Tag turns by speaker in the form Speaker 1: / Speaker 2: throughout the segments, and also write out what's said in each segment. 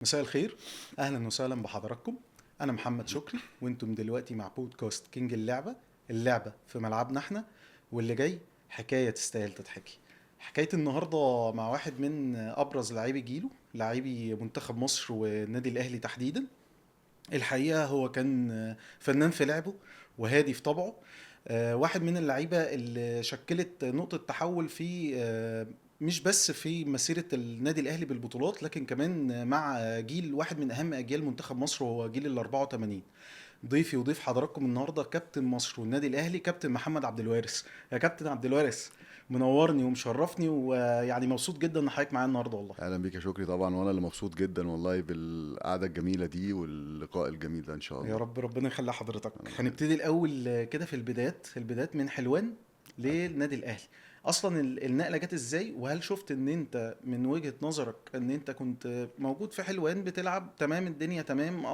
Speaker 1: مساء الخير، اهلا وسهلا بحضراتكم. انا محمد شكري وانتم دلوقتي مع بودكاست كينج اللعبه، اللعبة في ملعبنا احنا، واللي جاي حكاية تستاهل تتحكي. حكاية النهارده مع واحد من ابرز لاعبي جيله، لاعبي منتخب مصر والنادي الاهلي تحديدا. الحقيقة هو كان فنان في لعبه وهادي في طبعه، واحد من اللعيبة اللي شكلت نقطة تحول في مش بس في مسيره النادي الاهلي بالبطولات، لكن كمان مع جيل واحد من اهم اجيال منتخب مصر، وهو جيل ال 84. ضيفي وضيف حضراتكم النهارده كابتن مصر والنادي الاهلي، كابتن محمد عبد الوارث. يا كابتن عبد الوارث، منورني ومشرفني، ويعني مبسوط جدا ان حضرتك معايا النهارده والله.
Speaker 2: اهلا بيك يا شكري. طبعا وانا اللي مبسوط جدا والله بالقعده الجميلة دي واللقاء الجميل ده ان شاء الله.
Speaker 1: يا رب ربنا يخلي حضرتك. هنبتدي الاول كده في البدايات، البدايات من حلوان للنادي الاهلي. اصلا النقلة جت ازاي؟ وهل شفت ان انت من وجهه نظرك ان انت كنت موجود في حلوان بتلعب تمام، الدنيا تمام،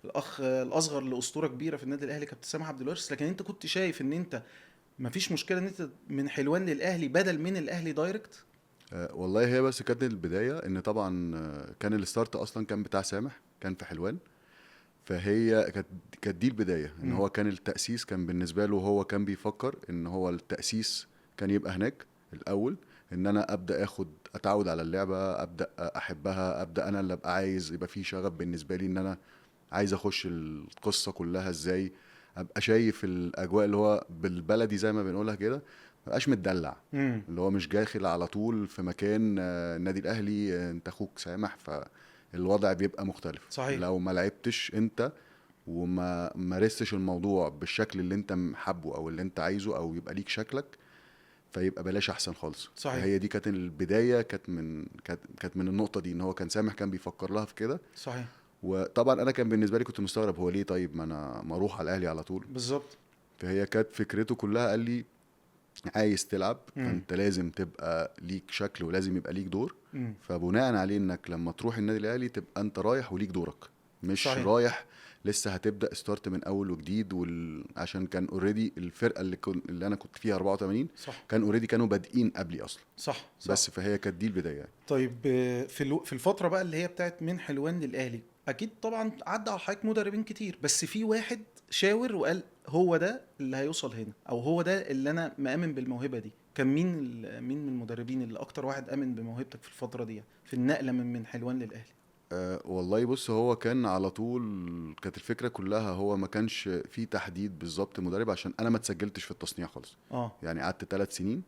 Speaker 1: الاخ الاصغر لاسطوره كبيرة في النادي الاهلي كابتن سامح عبد الوارث، لكن انت كنت شايف ان انت مفيش مشكلة ان انت من حلوان للاهلي بدل من الاهلي direct؟
Speaker 2: والله هي بس كانت البداية ان طبعا كان ال start اصلا كان بتاع سامح، كان في حلوان، فهي كانت دي البداية. ان هو كان التاسيس كان بالنسبة له، هو كان بيفكر ان هو التاسيس كان يبقى هناك الاول، ان انا ابدا اخد اتعود على اللعبة، ابدا احبها، ابدا انا اللي ابقى عايز، يبقى في شغف بالنسبة لي ان انا عايز اخش القصة كلها ازاي، ابقى شايف الاجواء اللي هو بالبلدي زي ما بنقولها كده، ما بقاش متدلع. اللي هو مش داخل على طول في مكان النادي الاهلي، انت اخوك سامح، فالوضع بيبقى مختلف.
Speaker 1: صحيح.
Speaker 2: لو ما لعبتش انت وما مارستش الموضوع بالشكل اللي انت حابة او اللي انت عايزه او يبقى ليك شكلك، فيبقى بلاش احسن خالص.
Speaker 1: صحيح.
Speaker 2: هي دي كانت البداية، كانت من النقطة دي، ان هو كان سامح كان بيفكر لها في كده.
Speaker 1: صحيح.
Speaker 2: وطبعا انا كان بالنسبة لي كنت مستغرب، هو ليه طيب ما انا ما اروح على الاهلي على طول؟
Speaker 1: بالظبط.
Speaker 2: فهي كانت فكرته كلها، قال لي عايز تلعب فانت لازم تبقى ليك شكل ولازم يبقى ليك دور. فبناء عليه انك لما تروح النادي الاهلي تبقى انت رايح وليك دورك، مش
Speaker 1: صحيح.
Speaker 2: رايح لسه هتبدا start من اول وجديد. عشان كان already الفرقة اللي انا كنت فيها 84،
Speaker 1: صح.
Speaker 2: كان already كانوا بادئين قبلي اصلا.
Speaker 1: صح.
Speaker 2: بس فهي كانت دي البداية.
Speaker 1: طيب في الفترة بقى اللي هي بتاعت من حلوان للاهلي، اكيد طبعا عدى على حضرتك مدربين كتير، بس في واحد شاور وقال هو ده اللي هيوصل هنا، او هو ده اللي انا مآمن بالموهبه دي. كان مين مين من المدربين اللي اكتر واحد امن بموهبتك في الفترة دي، في النقلة من حلوان للاهلي؟
Speaker 2: والله بص، هو كان على طول كانت الفكرة كلها، هو ما كانش في تحديد بالظبط مدرب، عشان انا ما اتسجلتش في التصنيع خالص. يعني قعدت 3 سنين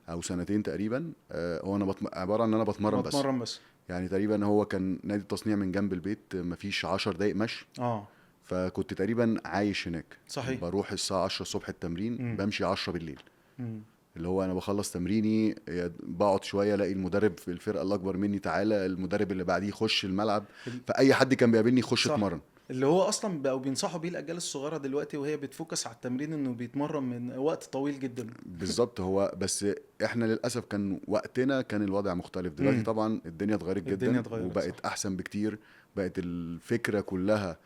Speaker 2: او سنتين تقريبا، هو انا عبارة عن ان انا بتمرن بس.
Speaker 1: بتمرن بس.
Speaker 2: يعني تقريبا هو كان نادي التصنيع من جنب البيت، مفيش 10 دقايق مشي. فكنت تقريبا عايش هناك.
Speaker 1: صحيح.
Speaker 2: بروح الساعة 10 الصبح التمرين، بمشي 10 بالليل. اللي هو انا بخلص تمريني، بقعد شوية الاقي المدرب في الفرقة الاكبر مني تعالى، المدرب اللي بعديه يخش الملعب، فاي حد كان بيقابلني يخش اتمرن.
Speaker 1: اللي هو اصلا بقوا بينصحوا بيه الاجيال الصغيرة دلوقتي وهي بت focus على التمرين، انه بيتمرن من وقت طويل جدا.
Speaker 2: بالظبط. هو بس احنا للاسف كان وقتنا كان الوضع مختلف. دلوقتي طبعا الدنيا اتغيرت جدا،
Speaker 1: الدنيا اتغيرت،
Speaker 2: وبقت
Speaker 1: صح.
Speaker 2: احسن بكتير، بقت الفكرة كلها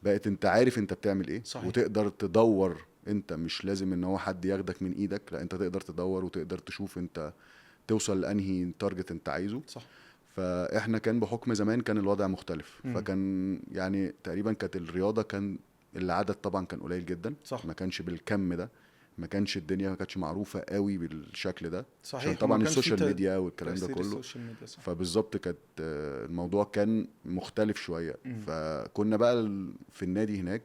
Speaker 2: بقت انت عارف انت بتعمل ايه.
Speaker 1: صحيح.
Speaker 2: وتقدر تدور، انت مش لازم ان هو حد ياخدك من ايدك، لا انت تقدر تدور وتقدر تشوف انت توصل لانهي target انت عايزه.
Speaker 1: صح.
Speaker 2: فاحنا كان بحكم زمان كان الوضع مختلف. فكان يعني تقريبا كانت الرياضة كان العدد طبعا كان قليل جدا.
Speaker 1: صح.
Speaker 2: ما كانش بالكم ده، ما كانش الدنيا ما كانتش معروفة قوي بالشكل ده.
Speaker 1: صحيح.
Speaker 2: عشان طبعا
Speaker 1: وما كانش في
Speaker 2: ال social media والكلام ده
Speaker 1: تأثير
Speaker 2: كله.
Speaker 1: ال social media، صح.
Speaker 2: فبالظبط كانت الموضوع كان مختلف شوية. فكنا بقى في النادي هناك،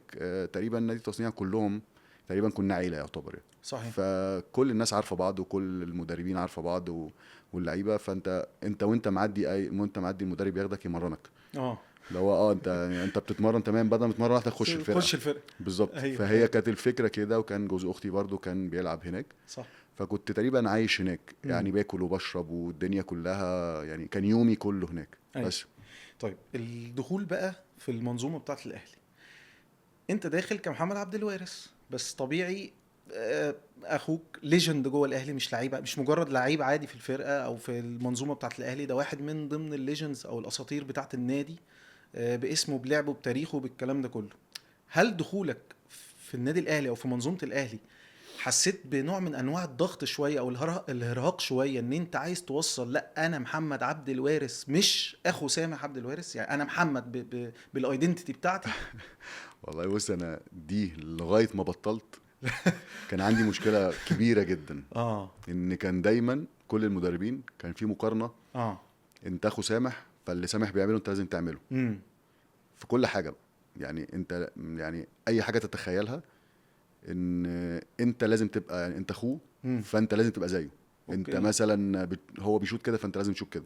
Speaker 2: تقريبا نادي التصنيع كلهم تقريبا كنا عيله يعتبر يعني.
Speaker 1: صحيح.
Speaker 2: فكل الناس عارفه بعض وكل المدربين عارفه بعض واللعيبة. فانت انت وانت معدي اي وانت معدي المدرب ياخدك يمرنك. اللي هو انت بتتمرن تمام، بدل ما تتمرن واحدة تخش الفرقة.
Speaker 1: خش الفرقة.
Speaker 2: بالظبط. فهي كانت الفكرة كده. وكان جوز اختي برضو كان بيلعب هناك.
Speaker 1: صح.
Speaker 2: فكنت تقريبا عايش هناك. يعني باكل وبشرب والدنيا كلها، يعني كان يومي كله هناك. بس.
Speaker 1: طيب الدخول بقى في المنظومة بتاعت الاهلي، انت داخل كمحمد عبد الوارث، بس طبيعي اخوك legend جوه الاهلي، مش لعيب، مش مجرد لعيب عادي في الفرقة او في المنظومة بتاعت الاهلي، ده واحد من ضمن ال legends او الاساطير بتاعت النادي، باسمه بلعبه بتاريخه بالكلام ده كله. هل دخولك في النادي الاهلي او في منظومة الاهلي حسيت بنوع من انواع الضغط شوية او الارهاق شوية، ان انت عايز توصل لا انا محمد عبد الوارث مش اخو سامح عبد الوارث، يعني انا محمد بال identity بتاعتي؟
Speaker 2: والله بص، انا دي لغاية ما بطلت كان عندي مشكلة كبيرة جدا. ان كان دايما كل المدربين كان في مقارنة، انت اخو سامح، فاللي سامح بيعمله انت لازم تعمله. في كل حاجة بقى. يعني انت يعني اي حاجة تتخيلها ان انت لازم تبقى، يعني انت اخوه فانت لازم تبقى زيه. okay. انت مثلا هو بيشوط كده فانت لازم تشوط كده.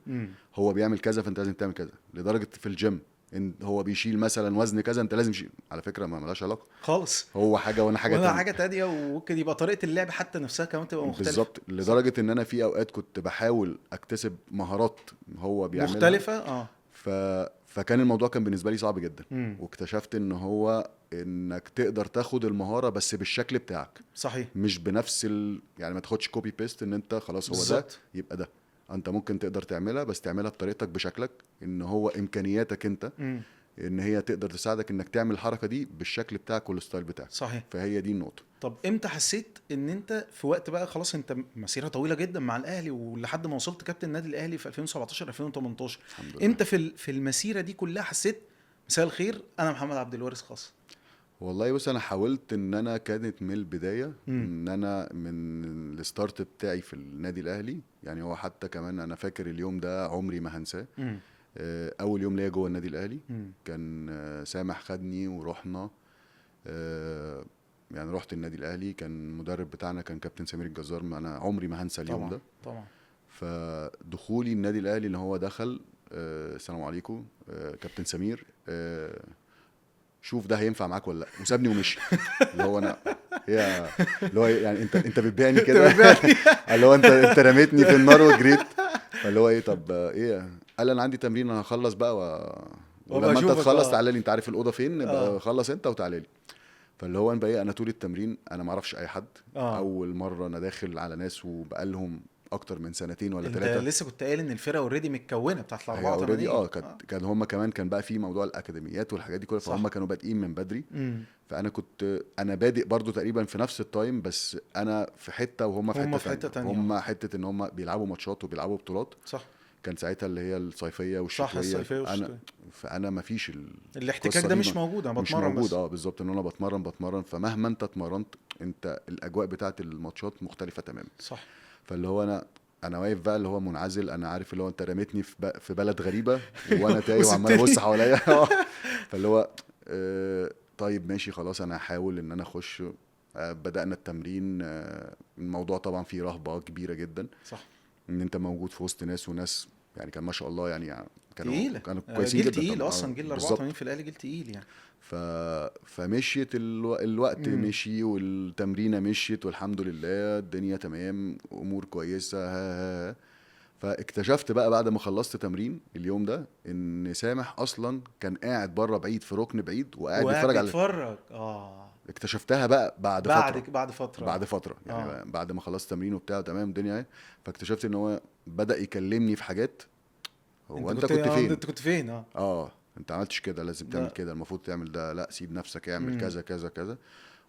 Speaker 2: هو بيعمل كذا فانت لازم تعمل كذا. لدرجة في الجيم ان هو بيشيل مثلا وزن كذا انت لازم تشيل. على فكرة ما ملهاش علاقة
Speaker 1: خالص،
Speaker 2: هو حاجة وانا حاجة
Speaker 1: تانية، حاجة تانية، وممكن يبقى طريقه اللعب حتى نفسها كمان تبقى مختلفة.
Speaker 2: بالظبط. لدرجة ان انا في اوقات كنت بحاول اكتسب مهارات هو بيعملها
Speaker 1: مختلفة.
Speaker 2: فكان الموضوع كان بالنسبة لي صعب جدا. واكتشفت ان هو انك تقدر تاخد المهارة بس بالشكل بتاعك.
Speaker 1: صحيح.
Speaker 2: مش بنفس يعني ما تاخدش copy paste ان انت خلاص هو بالزبط. ده يبقى ده انت ممكن تقدر تعملها، بس تعملها بطريقتك بشكلك، ان هو امكانياتك انت. ان هي تقدر تساعدك انك تعمل الحركة دي بالشكل بتاعك وال style بتاعك.
Speaker 1: صحيح.
Speaker 2: فهي دي النقطة.
Speaker 1: طب امتى حسيت ان انت في وقت بقى خلاص انت مسيره طويلة جدا مع الاهلي ولحد ما وصلت كابتن النادي الاهلي في 2017 2018، امتى في المسيرة دي كلها حسيت مساء الخير انا محمد عبد الوارث خاص؟
Speaker 2: والله بص، انا حاولت ان انا كانت من البداية ان انا من ال start بتاعي في النادي الاهلي، يعني هو حتى كمان انا فاكر اليوم ده عمري ما هنساه. اول يوم ليا جوه النادي الاهلي كان سامح خدني ورحنا، يعني رحت النادي الاهلي، كان المدرب بتاعنا كان كابتن سمير الجزار، انا عمري ما هنسى اليوم ده
Speaker 1: طبعا.
Speaker 2: فدخولي النادي الاهلي اللي هو دخل، السلام عليكم كابتن سمير، شوف ده هينفع معاك ولا لا، وسابني ومشي. اللي هو انا يا اللي هو يعني انت بتبيعني كده، اللي هو انت رميتني في النار وجريت. فاللي هو ايه، طب ايه، قال انا عندي تمرين انا هخلص بقى ولما انت تخلص تعالى لي، انت عارف الاوضة فين، بقى خلص انت وتعالى لي. فاللي هو انا بقى ايه، انا طول التمرين انا ما اعرفش اي حد. اول مرة انا داخل على ناس وبقالهم اكتر من سنتين ولا ثلاثة.
Speaker 1: انت لسه كنت قايل ان الفرقة already متكونه بتاعت ال 84.
Speaker 2: كان هم كمان كان بقى في موضوع الاكاديميات والحاجات دي كلها، فهم كانوا بادئين من بدري. فانا كنت انا بادئ برضو تقريبا في نفس ال time، بس انا في حتة وهم في حتة ثانية. هم حتة ان هم بيلعبوا ماتشات وبيلعبوا بطولات.
Speaker 1: صح.
Speaker 2: كان ساعتها اللي هي الصيفية والشتويه.
Speaker 1: صح، الصيفية والشتويه.
Speaker 2: فانا ما فيش
Speaker 1: الاحتكاك ده مش موجود، انا بتمرن
Speaker 2: مش موجود. بالظبط، ان انا بتمرن، فمهما انت اتمرنت انت الاجواء بتاعه الماتشات مختلفة تماما.
Speaker 1: صح.
Speaker 2: فاللي هو انا واقف بقى اللي هو منعزل، انا عارف اللي هو انت رميتني في بلد غريبة وانا تايه وعمال ابص حواليا. فاللي هو طيب ماشي خلاص انا هحاول ان انا اخش. بدأنا التمرين. الموضوع طبعا فيه رهبة كبيرة جدا.
Speaker 1: صح.
Speaker 2: ان انت موجود في وسط ناس وناس يعني كان ما شاء الله يعني كانوا كويسين
Speaker 1: جيل
Speaker 2: جدا.
Speaker 1: تقيل اصلا، جيل 84 في الاهلي جيل تقيل يعني.
Speaker 2: فمشيت الوقت مشي والتمرينه مشيت والحمد لله الدنيا تمام، امور كويسة. ها. فاكتشفت بقى بعد ما خلصت تمرين اليوم ده ان سامح اصلا كان قاعد بره بعيد في ركن بعيد وقاعد بيتفرج على اكتشفتها بقى بعد فترة يعني بعد ما خلصت تمرين وبتاع تمام الدنيا. فاكتشفت ان هو بدا يكلمني في حاجات، هو انت كنت فين؟
Speaker 1: انت كنت فين؟
Speaker 2: انت عملتش كده، لازم تعمل كده، المفروض تعمل ده، لا سيب نفسك اعمل كذا كذا كذا.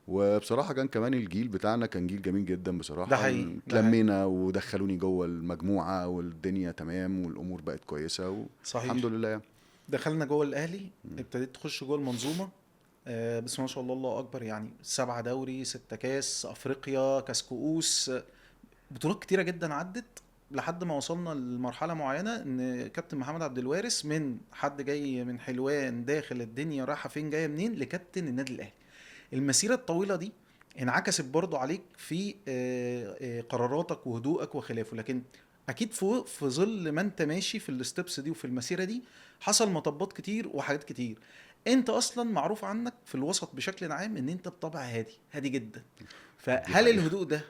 Speaker 2: وبصراحة كان كمان الجيل بتاعنا كان جيل جميل جدا بصراحة.
Speaker 1: ده حقيقي.
Speaker 2: اتلمينا ودخلوني جوه المجموعة والدنيا تمام والامور بقت كويسة والحمد لله يعني.
Speaker 1: دخلنا جوه الاهلي، ابتديت تخش جوه المنظومة. بس ما شاء الله الله اكبر، يعني 7 دوري، 6 كاس افريقيا، كاس كؤوس، بطولات كتيرة جدا عدت لحد ما وصلنا لمرحلة معينة ان كابتن محمد عبد الوارث من حد جاي من حلوان داخل الدنيا رايحة فين جاية منين لكابتن النادي الاهلي. المسيرة الطويلة دي انعكست برضو عليك في قراراتك وهدوءك وخلافه، لكن اكيد في ظل ما انت ماشي في ال steps دي وفي المسيرة دي حصل مطبات كتير وحاجات كتير. انت اصلا معروف عنك في الوسط بشكل عام ان انت بطبع هادي هادي جدا، فهل الهدوء ده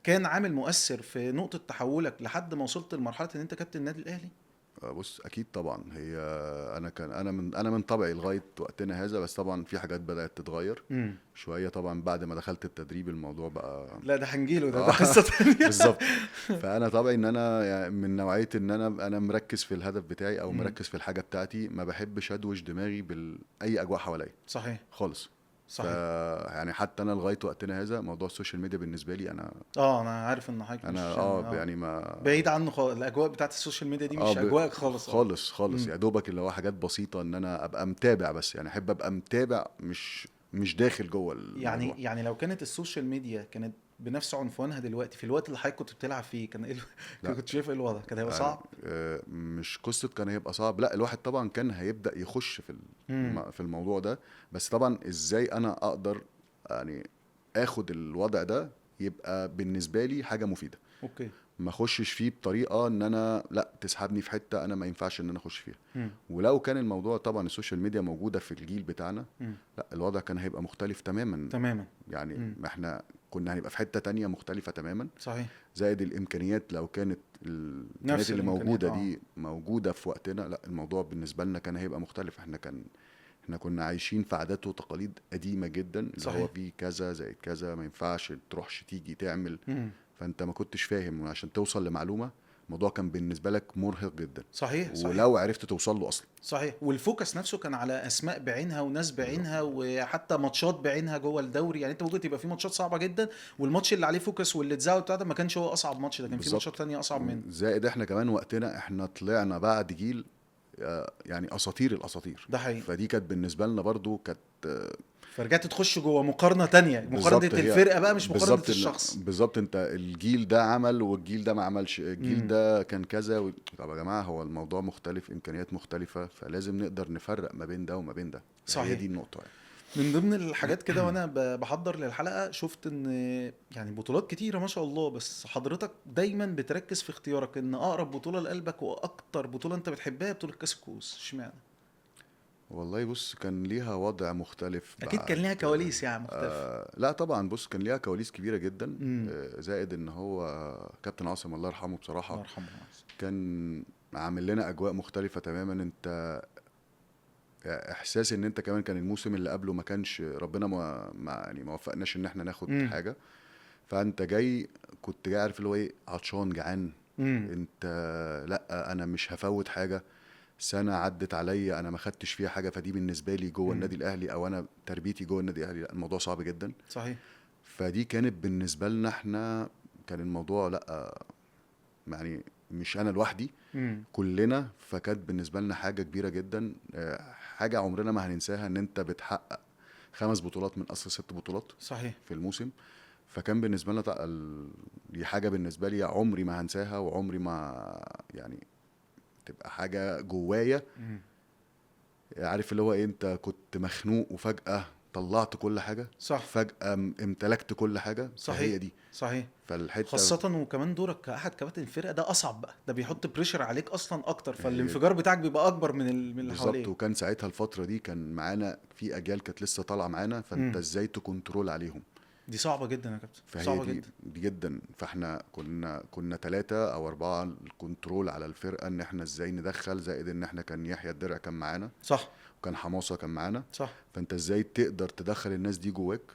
Speaker 1: كان عامل مؤثر في نقطة تحولك لحد ما وصلت لمرحلة ان انت كابتن النادي الاهلي؟
Speaker 2: بص اكيد طبعا، هي انا كان انا من طبعي لغاية وقتنا هذا، بس طبعا في حاجات بدات تتغير شوية طبعا بعد ما دخلت التدريب الموضوع بقى
Speaker 1: لا ده هنجيله ده قصة ثانية
Speaker 2: بالظبط. فانا طبعي ان انا يعني من نوعية ان انا مركز في الهدف بتاعي او مركز في الحاجة بتاعتي، ما بحبش ادوش دماغي باي اجواء حواليا.
Speaker 1: صحيح
Speaker 2: خالص.
Speaker 1: صحيح.
Speaker 2: يعني حتى انا لغاية وقتنا هذا موضوع ال social media بالنسبة لي انا
Speaker 1: انا عارف ان حضرتك
Speaker 2: انا يعني ما
Speaker 1: بعيد عنه خالص. الاجواء بتاعت ال social media دي مش اجواءك خالص
Speaker 2: خالص خالص. يا دوبك اللي هو حاجات بسيطة ان انا ابقى متابع بس، يعني احب ابقى متابع مش داخل جوه الموضوع.
Speaker 1: يعني لو كانت ال social media كانت بنفس عنفوانها دلوقتي في الوقت اللي حضرتك كنت بتلعب فيه، كان ايه كنت شايف ايه الوضع؟ كان هيبقى صعب؟
Speaker 2: مش قصة كان هيبقى صعب، لا الواحد طبعا كان هيبدا يخش في الموضوع ده، بس طبعا ازاي انا اقدر يعني اخد الوضع ده يبقى بالنسبة لي حاجة مفيدة.
Speaker 1: okay.
Speaker 2: ما اخشش فيه بطريقة ان انا لا تسحبني في حتة انا ما ينفعش ان انا اخش فيها. ولو كان الموضوع طبعا ال social media موجودة في الجيل بتاعنا، لا الوضع كان هيبقى مختلف تماما
Speaker 1: تماما.
Speaker 2: يعني احنا كنا هنبقى في حتة تانية مختلفة تماما.
Speaker 1: صحيح.
Speaker 2: زائد الامكانيات، لو كانت الامكانيات اللي موجودة دي موجودة في وقتنا، لا الموضوع بالنسبة لنا كان هيبقى مختلف. احنا كنا عايشين في عادات وتقاليد قديمة جدا، اللي
Speaker 1: صحيح.
Speaker 2: هو فيه كذا زائد كذا، ما ينفعش تروحش تيجي تعمل. فانت ما كنتش فاهم، وعشان توصل لمعلومه الموضوع كان بالنسبة لك مرهق جدا.
Speaker 1: صحيح.
Speaker 2: ولو عرفت توصل له اصلا.
Speaker 1: صحيح. وال focus نفسه كان على اسماء بعينها وناس بعينها، وحتى ماتشات بعينها جوه الدوري. يعني انت ممكن تبقى في ماتشات صعبة جدا، والماتش اللي عليه focus واللي اتذاع بتاع ده ما كانش هو اصعب ماتش، ده كان في ماتشات ثانية اصعب منه.
Speaker 2: زائد احنا كمان وقتنا احنا طلعنا بعد جيل يعني اساطير الاساطير.
Speaker 1: ده حقيقي.
Speaker 2: فدي كانت بالنسبة لنا برضو كانت،
Speaker 1: فرجعت تخش جوه مقارنة تانية، مقارنة الفرقة بقى مش مقارنة الشخص.
Speaker 2: بالظبط. انت الجيل ده عمل والجيل ده ما عملش، الجيل ده كان كذا طب يا جماعة هو الموضوع مختلف، امكانيات مختلفة، فلازم نقدر نفرق ما بين ده وما بين ده.
Speaker 1: صحيح.
Speaker 2: هي دي النقطة يعني.
Speaker 1: من ضمن الحاجات كده وانا بحضر للحلقة شفت ان يعني بطولات كتيرة ما شاء الله، بس حضرتك دايما بتركز في اختيارك ان اقرب بطوله لقلبك واكتر بطوله انت بتحبها بطوله كاس الكؤوس. اشمعنى؟
Speaker 2: والله بص كان ليها وضع مختلف.
Speaker 1: اكيد كان ليها كواليس يعني مختلفة.
Speaker 2: لا طبعا بص كان ليها كواليس كبيرة جدا. زائد ان هو كابتن عاصم الله يرحمه بصراحة،
Speaker 1: الله يرحمه،
Speaker 2: كان عامل لنا اجواء مختلفة تماما. انت احساس ان انت كمان كان الموسم اللي قبله ما كانش ربنا ما يعني ما وفقناش ان احنا ناخد حاجة، فانت جاي كنت جاي عارف اللي هو ايه، عطشان جعان. انت لا انا مش هفوت حاجة، سنة عدت عليا انا ما خدتش فيها حاجة، فدي بالنسبة لي جوه النادي الاهلي او انا تربيتي جوه النادي الاهلي، لا الموضوع صعب جدا.
Speaker 1: صحيح.
Speaker 2: فدي كانت بالنسبة لنا احنا كان الموضوع لا يعني مش انا لوحدي، كلنا. فكانت بالنسبة لنا حاجة كبيرة جدا، حاجة عمرنا ما هننساها، ان انت بتحقق 5 بطولات من اصل 6 بطولات.
Speaker 1: صحيح.
Speaker 2: في الموسم. فكان بالنسبة لنا دي حاجة بالنسبة لي عمري ما هنساها، وعمري ما يعني تبقى حاجة جوايا. عارف اللي هو ايه، انت كنت مخنوق وفجاة طلعت كل حاجة.
Speaker 1: صح.
Speaker 2: فجاة امتلكت كل حاجة.
Speaker 1: صحيح.
Speaker 2: هي دي.
Speaker 1: صحيح.
Speaker 2: فالحته
Speaker 1: خاصة وكمان دورك كاحد كباتن الفرقة ده اصعب بقى، ده بيحط pressure عليك اصلا اكتر، فالانفجار بتاعك بيبقى اكبر من اللي حواليك.
Speaker 2: بالظبط. وكان ساعتها الفترة دي كان معانا في اجيال كانت لسه طالعه معانا، فانت ازاي ت control عليهم،
Speaker 1: دي صعبة جدا يا كابتن، صعبة
Speaker 2: دي
Speaker 1: جدا
Speaker 2: دي جدا. فاحنا كنا 3 أو 4 ال control على الفرقة، ان احنا ازاي ندخل، زائد ان احنا كان يحيى الدرع كان معانا.
Speaker 1: صح.
Speaker 2: وكان حماسه كان معانا.
Speaker 1: صح.
Speaker 2: فانت ازاي تقدر تدخل الناس دي جواك،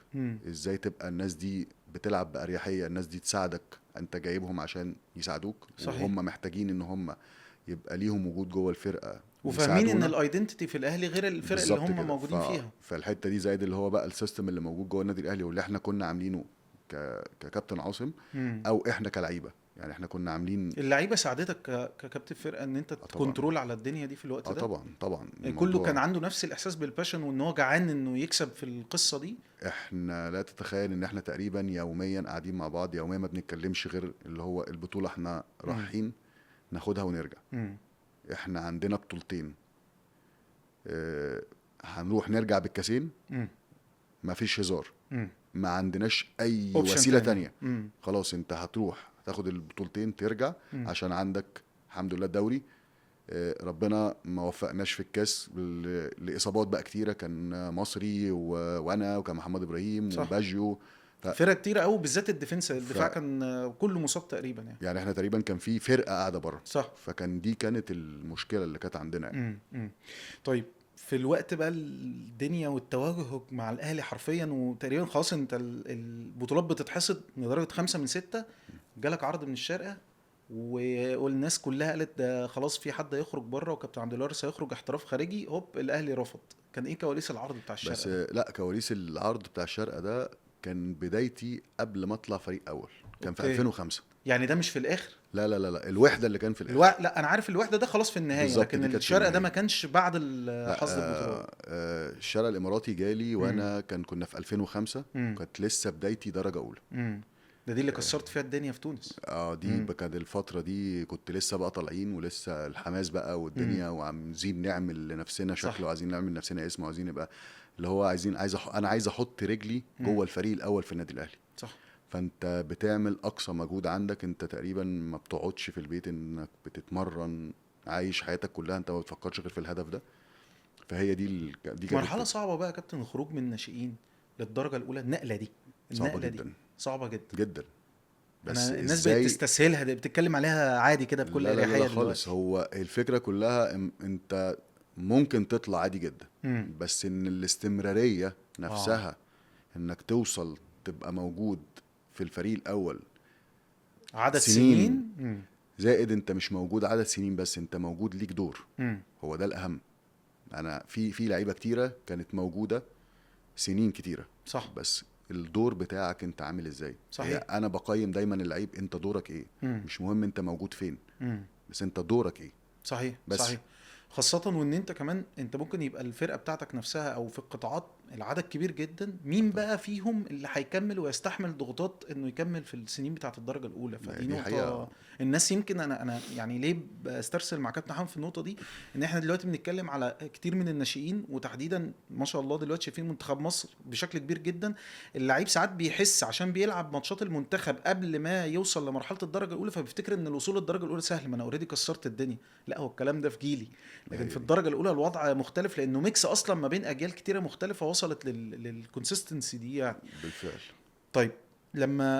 Speaker 2: ازاي تبقى الناس دي بتلعب باريحية، الناس دي تساعدك، انت جايبهم عشان يساعدوك.
Speaker 1: صحيح.
Speaker 2: وهم محتاجين ان هم يبقى ليهم وجود جوه الفرقة،
Speaker 1: وفاهمين ان ال identity في الاهلي غير الفرق اللي هم موجودين فيها.
Speaker 2: فالحته دي زائد اللي هو بقى ال system اللي موجود جوه النادي الاهلي واللي احنا كنا عاملينه ككابتن عاصم، او احنا كلعيبه، يعني احنا كنا عاملين.
Speaker 1: اللعيبة ساعدتك ككابتن فرقه ان انت ت control على الدنيا دي في الوقت ده؟
Speaker 2: طبعا طبعا.
Speaker 1: كله كان عنده نفس الاحساس بال passion وان هو جعان انه يكسب في القصة دي.
Speaker 2: احنا لا تتخيل ان احنا تقريبا يوميا قاعدين مع بعض، يوميا ما بنتكلمش غير اللي هو البطولة احنا رايحين ناخدها ونرجع. احنا عندنا بطولتين، هنروح نرجع بالكاسين، ما فيش هزار، ما عندناش اي وسيلة تانية. خلاص انت هتروح تاخد البطولتين ترجع، عشان عندك الحمد لله الدوري. ربنا ما وفقناش في الكاس لاصابات بقى كتيرة، كان مصري وانا وكان محمد ابراهيم وباجيو،
Speaker 1: فرقه كتيرة قوي، بالذات ال defense، الدفاع كان كله مصاب تقريبا
Speaker 2: يعني احنا تقريبا كان في فرقه قاعدة بره.
Speaker 1: صح.
Speaker 2: فكان دي كانت المشكلة اللي كانت عندنا يعني.
Speaker 1: طيب في الوقت بقى الدنيا والتوجه مع الاهلي حرفيا، وتقريبا خلاص انت البطولات بتتحصد لدرجة 5 من 6، جالك عرض من الشارقة والناس كلها قالت ده خلاص في حد هيخرج بره، وكابتن عبد الوارث هيخرج احتراف خارجي، هوب الاهلي رفض. كان ايه كواليس العرض بتاع الشارقة؟
Speaker 2: بس لا، كواليس العرض بتاع الشارقة ده كان بدايتي قبل ما اطلع فريق اول، كان في 2005.
Speaker 1: يعني ده مش في الاخر؟
Speaker 2: لا لا لا لا، الوحدة اللي كان في الاخر.
Speaker 1: لا انا عارف الوحدة ده خلاص في النهاية، لكن الشارقة ده ما كانش بعد حصد البطولات.
Speaker 2: الشارقة الاماراتي جالي وانا كنا في 2005، كانت لسه بدايتي درجه اولى.
Speaker 1: ده دي اللي كسرت فيها الدنيا في تونس.
Speaker 2: دي كانت الفترة دي، كنت لسه بقى طالعين ولسه الحماس بقى والدنيا، وعايزين نعمل لنفسنا شكل، وعايزين نعمل لنفسنا اسم، وعايزين نبقى اللي هو عايزين، انا عايز احط رجلي جوه الفريق الاول في النادي الاهلي.
Speaker 1: صح.
Speaker 2: فانت بتعمل اقصى مجهود عندك، انت تقريبا ما بتقعدش في البيت، انك بتتمرن، عايش حياتك كلها، انت ما بتفكرش غير في الهدف ده. فهي دي دي
Speaker 1: مرحلة صعبة بقى يا كابتن، الخروج من الناشئين للدرجة الاولى، النقلة دي
Speaker 2: صعبة جدا،
Speaker 1: صعبة جدا
Speaker 2: جدا. بس
Speaker 1: الناس بقت تستسهلها، دي بتتكلم عليها عادي كده بكل اريحية.
Speaker 2: لا خالص، هو الفكرة كلها انت ممكن تطلع عادي جدا، بس ان الاستمرارية نفسها، انك توصل تبقى موجود في الفريق الاول
Speaker 1: عدد سنين،
Speaker 2: زائد انت مش موجود عدد سنين بس، انت موجود ليك دور. هو ده الاهم. انا في لعيبة كتيرة كانت موجودة سنين كتيرة،
Speaker 1: صح،
Speaker 2: بس الدور بتاعك انت عامل ازاي.
Speaker 1: صحيح.
Speaker 2: انا بقيم دايما اللعيب انت دورك ايه، مش مهم انت موجود فين، بس انت دورك ايه.
Speaker 1: صحيح.
Speaker 2: بس.
Speaker 1: صحيح. خاصة وان انت كمان انت ممكن يبقى الفرقة بتاعتك نفسها او في القطاعات العدد كبير جدا، مين بقى فيهم اللي هيكمل ويستحمل ضغوطات انه يكمل في السنين بتاعة الدرجة الاولى؟ فدي نقطة حقيقة. الناس يمكن انا يعني ليه بسترسل مع كابتن حمد في النقطة دي، ان احنا دلوقتي بنتكلم على كتير من الناشئين، وتحديدا ما شاء الله دلوقتي شايفين منتخب مصر بشكل كبير جدا، اللعيب ساعات بيحس عشان بيلعب ماتشات المنتخب قبل ما يوصل لمرحلة الدرجة الاولى، فبيفتكر ان الوصول للدرجة الاولى سهل، ما انا already كسرت الدنيا. لا، هو الكلام ده في جيلي، لكن في الدرجة الاولى الوضع مختلف، لانه mix اصلا ما بين اجيال كتيرة مختلفة وصلت لل consistency دي يعني.
Speaker 2: بالفعل.
Speaker 1: طيب لما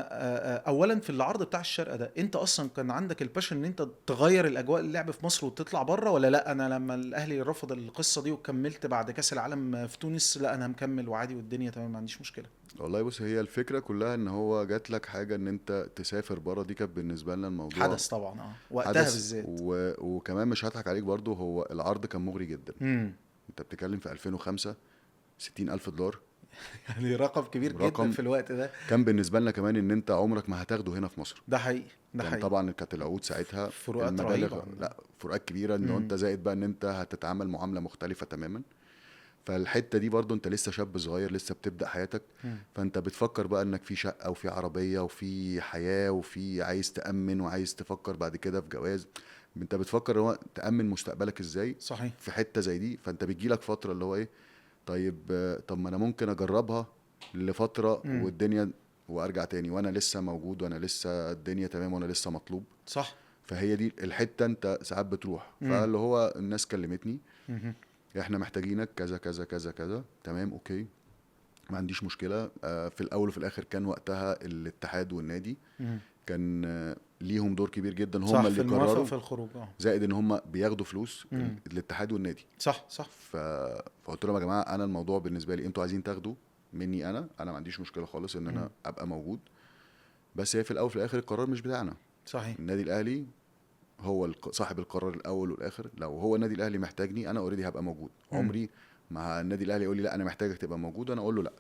Speaker 1: اولا في العرض بتاع الشارقة ده، انت اصلا كان عندك ال passion ان انت تغير الاجواء اللعب في مصر وتطلع بره، ولا لا انا لما الاهلي رفض القصة دي وكملت بعد كاس العالم في تونس، لا انا مكمل وعادي والدنيا تمام ما عنديش مشكلة؟
Speaker 2: والله بص، هي الفكرة كلها ان هو جات لك حاجة ان انت تسافر بره، دي كانت بالنسبة لنا الموضوع
Speaker 1: حدث طبعا، وقتها بالذات.
Speaker 2: وكمان مش هضحك عليك برضو، هو العرض كان مغري جدا. انت بتتكلم في 2005 $60,000،
Speaker 1: يعني رقم كبير جدا في الوقت ده.
Speaker 2: كان بالنسبة لنا كمان ان انت عمرك ما هتاخده هنا في مصر.
Speaker 1: ده حقيقي، ده حقيقي.
Speaker 2: طبعا كانت العقود ساعتها
Speaker 1: فروقات رهيبة،
Speaker 2: لا فروقات كبيرة، ان انت زائد بقى ان انت هتتعامل معاملة مختلفة تماما. فالحته دي برضو انت لسه شاب صغير، لسه بتبدا حياتك، فانت بتفكر بقى انك في شقه وفي عربية وفي حياة وفي عايز تامن وعايز تفكر بعد كده في جواز، انت بتفكر هو تامن مستقبلك ازاي.
Speaker 1: صحيح.
Speaker 2: في حتة زي دي، فانت بتجيلك فترة اللي هو ايه، طيب طب ما انا ممكن اجربها لفترة والدنيا وارجع تاني، وانا لسه موجود وانا لسه الدنيا تمام وانا لسه مطلوب.
Speaker 1: صح.
Speaker 2: فهي دي الحتة انت ساعات بتروح. فاللي هو الناس كلمتني، احنا محتاجينك كذا كذا كذا كذا، تمام okay ما عنديش مشكلة. في الاول وفي الاخر كان وقتها الاتحاد والنادي كان ليهم دور كبير جدا، هم اللي قرروا
Speaker 1: في الخروج،
Speaker 2: زائد ان هم بياخدوا فلوس الاتحاد والنادي.
Speaker 1: صح صح.
Speaker 2: فقلت لهم يا جماعة انا الموضوع بالنسبة لي انتوا عايزين تاخدوا مني، انا ما عنديش مشكلة خالص ان انا ابقى موجود، بس هي في الاول وفي الاخر القرار مش بتاعنا.
Speaker 1: صحيح.
Speaker 2: النادي الاهلي هو صاحب القرار الاول والاخر. لو هو النادي الاهلي محتاجني انا already هبقى موجود. عمري ما النادي الاهلي يقول لي لا انا محتاجك تبقى موجود انا اقول له لا.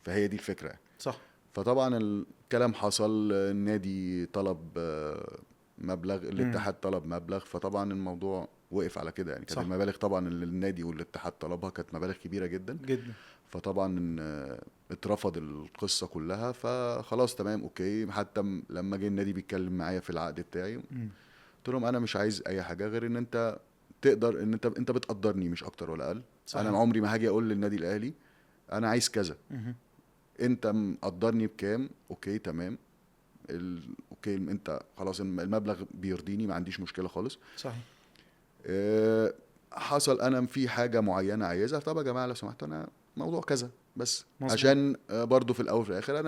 Speaker 2: فهي دي الفكرة.
Speaker 1: صح.
Speaker 2: فطبعا الكلام حصل، النادي طلب مبلغ، الاتحاد طلب مبلغ، فطبعا الموضوع وقف على كده يعني. كانت المبالغ طبعا اللي النادي والاتحاد طلبها كانت مبالغ كبيرة جدا
Speaker 1: جدا،
Speaker 2: فطبعا اترفض القصة كلها. فخلاص تمام okay. حتى لما جه النادي بيتكلم معايا في العقد بتاعي قلت لهم انا مش عايز اي حاجة غير ان انت تقدر ان انت بتقدرني، مش اكتر ولا اقل. صحيح. انا عمري ما هاجي اقول للنادي الاهلي انا عايز كذا، انت مقدرني بكام، okay تمام، okay انت خلاص المبلغ بيرضيني، ما عنديش مشكلة خالص.
Speaker 1: صحيح.
Speaker 2: حصل انا في حاجة معينة عايزها، طب يا جماعة لو سمحتوا انا موضوع كذا بس. مظبوط. عشان برضو في الاول وفي الاخر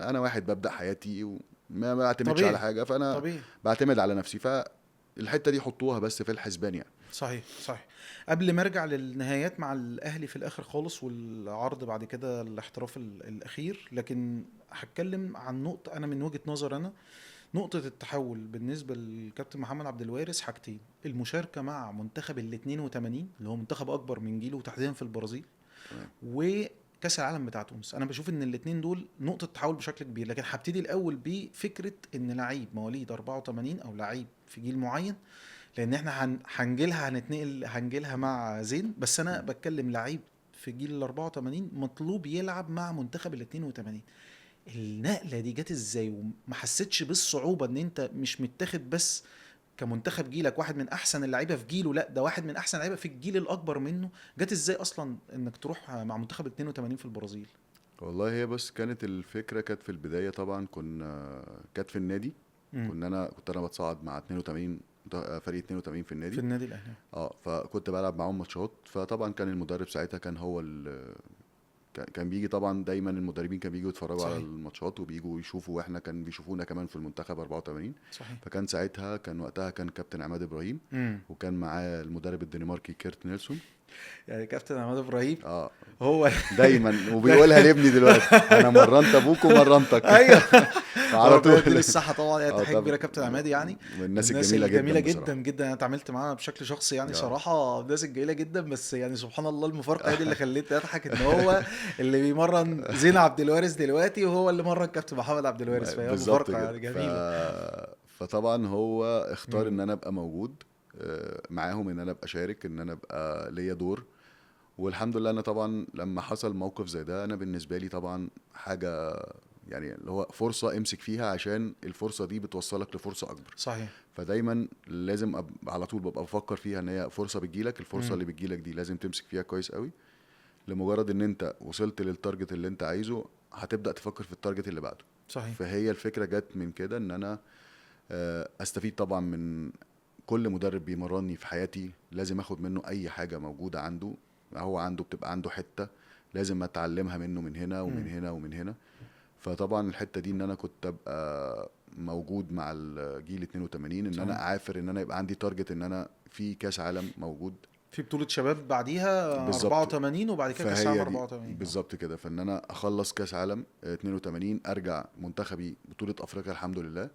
Speaker 2: انا واحد ببدا حياتي وما بعتمدش على حاجة، فانا طبيعي. بعتمد على نفسي، فالحته دي حطوها بس في الحسبان يعني.
Speaker 1: صحيح صحيح. قبل ما ارجع للنهايات مع الاهلي في الاخر خالص والعرض بعد كده الاحتراف الاخير، لكن هتكلم عن نقطة انا من وجهه نظر انا نقطة التحول بالنسبة للكابتن محمد عبد الوارث حاجتين: المشاركة مع منتخب ال 82 اللي هو منتخب اكبر من جيله وتحديدا في البرازيل، وكاس العالم بتاع تونس. انا بشوف ان الاثنين دول نقطة تحول بشكل كبير. لكن هبتدي الاول بفكره ان لعيب مواليد 84 او لعيب في جيل معين، لان احنا هنجيلها، هنتنقل هنجيلها مع زين، بس انا بتكلم لعيب في جيل ال 84 مطلوب يلعب مع منتخب ال 82. النقلة دي جت ازاي؟ وما حسيتش بالصعوبه ان انت مش متاخد بس كمنتخب جيلك واحد من احسن اللعيبة في جيله، لا ده واحد من احسن اللعيبة في الجيل الاكبر منه؟ جت ازاي اصلا انك تروح مع منتخب 82 في البرازيل؟
Speaker 2: والله هي بس كانت الفكرة، كانت في البداية طبعا كانت في النادي. كنت انا بتصعد مع 82 فريق 82 في النادي،
Speaker 1: في النادي الاهلي.
Speaker 2: فكنت بلعب معاهم ماتشات. فطبعا كان المدرب ساعتها كان هو كان بيجي، طبعا دايما المدربين كانوا بييجوا يتفرجوا على الماتشات وبييجوا يشوفوا، واحنا كان بيشوفونا كمان في المنتخب 84.
Speaker 1: صحيح.
Speaker 2: فكان ساعتها كان وقتها كان كابتن عماد ابراهيم، وكان معاه المدرب الدنماركي كيرت نيلسون.
Speaker 1: يعني كابتن عماد ابراهيم هو
Speaker 2: دايما وبيقولها لابني دلوقتي، انا مرنت ابوك ومرنتك.
Speaker 1: ايوه
Speaker 2: على طول.
Speaker 1: الصحة طبعا، يعني تحية كبيرة كابتن عماد، يعني
Speaker 2: الناس الجميلة
Speaker 1: جميلة جدا جدا. انا اتعاملت معاه بشكل شخصي يعني صراحة الناس الجميلة جدا. بس يعني سبحان الله المفارقة دي اللي خلتني اضحك، ان هو اللي بيمرن زين عبد الوارث دلوقتي وهو اللي مرن كابتن محمد عبد الوارث، فهي مفارقه يعني جميلة.
Speaker 2: فطبعا هو اختار ان انا ابقى موجود معاهم، ان انا ابقى شارك، ان انا ابقى ليا دور. والحمد لله انا طبعا لما حصل موقف زي ده، انا بالنسبة لي طبعا حاجة يعني اللي هو فرصة امسك فيها، عشان الفرصة دي بتوصلك لفرصه اكبر.
Speaker 1: صحيح.
Speaker 2: فدايما لازم على طول ببقى بفكر فيها ان هي فرصة بتجيلك، الفرصة اللي بتجيلك دي لازم تمسك فيها كويس قوي. لمجرد ان انت وصلت لل target اللي انت عايزه، هتبدا تفكر في ال target اللي بعده.
Speaker 1: صحيح.
Speaker 2: فهي الفكرة جت من كده، ان انا استفيد طبعا من كل مدرب بيمرني في حياتي، لازم اخد منه اي حاجة موجودة عنده. هو عنده بتبقى عنده حتة لازم اتعلمها منه، من هنا ومن هنا ومن هنا. فطبعا الحتة دي ان انا كنت ابقى موجود مع الجيل 82، ان انا اعافر، ان انا يبقى عندي target، ان انا في كاس عالم موجود،
Speaker 1: في بطوله شباب بعديها 84، وبعد كده كاس عالم 84.
Speaker 2: بالظبط كده. فان انا اخلص كاس عالم 82، ارجع منتخبي بطوله افريقيا الحمد لله.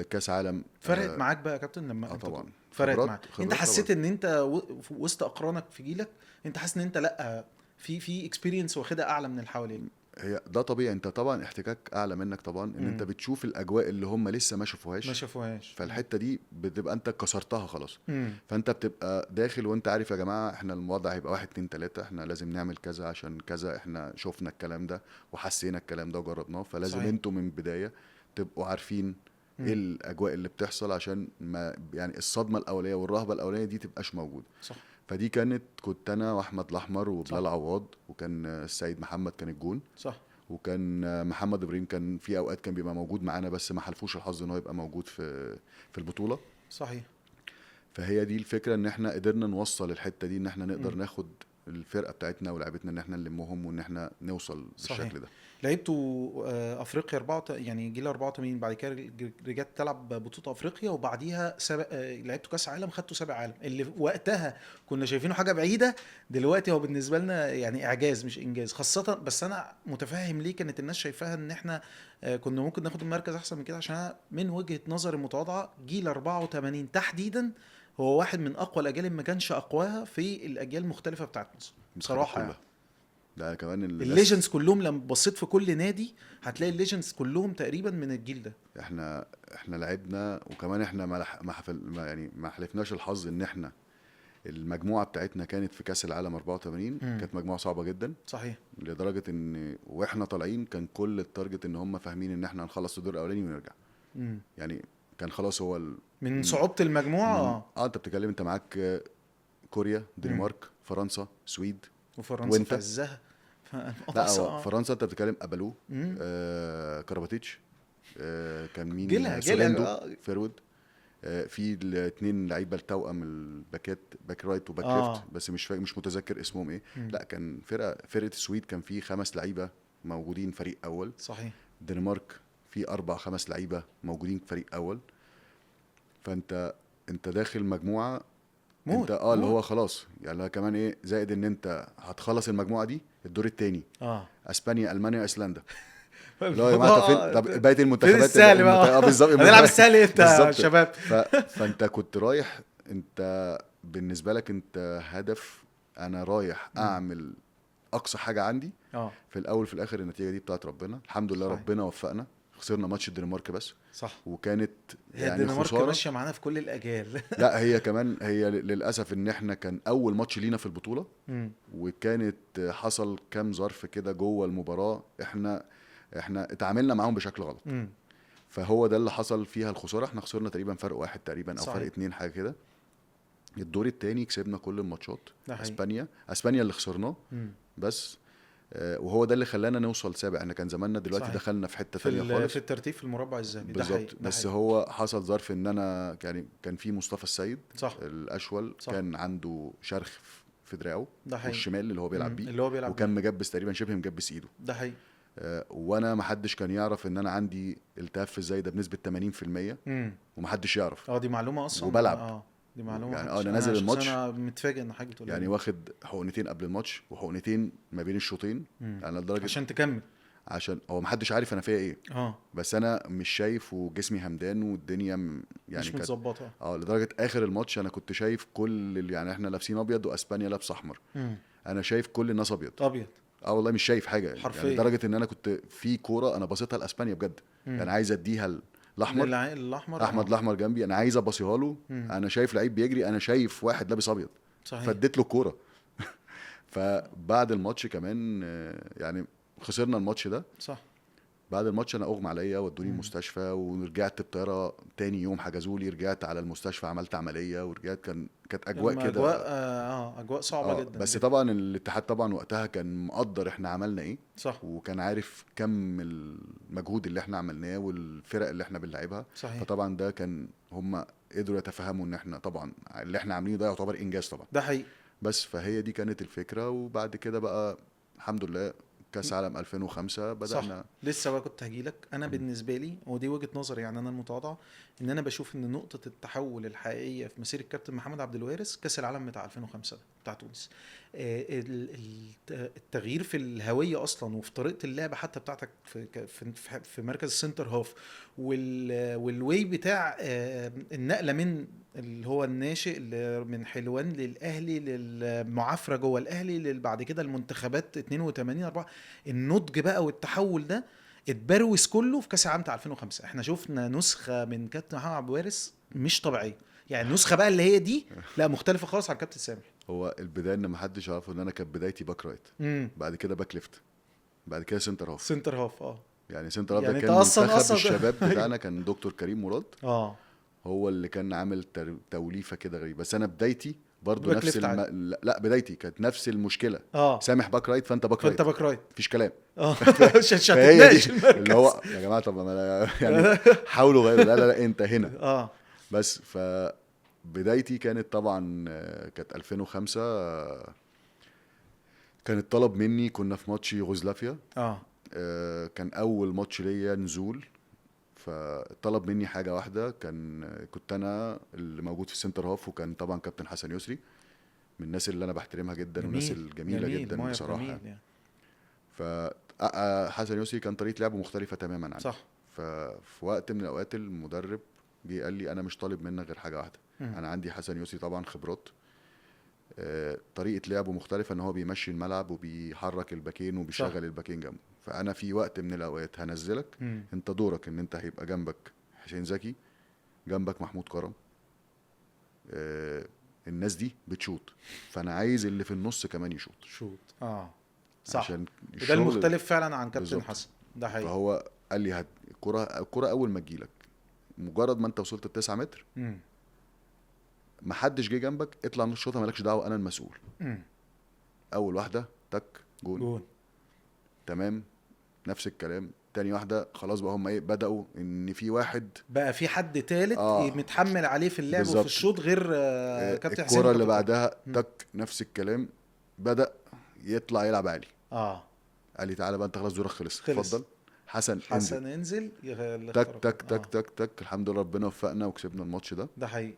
Speaker 2: كاس عالم
Speaker 1: فرقت معاك بقى يا كابتن لما
Speaker 2: طبعا
Speaker 1: فرقت معاك. انت حسيت ان انت وسط اقرانك في جيلك، انت حاسس ان انت لا في experience واخدها اعلى من اللي حواليك؟
Speaker 2: هي ده طبيعي، انت طبعا احتكاك اعلى منك طبعا، ان انت بتشوف الاجواء اللي هم لسه ما شافوهاش. فالحته دي بتبقى انت كسرتها خلاص. فانت بتبقى داخل وانت عارف يا جماعة احنا الوضع هيبقى 1 2 3، احنا لازم نعمل كذا عشان كذا، احنا شفنا الكلام ده وحسينا الكلام ده وجربناه. فلازم انتوا من البداية تبقوا عارفين ايه الاجواء اللي بتحصل، عشان ما يعني الصدمة الاولية والرهبة الاولية دي تبقاش موجودة.
Speaker 1: صح.
Speaker 2: فدي كنت انا واحمد الاحمر وبلال عواد، وكان السيد محمد كان الجون.
Speaker 1: صح.
Speaker 2: وكان محمد ابراهيم كان في اوقات كان بيبقى موجود معانا، بس ما حلفوش الحظ ان هو يبقى موجود في البطولة.
Speaker 1: صحيح.
Speaker 2: فهي دي الفكرة، ان احنا قدرنا نوصل الحتة دي، ان احنا نقدر ناخد الفرقة بتاعتنا ولاعبتنا، ان احنا نلمهم وان احنا نوصل بالشكل ده.
Speaker 1: لعبتوا افريقيا 4 يعني جيل 84، بعد كده رجعت تلعب بطوله افريقيا، وبعديها لعبتوا كاس عالم، خدتوا سابع عالم، اللي وقتها كنا شايفينه حاجة بعيدة، دلوقتي هو بالنسبة لنا يعني اعجاز مش انجاز. خاصة بس انا متفهم ليه كانت الناس شايفاها ان احنا كنا ممكن ناخد المركز احسن من كده، عشان من وجهه نظري المتواضعة جيل 84 تحديدا هو واحد من اقوى الاجيال، ما كانش اقواها في الاجيال المختلفة بتاعت مصر بصراحة. يعني
Speaker 2: ده كمان
Speaker 1: ال legends كلهم، لما بصيت في كل نادي هتلاقي ال legends كلهم تقريبا من الجيل ده.
Speaker 2: احنا لعبنا، وكمان احنا ما يعني ما حلفناش الحظ ان احنا المجموعة بتاعتنا كانت في كاس العالم 84. كانت مجموعة صعبة جدا.
Speaker 1: صحيح.
Speaker 2: لدرجة ان واحنا طالعين كان كل ال target ان هم فاهمين ان احنا هنخلص الدور الاولاني ونرجع. يعني كان خلاص هو
Speaker 1: من صعوبة المجموعة.
Speaker 2: انت بتتكلم، انت معاك كوريا، دنمارك، فرنسا، سويد،
Speaker 1: وفرنسا في عزها.
Speaker 2: لا فرنسا انت بتتكلم ابالو، كاراباتيتش، كان مين،
Speaker 1: جيلها
Speaker 2: forward، في الاثنين لعيبة التوأم الباكات، back right و back left، بس مش متذكر اسمهم ايه. لا كان فرقه السويد كان في 5 لعيبة موجودين فريق اول.
Speaker 1: صحيح.
Speaker 2: الدنمارك في 4 5 لعيبة موجودين فريق اول. فانت داخل مجموعة موت. انت اللي هو خلاص يعني كمان ايه، زائد ان انت هتخلص المجموعة دي الدور الثاني اسبانيا، المانيا، ايسلندا. لا يا جماعة فين؟ طب بقية المنتخبات
Speaker 1: السهل بقى؟
Speaker 2: بالظبط،
Speaker 1: هنلعب السهل امتى يا شباب؟
Speaker 2: فانت كنت رايح، انت بالنسبة لك انت هدف، انا رايح اعمل اقصى حاجة عندي. في الاول في الاخر النتيجة دي بتاعت ربنا، الحمد لله. صحيح. ربنا وفقنا، خسرنا ماتش الدنمارك بس.
Speaker 1: صح.
Speaker 2: وكانت يعني
Speaker 1: الدنمارك ماشية معانا في كل الاجيال.
Speaker 2: لا هي كمان، هي للاسف ان احنا كان اول ماتش لينا في البطولة، وكانت حصل كام ظرف كده جوه المباراة، احنا اتعاملنا معاهم بشكل غلط. فهو ده اللي حصل فيها الخسارة. احنا خسرنا تقريبا فرق 1 تقريبا او فرق 2 حاجة كده. الدور الثاني كسبنا كل الماتشات. اسبانيا اللي خسرناه بس، وهو ده اللي خلانا نوصل سابع. احنا كان زماننا دلوقتي. صحيح. دخلنا في حتة ثانية خالص
Speaker 1: في الترتيب في المربع الذهبي.
Speaker 2: بالظبط. بس هو حصل ظرف ان انا يعني كان في مصطفى السيد. صح. الاشول. صح. كان عنده شرخ في دراعه والشمال اللي هو بيلعب بيه، وكان مجبس تقريبا، شبه مجبس ايده.
Speaker 1: ده حقيقي.
Speaker 2: وانا ما حدش كان يعرف ان انا عندي التهاب في الزايدة بنسبة 80%. ومحدش يعرف.
Speaker 1: دي معلومة اصلا.
Speaker 2: وبلعب.
Speaker 1: دي معلومة
Speaker 2: يعني انا نازل الماتش،
Speaker 1: انا متفاجئ ان حاجة بتقول
Speaker 2: يعني واخد حقنتين قبل الماتش وحقنتين ما بين الشوطين، انا لدرجة
Speaker 1: عشان تكمل،
Speaker 2: عشان هو ما حدش عارف انا فيها ايه. بس انا مش شايف وجسمي همدان والدنيا يعني
Speaker 1: مش متظبطه.
Speaker 2: لدرجة اخر الماتش انا كنت شايف كل يعني احنا لابسين ابيض واسبانيا لابسه احمر. انا شايف كل الناس ابيض. والله مش شايف حاجة يعني لدرجة ان انا كنت في كورة انا بصيتها لاسبانيا بجد. يعني عايز اديها الاحمر، احمد الاحمر جنبي، انا عايز ابصيها له. انا شايف لعيب بيجري، انا شايف واحد لابس ابيض. صحيح. فاديت له الكورة. فبعد الماتش كمان يعني خسرنا الماتش ده.
Speaker 1: صح.
Speaker 2: بعد الماتش انا اغمى عليا ودوني المستشفى، ورجعت بطيارة تاني يوم حجزوا لي، رجعت على المستشفى عملت عملية ورجعت. كانت اجواء كده،
Speaker 1: اجواء اجواء صعبة جدا.
Speaker 2: بس جداً. طبعا الاتحاد طبعا وقتها كان مقدر احنا عملنا ايه.
Speaker 1: صح.
Speaker 2: وكان عارف كم المجهود اللي احنا عملناه والفرق اللي احنا بنلعبها.
Speaker 1: صحيح.
Speaker 2: فطبعا ده كان هم قدروا يتفهموا ان احنا طبعا اللي احنا عاملينه ده يعتبر انجاز طبعا.
Speaker 1: ده حقيقي.
Speaker 2: بس فهي دي كانت الفكرة. وبعد كده بقى الحمد لله كاس عالم 2005 بدأنا.
Speaker 1: صح. لسه بقى كنت هجيلك. انا بالنسبة لي، ودي وجهه نظري يعني انا المتواضعة، ان انا بشوف ان نقطة التحول الحقيقية في مسيره الكابتن محمد عبد الوارث كاس العالم بتاع 2005 ده بتاع تونس. التغيير في الهوية اصلا وفي طريقه اللعب حتى بتاعتك في في, في مركز ال center half، وال way بتاع النقلة من اللي هو الناشئ اللي من حلوان للاهلي، للمعافره جوه الاهلي، بعد كده المنتخبات 82 4، النضج بقى والتحول ده اتبروز كله في كاس العالم بتاع 2005. احنا شفنا نسخه من كابتن محمد عبد الوارث مش طبيعية، يعني النسخة بقى اللي هي دي لا مختلفة خالص عن كابتن سامح.
Speaker 2: هو البداية ان ما حدش يعرفه ان انا كانت بدايتي back right، بعد كده back left، بعد كده center half.
Speaker 1: center half
Speaker 2: يعني center half يعني ده كان منتخب الشباب بتاعنا، كان دكتور كريم مراد هو اللي كان عامل توليفة كده غريبة. بس انا بدايتي برضو نفس لا بدايتي كانت نفس المشكلة. سامح back right، فانت back right،
Speaker 1: فانت back right،
Speaker 2: مفيش كلام.
Speaker 1: مش هتتناقش
Speaker 2: اللي هو يا جماعة طب ما يعني حاولوا غيروا، لا لا لا انت هنا. بس فبدايتي كانت طبعا كانت 2005، كان الطلب مني، كنا في ماتش يوغوسلافيا. كان اول ماتش ليا نزول، فطلب مني حاجة واحدة، كنت انا اللي موجود في ال center half، وكان طبعا كابتن حسن يسري من الناس اللي انا بحترمها جدا والناس الجميلة جدا بصراحة. يعني. فحسن يسري كان طريقه لعبه مختلفة تماما عني.
Speaker 1: صح.
Speaker 2: ففي وقت من الاوقات المدرب جه قال لي انا مش طالب منك غير حاجة واحدة. انا عندي حسن يسري طبعا خبرات، طريقه لعبه مختلفة، ان هو بيمشي الملعب وبيحرك الباكين وبيشغل الباكين جنبه. فانا في وقت من الاوقات هنزلك، انت دورك ان انت هيبقى جنبك حسين زكي، جنبك محمود كرم، الناس دي بتشوط، فانا عايز اللي في النص كمان يشوط.
Speaker 1: شوط صح. عشان ده المختلف فعلا عن كابتن حسن. ده حقيقي.
Speaker 2: فهو قال لي الكره اول ما تجيلك، مجرد ما انت وصلت 9 متر، ما حدش جه جنبك، اطلع نص شوطه، مالكش دعوه، انا المسؤول. اول واحدة تك جون. تمام. نفس الكلام تاني واحدة، خلاص بقى هم ايه بداوا ان في واحد
Speaker 1: بقى في حد تالت متحمل عليه في اللعب وفي الشوط غير كابتن حسين.
Speaker 2: الكره اللي بعدها تك نفس الكلام، بدا يطلع يلعب عالي. قال لي تعالى بقى انت خلاص دورك خلص، اتفضل حسن
Speaker 1: انزل
Speaker 2: تك تك تك تك تك. الحمد لله ربنا وفقنا وكسبنا الماتش ده.
Speaker 1: ده حقيقي.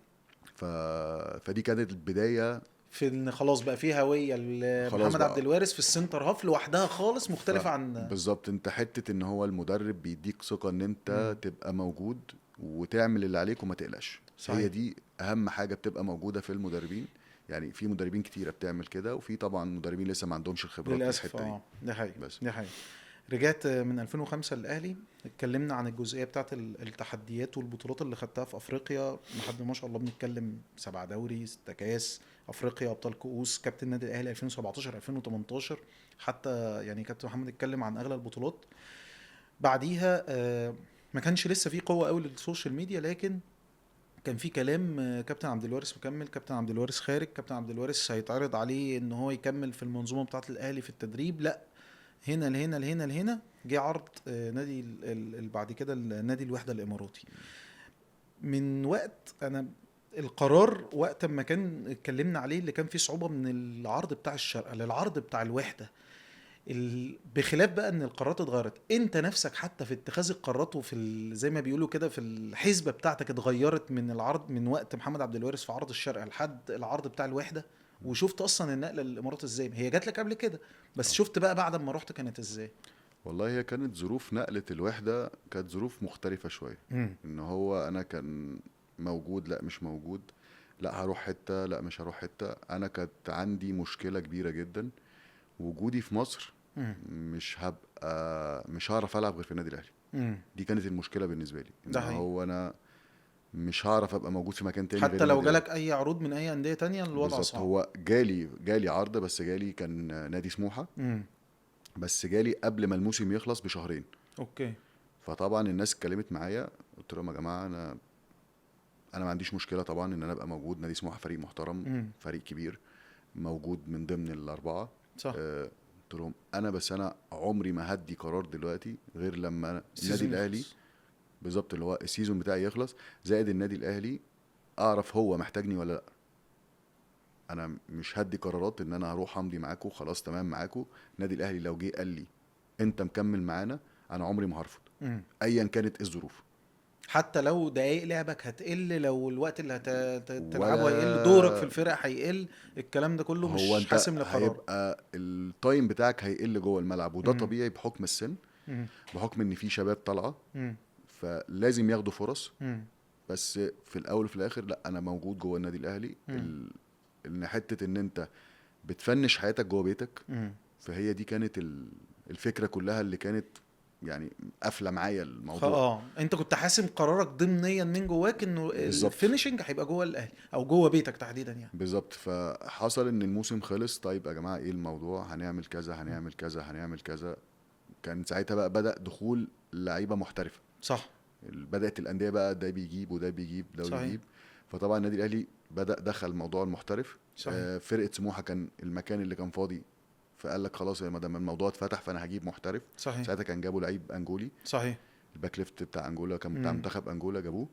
Speaker 2: فدي كانت البداية
Speaker 1: في ان خلاص بقى في هوية لمحمد عبد الوارث في ال center half لوحدها خالص، مختلفة عن
Speaker 2: بالظبط. انت حتة ان هو المدرب بيديك ثقة ان انت تبقى موجود وتعمل اللي عليك وما تقلقش. صحيح. هي دي اهم حاجة بتبقى موجودة في المدربين. يعني في مدربين كتيرة بتعمل كده، وفي طبعا مدربين لسه ما عندهمش الخبرات في الحتة دي.
Speaker 1: ده حقيقي بس. ده حقيقي. رجعت من 2005 للاهلي، اتكلمنا عن الجزئية بتاعت التحديات والبطولات اللي خدتها في افريقيا لحد ما شاء الله بنتكلم 7 دوري، 6 كاس افريقيا، ابطال كؤوس، كابتن النادي الاهلي 2017 2018 حتى، يعني كابتن محمد اتكلم عن اغلى البطولات. بعديها ما كانش لسه في قوة قوي لل social media، لكن كان في كلام كابتن عبد الوارث مكمل، كابتن عبد الوارث خارج، كابتن عبد الوارث هيتعرض عليه ان هو يكمل في المنظومة بتاعه الاهلي في التدريب. لا، هنا لهنا لهنا لهنا جه عرض نادي بعد كده النادي الوحدة الاماراتي. من وقت انا القرار وقت ما كان اتكلمنا عليه اللي كان فيه صعوبة من العرض بتاع الشارقة للعرض بتاع الوحدة، بخلاف بقى ان القرارات اتغيرت، انت نفسك حتى في اتخاذ القرارات وفي زي ما بيقولوا كده في الحسبة بتاعتك اتغيرت من العرض من وقت محمد عبد الوارث في عرض الشارقة لحد العرض بتاع الوحدة. وشفت اصلا النقلة للامارات ازاي؟ هي جات لك قبل كده بس شفت بقى بعد ما رحت كانت ازاي؟
Speaker 2: والله هي كانت ظروف نقله الوحدة كانت ظروف مختلفة شوية. ان هو انا كان موجود، لا مش موجود، لا هروح حتة، لا مش هروح حتة. انا كانت عندي مشكلة كبيرة جدا، وجودي في مصر مش هبقى، مش هعرف العب غير في النادي الاهلي. دي كانت المشكلة بالنسبة لي، ان هو انا مش هعرف ابقى موجود في مكان تاني
Speaker 1: حتى لو جالك اي عروض من اي اندية تانية الوضع صعب.
Speaker 2: هو جالي عرض، بس جالي كان نادي سموحه، بس جالي قبل ما الموسم يخلص بشهرين.
Speaker 1: okay.
Speaker 2: فطبعا الناس اتكلمت معايا، قلت لهم يا جماعة انا ما عنديش مشكلة طبعا ان انا ابقى موجود، نادي سموحه فريق محترم، فريق كبير، موجود من ضمن الاربعة.
Speaker 1: صح.
Speaker 2: قلت لهم انا بس انا عمري ما هدي قرار دلوقتي غير لما النادي الاهلي بالظبط اللي هو ال season بتاعي يخلص، زائد النادي الاهلي اعرف هو محتاجني ولا لا. انا مش هدي قرارات ان انا هروح امضي معاكم خلاص تمام معاكم. النادي الاهلي لو جه قال لي انت مكمل معانا انا عمري ما هرفض ايا كانت الظروف،
Speaker 1: حتى لو دقايق لعبك هتقل، لو الوقت اللي هتلعبه هيقل، دورك في الفرق هيقل، الكلام ده كله مش حاسم لقرار.
Speaker 2: هيبقى ال time بتاعك هيقل جوه الملعب، وده طبيعي بحكم السن، بحكم ان في شباب طالعه، فلازم ياخدوا فرص. بس في الاول وفي الاخر لا، انا موجود جوه النادي الاهلي. ان حتة ان انت بتفنش حياتك جوه بيتك، فهي دي كانت الفكرة كلها اللي كانت يعني قافله معايا الموضوع.
Speaker 1: انت كنت حاسم قرارك ضمنيا من جواك انه ال finishing هيبقى جوه الاهلي او جوه بيتك تحديدا يعني.
Speaker 2: بالظبط. فحصل ان الموسم خلص، طيب يا جماعة ايه الموضوع، هنعمل كذا هنعمل كذا هنعمل كذا. كان ساعتها بقى بدا دخول لعيبة محترفه.
Speaker 1: صح.
Speaker 2: بدات الاندية بقى ده بيجيب وده بيجيب ده بيجيب. فطبعا النادي الاهلي بدا دخل موضوع المحترف. فرقه سموحه كان المكان اللي كان فاضي، فقال لك خلاص يا مدام الموضوع اتفتح فانا هجيب محترف. صحيح. ساعتها كان جابوا لعيب انجولي.
Speaker 1: صحيح.
Speaker 2: ال back left بتاع انجولا كان بتاع منتخب انجولا جابوه.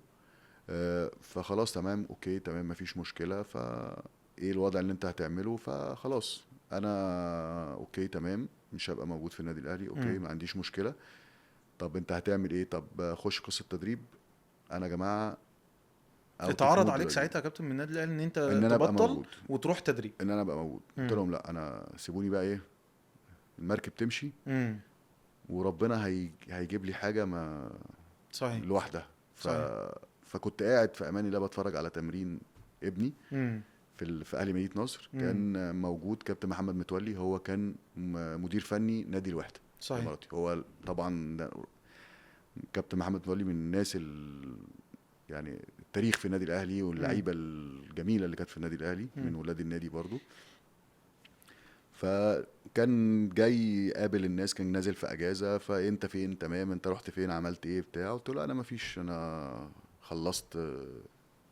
Speaker 2: فخلاص تمام okay تمام مفيش مشكلة. فايه الوضع اللي انت هتعمله؟ فخلاص انا okay تمام مش هبقى موجود في النادي الاهلي، okay ما عنديش مشكلة. طب انت هتعمل ايه؟ طب خش قصة تدريب. انا يا جماعة
Speaker 1: اتعرض عليك ساعتها يا كابتن من النادي الاهلي ان انت تبطل وتروح تدريب،
Speaker 2: ان انا ابقى موجود. قلت لهم لا، انا سيبوني بقى ايه المركب تمشي وربنا هيجيب لي حاجة ما
Speaker 1: صحيح
Speaker 2: لوحدها. فكنت قاعد في امان الله بتفرج على تمرين ابني في اهلي مدينة نصر. كان موجود كابتن محمد متولي، هو كان مدير فني نادي الوحدة.
Speaker 1: صحيح.
Speaker 2: هو طبعا كابتن محمد متولي من الناس يعني التاريخ في النادي الاهلي واللعيبة الجميلة اللي كانت في النادي الاهلي، من ولاد النادي برضو. فكان جاي قابل الناس، كان نازل في اجازه، فانت فين؟ تمام، انت رحت فين؟ عملت ايه بتاع؟ قلت له انا ما فيش، انا خلصت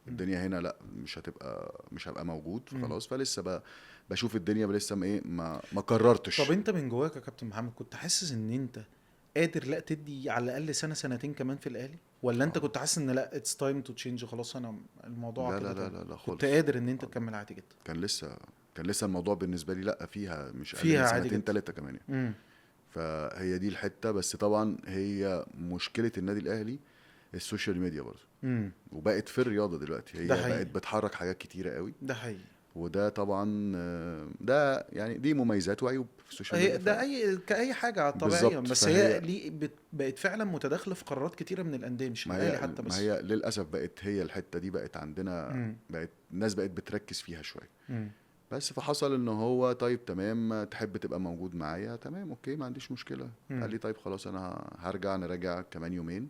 Speaker 2: الدنيا هنا، لا مش هبقى موجود خلاص. فلسه بقى بشوف الدنيا، لسه ما ايه ما قررتش.
Speaker 1: طب انت من جواك يا كابتن محمد كنت حاسس ان انت قادر لا تدي على الاقل سنة سنتين كمان في الاهلي، ولا انت كنت حاسس ان لا it's time to change خلاص انا الموضوع
Speaker 2: كده؟ لا لا لا خالص،
Speaker 1: كنت قادر ان انت تكمل عادي جدا.
Speaker 2: كان لسه الموضوع بالنسبة لي لا فيها مش اقل من سنتين ثلاثة كمان يعني. فهي دي الحتة. بس طبعا هي مشكلة النادي الاهلي ال social media برضه، وبقت في الرياضة دلوقتي هي بقت بتحرك حاجات كتيرة قوي.
Speaker 1: ده حقيقي.
Speaker 2: وده طبعا ده يعني دي مميزات وعيوب في ال social media.
Speaker 1: ده اي كاي حاجة طبيعية، بس هي ليه بقت فعلا متداخلة في قرارات كتيرة من الاندية، مش الاهلي حتى بس.
Speaker 2: ما هي للاسف بقت هي الحتة دي بقت عندنا، بقت الناس بقت بتركز فيها شوية. بس فحصل ان هو طيب تمام، تحب تبقى موجود معايا؟ تمام okay، ما عنديش مشكلة. قال لي طيب خلاص انا هرجع، نراجع كمان يومين،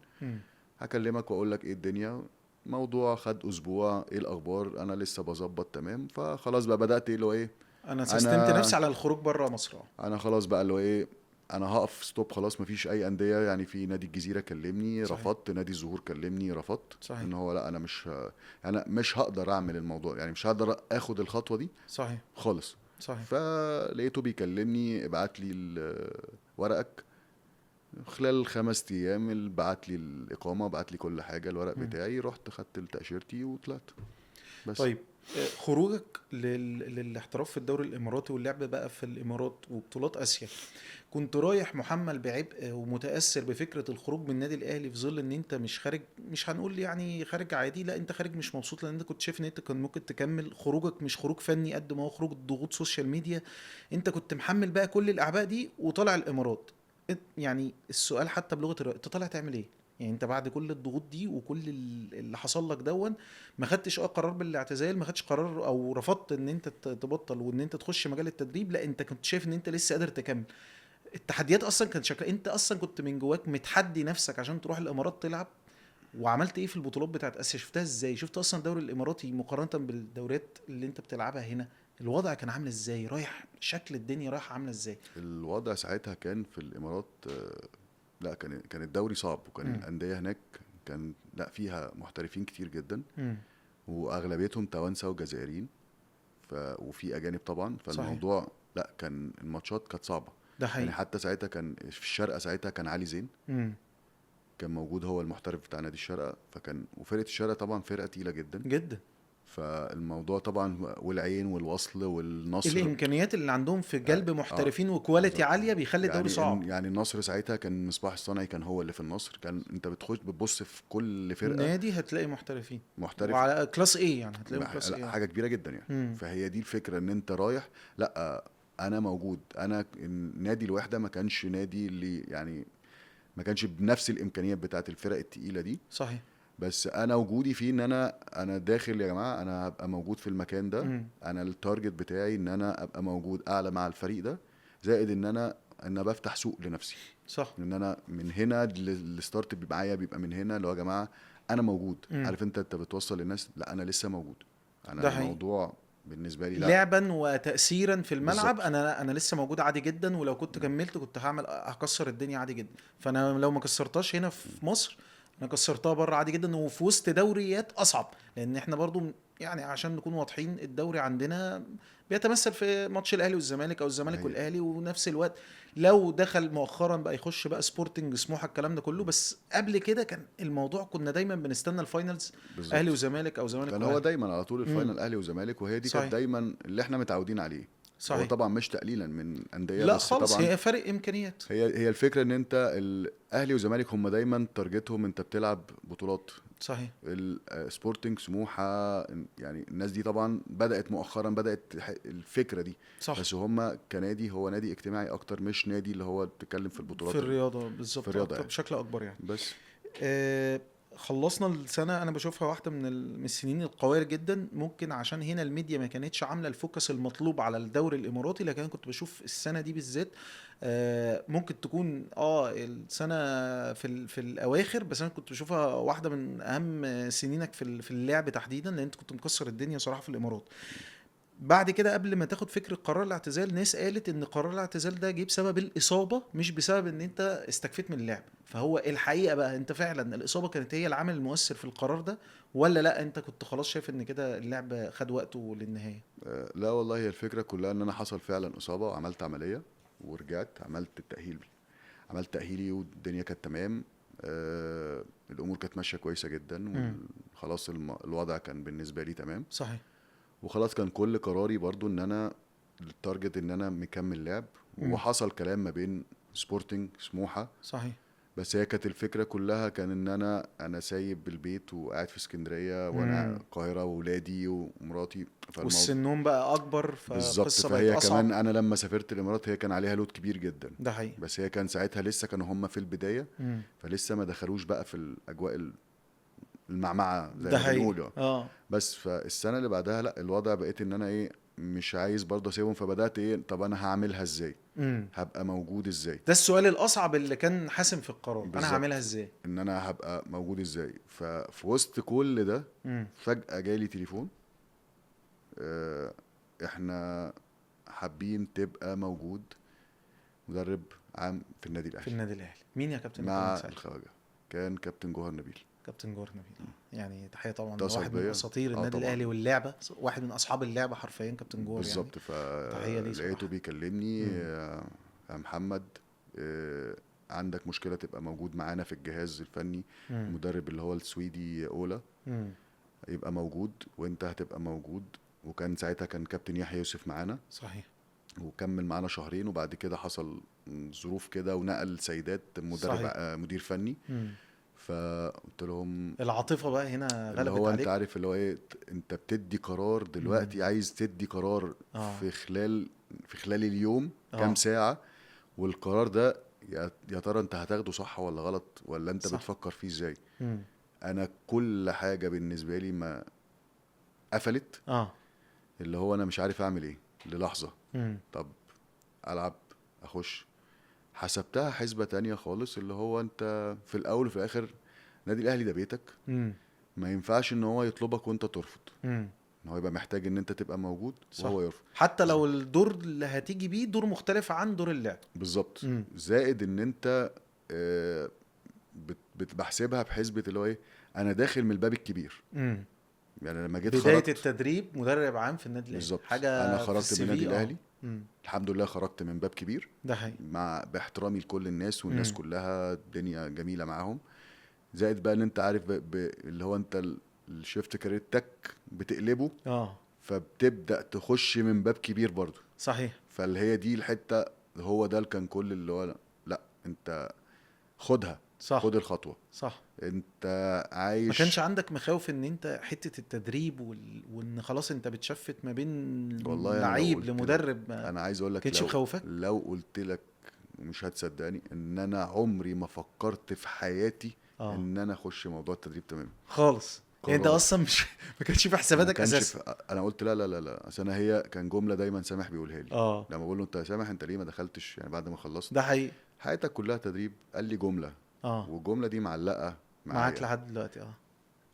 Speaker 2: هكلمك واقول لك ايه الدنيا. موضوع خد اسبوع، ايه الاخبار؟ انا لسه بظبط. تمام. فخلاص بقى بدات ايه اللي هو ايه،
Speaker 1: انا سيستمت نفسي على الخروج بره مصر.
Speaker 2: انا خلاص بقى اللي هو ايه، انا هقف stop خلاص، مفيش اي اندية. يعني في نادي الجزيرة كلمني، صحيح. رفضت. نادي الزهور كلمني، رفضت. صحيح. ان هو لا، انا مش هقدر اعمل الموضوع، يعني مش هقدر اخد الخطوة دي. صحيح. خالص. صحيح. فلقيته بيكلمني، ابعت لي ورقك خلال 5 ايام، بعت لي الاقامة، بعت لي كل حاجة، الورق بتاعي، رحت خدت تاشيرتي وطلعت. بس.
Speaker 1: طيب خروجك للاحتراف في الدوري الاماراتي واللعب بقى في الامارات وبطولات اسيا، كنت رايح محمل بعبء ومتاثر بفكره الخروج من النادي الاهلي في ظل ان انت مش خارج، مش هنقول يعني خارج عادي، لا انت خارج مش مبسوط، لان انت كنت شايف ان انت كان ممكن تكمل. خروجك مش خروج فني قد ما هو خروج ضغوط social media، انت كنت محمل بقى كل الاعباء دي وطالع الامارات. يعني السؤال حتى بلغه الرأي، انت طالع تعمل ايه؟ يعني انت بعد كل الضغوط دي وكل اللي حصل لك دون، ما خدتش قرار بالاعتزال، ما خدتش قرار او رفضت ان انت تبطل وان انت تخش مجال التدريب، لا انت كنت شايف ان انت لسه قادر تكمل. التحديات اصلا كان شكلها، انت اصلا كنت من جواك متحدي نفسك عشان تروح الامارات تلعب. وعملت ايه في البطولات بتاعت اسيا؟ شفتها ازاي؟ شفت اصلا الدوري الاماراتي مقارنة بالدوريات اللي انت بتلعبها هنا، الوضع كان عامل ازاي؟ رايح شكل الدنيا رايح عامله ازاي؟
Speaker 2: الوضع ساعتها كان في الامارات لا كان الدوري صعب، وكان الاندية هناك كان لا فيها محترفين كتير جدا، واغلبيتهم توانسة وجزائريين، وفي اجانب طبعا. فالموضوع صحيح. لا كان الماتشات كانت صعبة ده حقيقي. يعني حتى ساعتها كان في الشارقة، ساعتها كان علي زين كان موجود، هو المحترف بتاع نادي الشارقة، فكان وفرقه الشارقة طبعا فرقه تقيلة جدا
Speaker 1: جدا.
Speaker 2: فالموضوع طبعا والعين والوصل والنصر،
Speaker 1: الامكانيات اللي عندهم في جلب محترفين و quality عالية بيخلي الدوري صعب.
Speaker 2: يعني النصر ساعتها كان مصباح الصنعي كان هو اللي في النصر، كان انت بتخش بتبص في كل فرقه
Speaker 1: نادي هتلاقي محترفين، محترف وعلى class A، يعني هتلاقي class A
Speaker 2: حاجة كبيرة جدا يعني. فهي دي الفكرة، ان انت رايح لا انا موجود. انا النادي الوحدة ما كانش نادي اللي يعني ما كانش بنفس الامكانيات بتاعه الفرق الثقيلة دي.
Speaker 1: صحيح.
Speaker 2: بس انا وجودي فيه ان انا داخل يا جماعة، انا هبقى موجود في المكان ده. انا ال target بتاعي ان انا ابقى موجود اعلى مع الفريق ده، زائد ان انا بفتح سوق لنفسي.
Speaker 1: صح.
Speaker 2: ان انا من هنا ال start بيبقى معايا، بيبقى من هنا اللي هو يا جماعة انا موجود. عارف انت بتوصل للناس لا انا لسه موجود، انا الموضوع بالنسبة لي لا.
Speaker 1: لعبا وتاثيرا في الملعب. بالزبط. انا لسه موجود عادي جدا، ولو كنت كملت كنت هكسر الدنيا عادي جدا. فانا لو ما كسرتهاش هنا في مصر انا كسرتها بره عادي جدا، وفي وسط دوريات اصعب. لان احنا برضو يعني عشان نكون واضحين، الدوري عندنا بيتمثل في ماتش الاهلي والزمالك او الزمالك والاهلي، ونفس الوقت لو دخل مؤخرا بقى يخش بقى سبورتنج سموحه الكلام ده كله. بس قبل كده كان الموضوع كنا دايما بنستنى ال finals اهلي وزمالك او زمالك،
Speaker 2: كان هو دايما على طول ال final اهلي وزمالك، وهي دي كانت دايما اللي احنا متعودين عليه. صحيح. هو طبعا مش تقليلا من اندية،
Speaker 1: لا بس خالص، طبعا هي فرق امكانيات.
Speaker 2: هي الفكرة ان انت الاهلي والزمالك هم دايما target هم انت بتلعب بطولات.
Speaker 1: صحيح.
Speaker 2: السبورتنج سموحه يعني الناس دي طبعا بدات مؤخرا، بدات الفكرة دي. صح. بس هم كنادي هو نادي اجتماعي اكتر، مش نادي اللي هو بتتكلم في البطولات
Speaker 1: في الرياضة. بالظبط، في الرياضة يعني. بشكل اكبر يعني.
Speaker 2: بس
Speaker 1: خلصنا السنة، انا بشوفها واحدة من السنين القوية جدا. ممكن عشان هنا الميديا ما كانتش عامله ال focus المطلوب على الدوري الاماراتي، لكن انا كنت بشوف السنة دي بالذات ممكن تكون السنة في الاواخر، بس انا كنت بشوفها واحدة من اهم سنينك في اللعب تحديدا، لان انت كنت مكسر الدنيا صراحة في الامارات. بعد كده قبل ما تاخد فكرة قرار الاعتزال، ناس قالت ان قرار الاعتزال ده جه بسبب الإصابة مش بسبب ان انت استكفيت من اللعب. فهو الحقيقة بقى انت فعلا الإصابة كانت هي العامل المؤثر في القرار ده، ولا لا انت كنت خلاص شايف ان كده اللعب خد وقته للنهاية؟
Speaker 2: لا والله، هي الفكرة كلها ان انا حصل فعلا إصابة وعملت عملية ورجعت عملت التأهيل، عملت تأهيلي والدنيا كانت تمام. الأمور كانت ماشية كويسة جدا، وخلاص الوضع كان بالنسبة لي تمام.
Speaker 1: صحيح.
Speaker 2: وخلاص كان كل قراري برضو ان انا ال target ان انا مكمل لعب. وحصل كلام ما بين سبورتنج سموحة.
Speaker 1: صحيح.
Speaker 2: بس هي كانت الفكرة كلها كان ان انا سايب البيت وقاعد في اسكندرية وانا القاهرة واولادي ومراتي،
Speaker 1: والسنون بقى اكبر،
Speaker 2: بالظبط. فهي كمان انا لما سافرت الامارات هي كان عليها load كبير جدا.
Speaker 1: ده حقيقي.
Speaker 2: بس هي كان ساعتها لسه كانوا هم في البداية، فلسه ما دخلوش بقى في الاجواء المعمعة زي ما بنقول. بس فالسنة اللي بعدها لا، الوضع بقيت ان انا ايه، مش عايز برضه اسيبهم، فبدات ايه، طب انا هعملها ازاي؟ هبقى موجود ازاي؟
Speaker 1: ده السؤال الاصعب اللي كان حاسم في القرار. بالزبط. انا هعملها ازاي؟
Speaker 2: ان انا هبقى موجود ازاي. ففي وسط كل ده فجاة جالي تليفون، احنا حابين تبقى موجود مدرب عام في النادي الاهلي.
Speaker 1: في النادي الاهلي. مين يا كابتن؟
Speaker 2: مع الخواجه كان كابتن جوهر نبيل.
Speaker 1: كابتن جوهر نبيل، يعني تحية طبعا، واحد من اساطير النادي الاهلي واللعبة، واحد من اصحاب اللعبة حرفيا كابتن جوهر.
Speaker 2: بالظبط. يعني فلقيته بيكلمني، يا محمد عندك مشكلة تبقى موجود معانا في الجهاز الفني، المدرب اللي هو السويدي اولا يبقى موجود وانت هتبقى موجود. وكان ساعتها كان كابتن يحيى يوسف معانا.
Speaker 1: صحيح.
Speaker 2: وكمل معانا شهرين، وبعد كده حصل ظروف كده ونقل سيدات مدرب مدير فني. فقلت لهم
Speaker 1: العاطفة بقى هنا غلبت
Speaker 2: هو
Speaker 1: عليك.
Speaker 2: انت عارف اللي هو ايه، انت بتدي قرار دلوقتي، عايز تدي قرار في خلال اليوم كام ساعة، والقرار ده يا ترى انت هتاخده صح ولا غلط، ولا انت صح. بتفكر فيه ازاي. انا كل حاجة بالنسبة لي ما قفلت، اللي هو انا مش عارف اعمل ايه للحظة. طب العب، اخش، حسبتها حسبة تانية خالص، اللي هو انت في الاول وفي الاخر نادي الاهلي ده بيتك، ما ينفعش ان هو يطلبك وانت ترفض. ان هو يبقى محتاج ان انت تبقى موجود وهو يرفض،
Speaker 1: حتى لو الدور اللي هتيجي بيه دور مختلف عن دور اللعب.
Speaker 2: بالظبط. زائد ان انت بحسبها بحسبة اللي هو ايه، انا داخل من الباب الكبير. يعني لما جيت
Speaker 1: بداية التدريب مدرب عام في النادي الاهلي، حاجة
Speaker 2: انا خرجت من النادي الاهلي. الحمد لله خرجت من باب كبير،
Speaker 1: ده حقيقي،
Speaker 2: مع باحترامي لكل الناس، والناس كلها الدنيا جميلة معاهم. زائد بقى ان انت عارف اللي هو انت ال shift career تك بتقلبه، فبتبدا تخش من باب كبير برضو.
Speaker 1: صحيح.
Speaker 2: فاللي هي دي الحتة، هو ده اللي كان كل اللي هو لا انت خدها، صح. خد الخطوة،
Speaker 1: صح.
Speaker 2: انت عايش،
Speaker 1: ما كانش عندك مخاوف ان انت حتة التدريب وان خلاص انت بت shift ما بين لعيب لمدرب؟
Speaker 2: انا عايز اقول لك، لو قلت لك مش هتصدقني ان انا عمري ما فكرت في حياتي ان انا اخش موضوع التدريب تماما
Speaker 1: خالص. يعني انت اصلا مش ما كانش في حساباتك اساسا.
Speaker 2: انا قلت لا لا لا لا، اصل انا هي كان جملة دايما سامح بيقولها لي، لما بقول له انت يا سامح انت ليه ما دخلتش يعني بعد ما خلصت،
Speaker 1: ده حقيقي،
Speaker 2: حياتك كلها تدريب، قال لي جملة والجملة دي معلقه
Speaker 1: معاك لحد دلوقتي.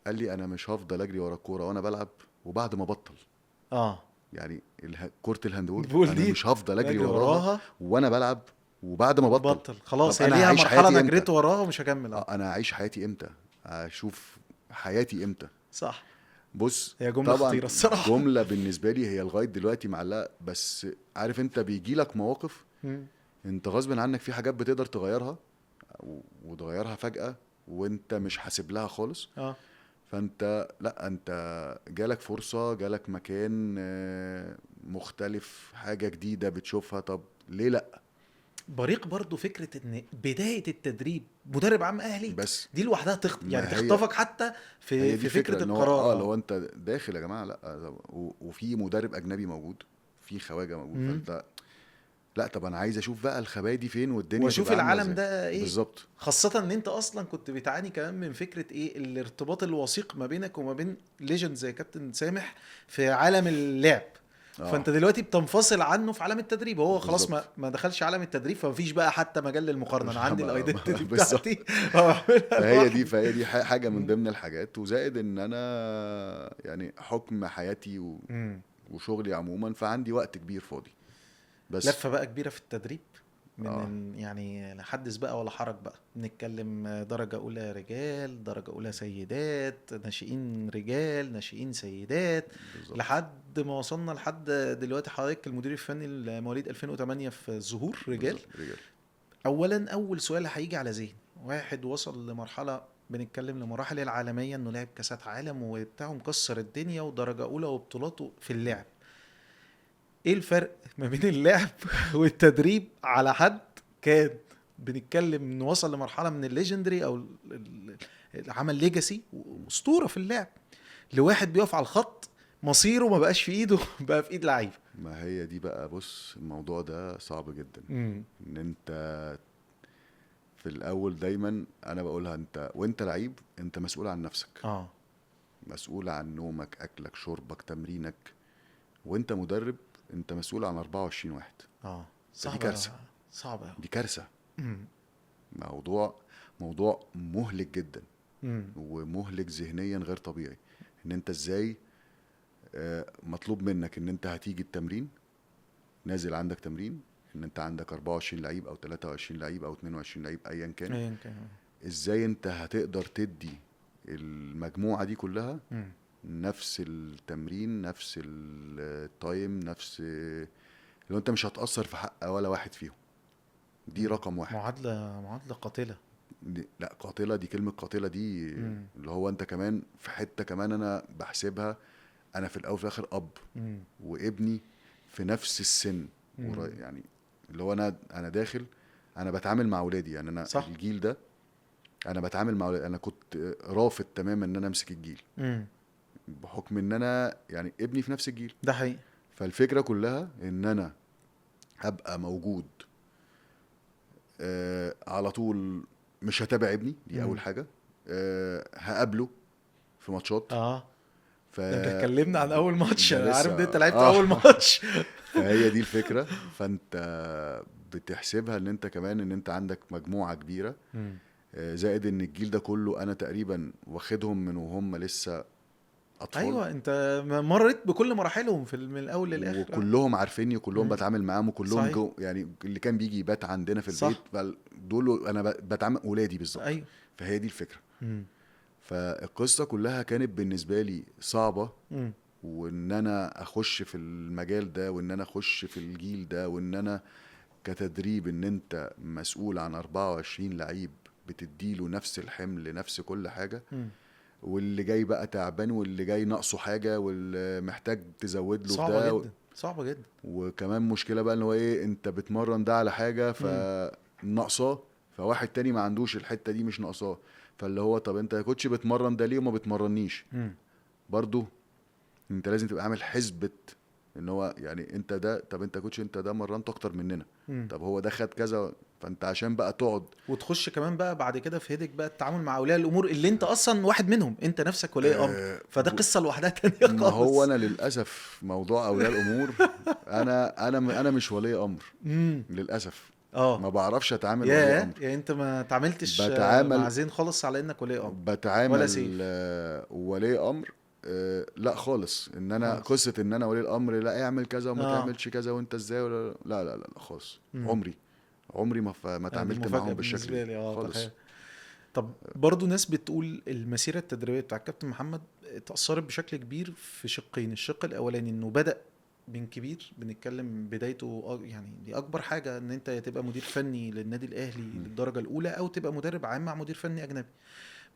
Speaker 2: قال لي انا مش هفضل اجري ورا الكورة وانا بلعب وبعد ما بطل، يعني كره ال handball انا مش هفضل اجري وراها وانا بلعب وبعد ما بطل
Speaker 1: خلاص، هي ليها مرحلة انا جريت وراها ومش هكمل.
Speaker 2: انا هعيش حياتي امتى؟ اشوف حياتي امتى؟
Speaker 1: صح.
Speaker 2: بص،
Speaker 1: هي جملة خطيرة الصراحة،
Speaker 2: جملة بالنسبة لي هي لغاية دلوقتي معلقه. بس عارف انت بيجي لك مواقف انت غصب عنك في حاجات بتقدر تغيرها وتغيرها فجأة وانت مش حاسب لها خالص. فانت لا، انت جالك فرصة، جالك مكان مختلف، حاجة جديدة بتشوفها، طب ليه لا؟
Speaker 1: بريق برضو فكرة ان بداية التدريب مدرب عام اهلي
Speaker 2: بس
Speaker 1: دي لوحدها يعني تخطفك حتى في فكرة القرار.
Speaker 2: لو انت داخل يا جماعة لا، وفي مدرب اجنبي موجود، في خواجة موجود، فانت لا طب انا عايز اشوف بقى الخبايا دي فين والدنيا،
Speaker 1: واشوف العالم ده ايه
Speaker 2: بالظبط.
Speaker 1: خاصة ان انت اصلا كنت بتعاني كمان من فكرة ايه، الارتباط الوثيق ما بينك وما بين legend زي كابتن سامح في عالم اللعب. فانت دلوقتي بتنفصل عنه في عالم التدريب، هو خلاص ما دخلش عالم التدريب، فمفيش بقى حتى مجال للمقارنه. انا عندي ال identity بتاعتي.
Speaker 2: فهي دي حاجة من ضمن الحاجات. وزائد ان انا يعني حكم حياتي وشغلي عموما، فعندي وقت كبير فاضي. بس
Speaker 1: لفه بقى كبيرة في التدريب من يعني لا حدث بقى ولا حرج بقى، بنتكلم درجه اولى رجال، درجه اولى سيدات، ناشئين رجال، ناشئين سيدات، بالزبط. لحد ما وصلنا لحد دلوقتي حضرتك المدير الفني لمواليد 2008 في الزهور رجال. اولا اول سؤال هيجي على ذهني، واحد وصل لمرحلة بنتكلم لمراحل العالمية انه لعب كاسات عالم وبتاع مكسر الدنيا ودرجة اولى وبطولاته في اللعب، ايه الفرق ما بين اللعب والتدريب على حد كان بنتكلم انه وصل لمرحلة من ال legendary او عمل legacy واسطوره في اللعب، لواحد بيقف على الخط مصيره ما بقاش في ايده، بقى في ايد لعيب.
Speaker 2: ما هي دي بقى، بص الموضوع ده صعب جدا. ان انت في الاول دايما انا بقولها، انت وانت لعيب انت مسؤول عن نفسك، مسؤول عن نومك، اكلك، شربك، تمرينك. وانت مدرب انت مسؤول عن 24 واحد.
Speaker 1: صعبة،
Speaker 2: دي كارثة،
Speaker 1: صعبة،
Speaker 2: دي كارثة. موضوع مهلك جدا، ومهلك ذهنيا غير طبيعي. ان انت ازاي مطلوب منك ان انت هتيجي التمرين، نازل عندك تمرين، ان انت عندك 24 لعيب او 23 لعيب او 22 لعيب ايا كان، ازاي انت هتقدر تدي المجموعة دي كلها نفس التمرين، نفس ال time، نفس لو انت مش هتأثر في حق ولا واحد فيهم. دي رقم واحد.
Speaker 1: معادلة قاتلة.
Speaker 2: لا قاتلة، دي كلمة قاتلة دي. اللي هو انت كمان في حتة كمان انا بحسبها، انا في الاول وفي الاخر اب وابني في نفس السن، يعني اللي هو انا داخل، انا بتعامل مع اولادي، يعني انا صح. الجيل ده انا بتعامل مع اولادي. انا كنت رافض تماما ان انا امسك الجيل بحكم ان انا يعني ابني في نفس الجيل
Speaker 1: ده حقيقي.
Speaker 2: فالفكرة كلها ان انا ابقى موجود على طول، مش هتابع ابني دي اول حاجة، هقابله في ماتشات.
Speaker 1: انت اتكلمنا عن اول ماتش، انا عارف ان انت لعبت اول ماتش.
Speaker 2: فهي دي الفكرة. فانت بتحسبها ان انت كمان ان انت عندك مجموعة كبيرة، زائد ان الجيل ده كله انا تقريبا واخدهم من وهم لسه اطفال.
Speaker 1: ايوه، انت مريت بكل مراحلهم في من الاول للاخر،
Speaker 2: وكلهم عارفيني وكلهم بتعامل معاهم، وكلهم يعني اللي كان بيجي يبات عندنا في البيت دول انا بتعامل اولادي بالظبط.
Speaker 1: أيوة.
Speaker 2: فهي دي الفكرة. فالقصة كلها كانت بالنسبة لي صعبة، وان انا اخش في المجال ده، وان انا اخش في الجيل ده، وان انا كتدريب ان انت مسؤول عن 24 لعيب بتديله نفس الحمل، نفس كل حاجة، واللي جاي بقى تعبان، واللي جاي ناقصه حاجة، واللي محتاج تزود له.
Speaker 1: صعبة جدا، صعبة جدا.
Speaker 2: وكمان مشكلة بقى ان هو ايه، انت بتمرن ده على حاجة فناقصاه، فواحد تاني ما عندوش الحتة دي مش ناقصاه، فاللي هو طب انت كنتش بتمرن ده ليه وما بتمرنيش؟ برضو انت لازم تبقى عامل حسبة ان هو يعني انت ده، طب انت كنتش انت ده مرنته اكتر مننا، طب هو ده خد كذا، فانت عشان بقى تقعد
Speaker 1: وتخش كمان بقى بعد كده في هيدك بقى التعامل مع اولياء الامور اللي انت اصلا واحد منهم، انت نفسك ولي امر، فده قصة لوحدها تانية خالص.
Speaker 2: ما هو انا للاسف موضوع اولياء الامور انا انا انا مش ولي امر للاسف. ما بعرفش اتعامل ولي امر.
Speaker 1: يعني انت ما تعاملتش مع زين خالص على انك ولي امر؟
Speaker 2: بتعامل ولا سيف. ولي امر لا خالص. ان انا خالص. قصة ان انا ولي الامر لا اعمل كذا وما تعملش كذا وانت ازاي ولا لا لا لا, لا خالص. عمري ما تعاملت معاهم بالشكل ده خالص.
Speaker 1: طب برضو ناس بتقول المسيرة التدريبية بتاع الكابتن محمد تاثرت بشكل كبير في شقين. الشق الاولاني انه بدا من كبير، بنتكلم بدايته يعني دي اكبر حاجة، ان انت تبقى مدير فني للنادي الاهلي للدرجة الاولى، او تبقى مدرب عام مع مدير فني اجنبي.